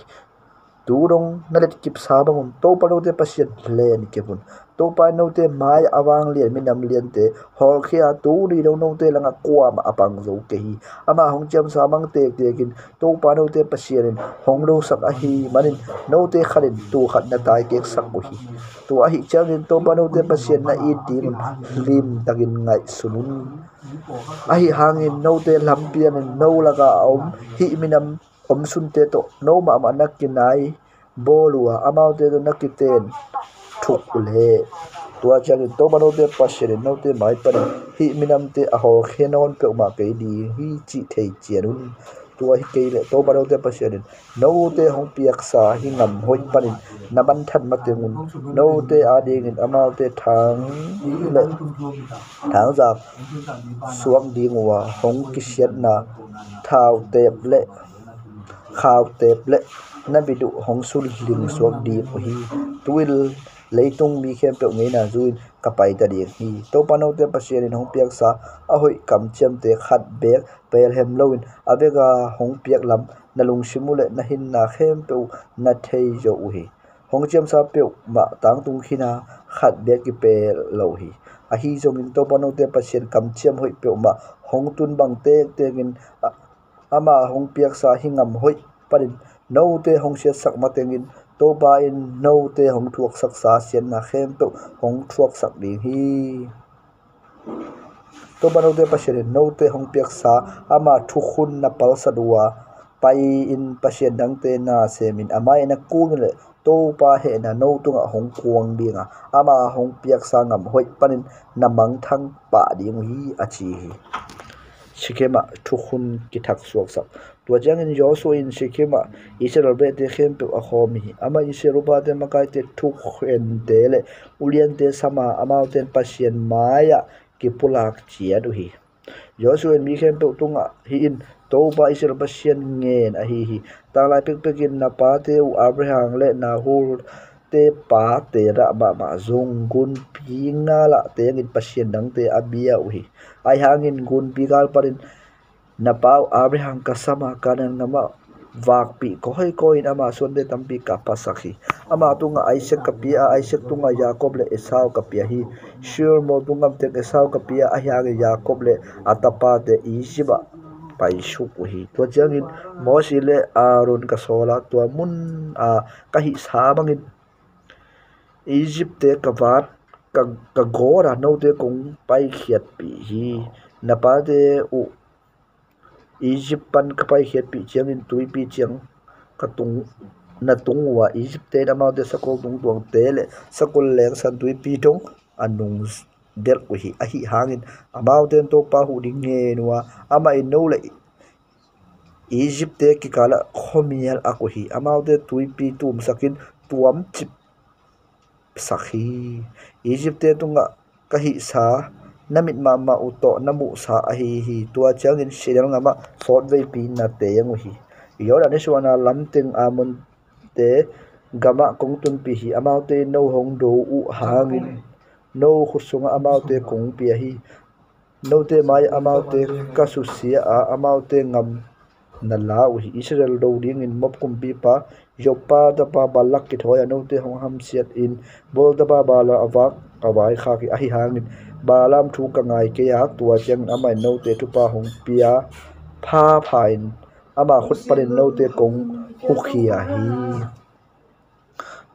Tu dong na letkipsa bangun Topa note Pasian lenkip un. Topa in note mai-ah a vanglian minam liante hawlkhia a, tuni dong note langah kuamah a pang zo kei hi. Amah hong ciamsa mang tektek in Topa note Pasian in hong dosak ahih manin note khatin tuu khat na taikeksak uh hi. Tua ahih ciangin Topa note Pasian na it dingun limtakin ngaihsun un. Ahih hangin note lampi anin no lakah a om hih minam omsunte tawh no mahmah na kinai bawl uh a, amaute tawh na kiten thuk uh leh, tua ciangin Topa note Pasian in note mai panin hih minamte a hawlkhia nawn peuhmah kei ding hi cih thei cian un. Tua hi kei leh Topa note Pasian in note hong piaksa hih gam hoih panin na manthan mateng un. Note adingin amaute thang le thangzak suak ding uh a, hong kisiatna thautep le khautep le na bit uh hong sunhling suak ding uh hi. Tu-in leitung mi khempeuh ngeina zu-in ka paita ding hi. Topa note Pasian in hong piaksa a hoih kamciamte khat beek pelhem loin a veka hong piak lam na lungsim uh le na hinna khempeuh uh na thei zo uh hi. Hong ciamsa peuhmah tangtung khin a, khat beek kipel lo hi. Ahi zongin Topa note Pasian kamciam hoih peuhmah hong tun bang tektekin a, amah hong piaksa hih gam hoih panin note hong siatsak matengin Topa in note hong thuaksaksa siatna khempeuh hong thuaksak ding hi. Topa note Pasian in note hong piaksa ama thukhun na palsat uh a, pai-in pasian dangte na semin, a mai-ah na kungin leh Topa hehna no tungah hong kuang dinga, ama hong piaksa gam hoih panin na mangthang pah ding uh hi, a ci hi. Shekhem ah thukhun kithak suaksak. Tua ciangin Joshua in Shekhem ah Israel behte khempeuh a khawm hi. Amah in Israel upate makaite thukhente le uliante sama, amaute in Pasian mai-ah kipulak ciat uh hi. Joshua in mi khempeuh tungah, hih in Topa Israel Pasian ngen ahi hi. Tanglai pekpekin na pate uh Abraham le Nahor te pa Terah mahmah zong gunpi nga lah tengin pasian dangte a bia uh hi. Ahi hangin gunpi gal panin na pa uh Abraham ka sama Kanaan gamah vakpih kawikawi in ama suante tampi ka phasak hi. Ama tungah Isaac ka pia a, Isaac tungah Jacob le Esau ka pia hi. Seir mual tung gam teng Esau ka pia a, ahi hangin Jacob le a tapate Egypt ah paisuk uh hi. Tua ciangin Moses le Aaron ka sawl a, tua mun a ka hihsa bangin Egypt-te ka vat, ka, ka gawt a, note kong paikhiatpih hi. Na pate uh Egypt pan ka paikhiatpih ciangin tuipi ciang ka tung, na tung uh a, Egypt-te in amaute sakol tungtuangte le sakol lengsan tuipi dong a nungdelh uh hi. Ahi hangin amaute in Topa huh ding ngen uh a, amah in no le Egypt-te kikalah khuamial ak uh hi. Amaute tuipi tumsakin tuamcip sak hi. Egypt-te tungah ka hihsa na mit mahmah uh tawh na muhsa ahi hi. Tua ciangin Shinar gamah sawtveipi na teng uh hi. Jordan i suahna lamteng Amonte gamah kong tunpih hi. Amaute in no hong do uh hangin no khut sungah amaute kong pia hi. Note mai-ah amaute ka susia a, amaute gam na la uh hi. Israel do dingin Moab kumpipa Zippor tapa Balak kithawi a, note hong hamsiatin Beor tapa Balaam a vak a vaikhak hi. Ahi hangin Balaam thu ka ngai kei a, tua ciangin amah in note thupha hong pia phapha in ama khut panin note kong hukhia hi.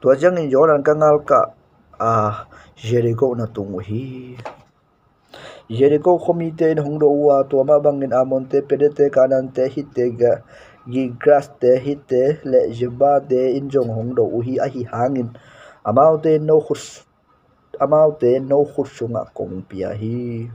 Tua ciangin Jordan ka ngalkah a, Jericho na tung uh hi. Jericho khuamite in hong do uh a, tua mah bangin Amonte, Perizzite, Kanaante, Hitte, Ga-, Girgashte, Hivite le Jebusite in zong hong do uh hi. Ahi hangin amaute no khut, amaute no khut sungah kong pia hi.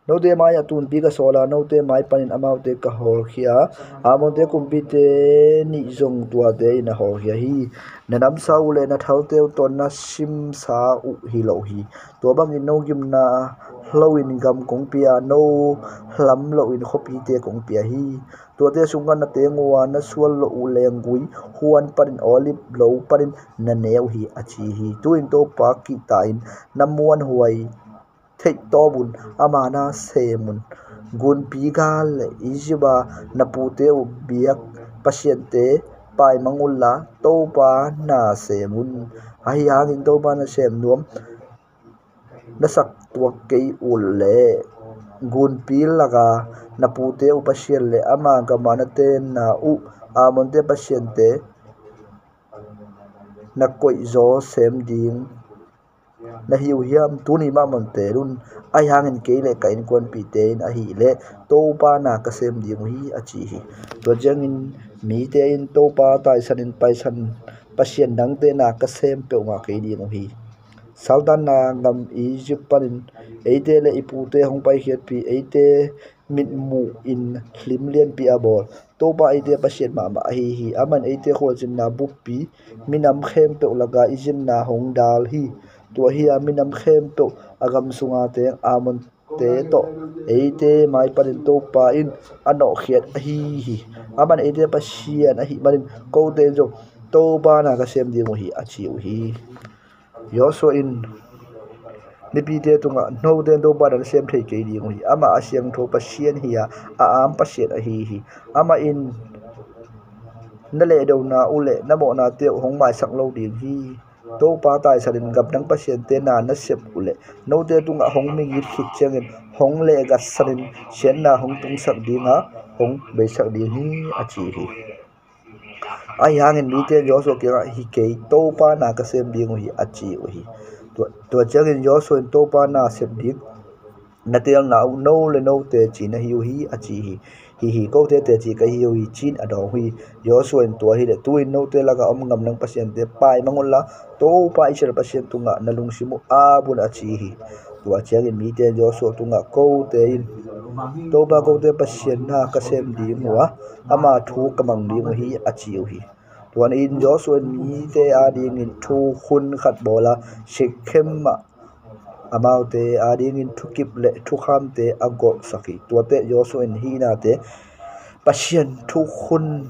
Note mai-ah tunpi ka sawl a, note mai panin amaute ka hawlkhia a, Amonte kumpite nih zong tuate in a hawlkhia hi. Na namsau le na thalte uh tawh na simsa uh hi lo hi. Tua bangin no gimna loin gam kong pia a, no hlam loin khuapite kong pia hi. Tuate sungah na teng uh a, na sual loh uh lenggui huan panin olive lo panin na ne uh hi, a ci hi. Tu-in Topa kihta-in na muanhuai theihtawp un, ama na sem un. Gunpi gal le Egypt-a na pute uh biak pasiante paimang unla, Topa na sem un. Ahi hangin Topa na sem nuam na sak tuak kei uh leh, gunpi laka na pute uh Pasian le ama gama na tenna uh Amonte pasiante na koihzaw sem ding na hi uh hiam? Tuni mahmah teel un. Ahi hangin kei le ka innkuanpihte in ahih leh Topa na ka sem ding uh hi, a ci hi. Tua ciangin mite in Topa taisanin paisan pasian dangte na ka sem peuhmah kei ding uh hi. Saltanna gam Egypt panin eite le i pute hong paikhiatpih, eite mitmuhin hlim lianpi a bawl Topa eite Pasian mahmah ahi hi. Amah in eite khualzinna buppi minam khempeuh laka i zinna hong dal hi. Tua hi-a minam khempeuh a gam sunga teng Amonte tawh eite mai panin Topa in a nawhkhiat ahi hi. Amah in eite Pasian ahih manin kote in zong Topa na ka sem ding uh hi, a ci uh hi. Joshua in mipite tungah, note in Topa na sem thei kei ding uh hi. Amah a siangtho Pasian hi-a, a am Pasian ahi hi. Amah in na lehdona uh le na mawhnate uh hong maisak lo ding hi. Topa taisanin gamdang pasiante na na sep uh leh, note tungah hong migit khit ciangin hong lehgatsanin siatna hong tungsak dinga hong beisak ding hi, a ci hi. Ahi hangin mite in Joshua kiangah, hi kei, Topa na ka sem ding uh hi, a ci uh hi. Tua, tua ciangin Joshua in Topa na sep ding na teelna uh no le no teci na hi uh hi, a ci hi. Hi hi, kote teci ka hi uh hi, ci-in a dawng uh hi. Joshua in tua hileh, tu-in note lakah om ngamnang pasiante paimang unla, Topa Israel Pasian tungah na lungsim uh ap un, a ci hi. Tua ciangin mite in Joshua tungah, kote in Topa kote Pasian na ka sem ding uh a, ama thu ka mang ding uh hi, a ci uh hi. Tua ni-in Joshua in mite adingin thukhun khat bawl a, Shekhem ah amaute adingin thukip le thukhamte a golhsak hi. Tuate Joshua in hih nate Pasian thukhun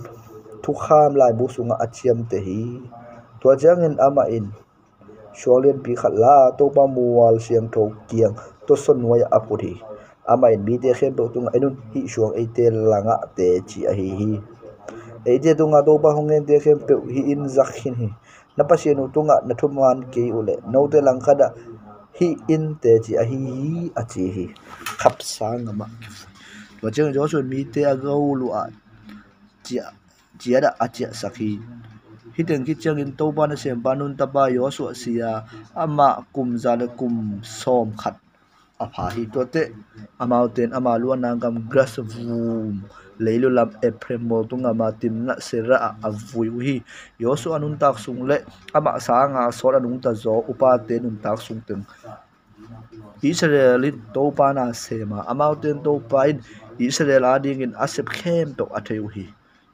thukham laibu sungah a ciamteh hi. Tua ciangin amah in suang lianpi khat la a, Topa mual siangtho kiang tuasaw nuai-ah a phut hi. Amah in mite khempeuh tungah, en un, hih suang eite langah teci ahi hi. Eite tungah Topa hong gente khempeuh hih in zak khin hi. Na Pasian uh tungah na thuman kei uh leh note langkhatah hih in teci ahi hi, a ci hi. Khapsa ngamah kifui. Tua ciangin Joshua in mite a gol uh a, ciah ciat ah a ciahsak hi. Hih teng khit ciangin Topa nasempa Nun tapa Joshua si a, amah kum za le kum sawm khat a pha hi. Tuate amaute in ama luanna gam Gaza vum leilu lam Ephraim mual tung gam a Timnah Serah ah a vui uh hi. Joshua nuntak sung le amah sanga sawt a nungta zaw upate nuntak sung teng Israel in Topa na sem a, amaute in Topa in Israel adingin a sep khempeuh a thei uh hi.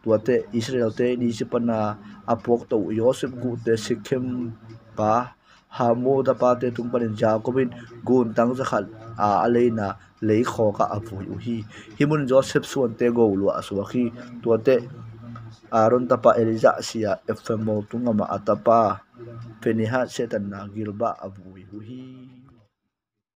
Tuate Israelte in Egypt pana a puakto uh Joseph guhte Shekhem pa Hamor tapate tung panin Jacob in guntang zakhat a a leina leikhawkah a vui uh hi. Hih mun Joseph suante goluah a suak hi. Tuate Aaron tapa Elijah si a Ephraim mual tung gam a a tapa Phinehas sehtanna Gilgal ah a vui uh hi.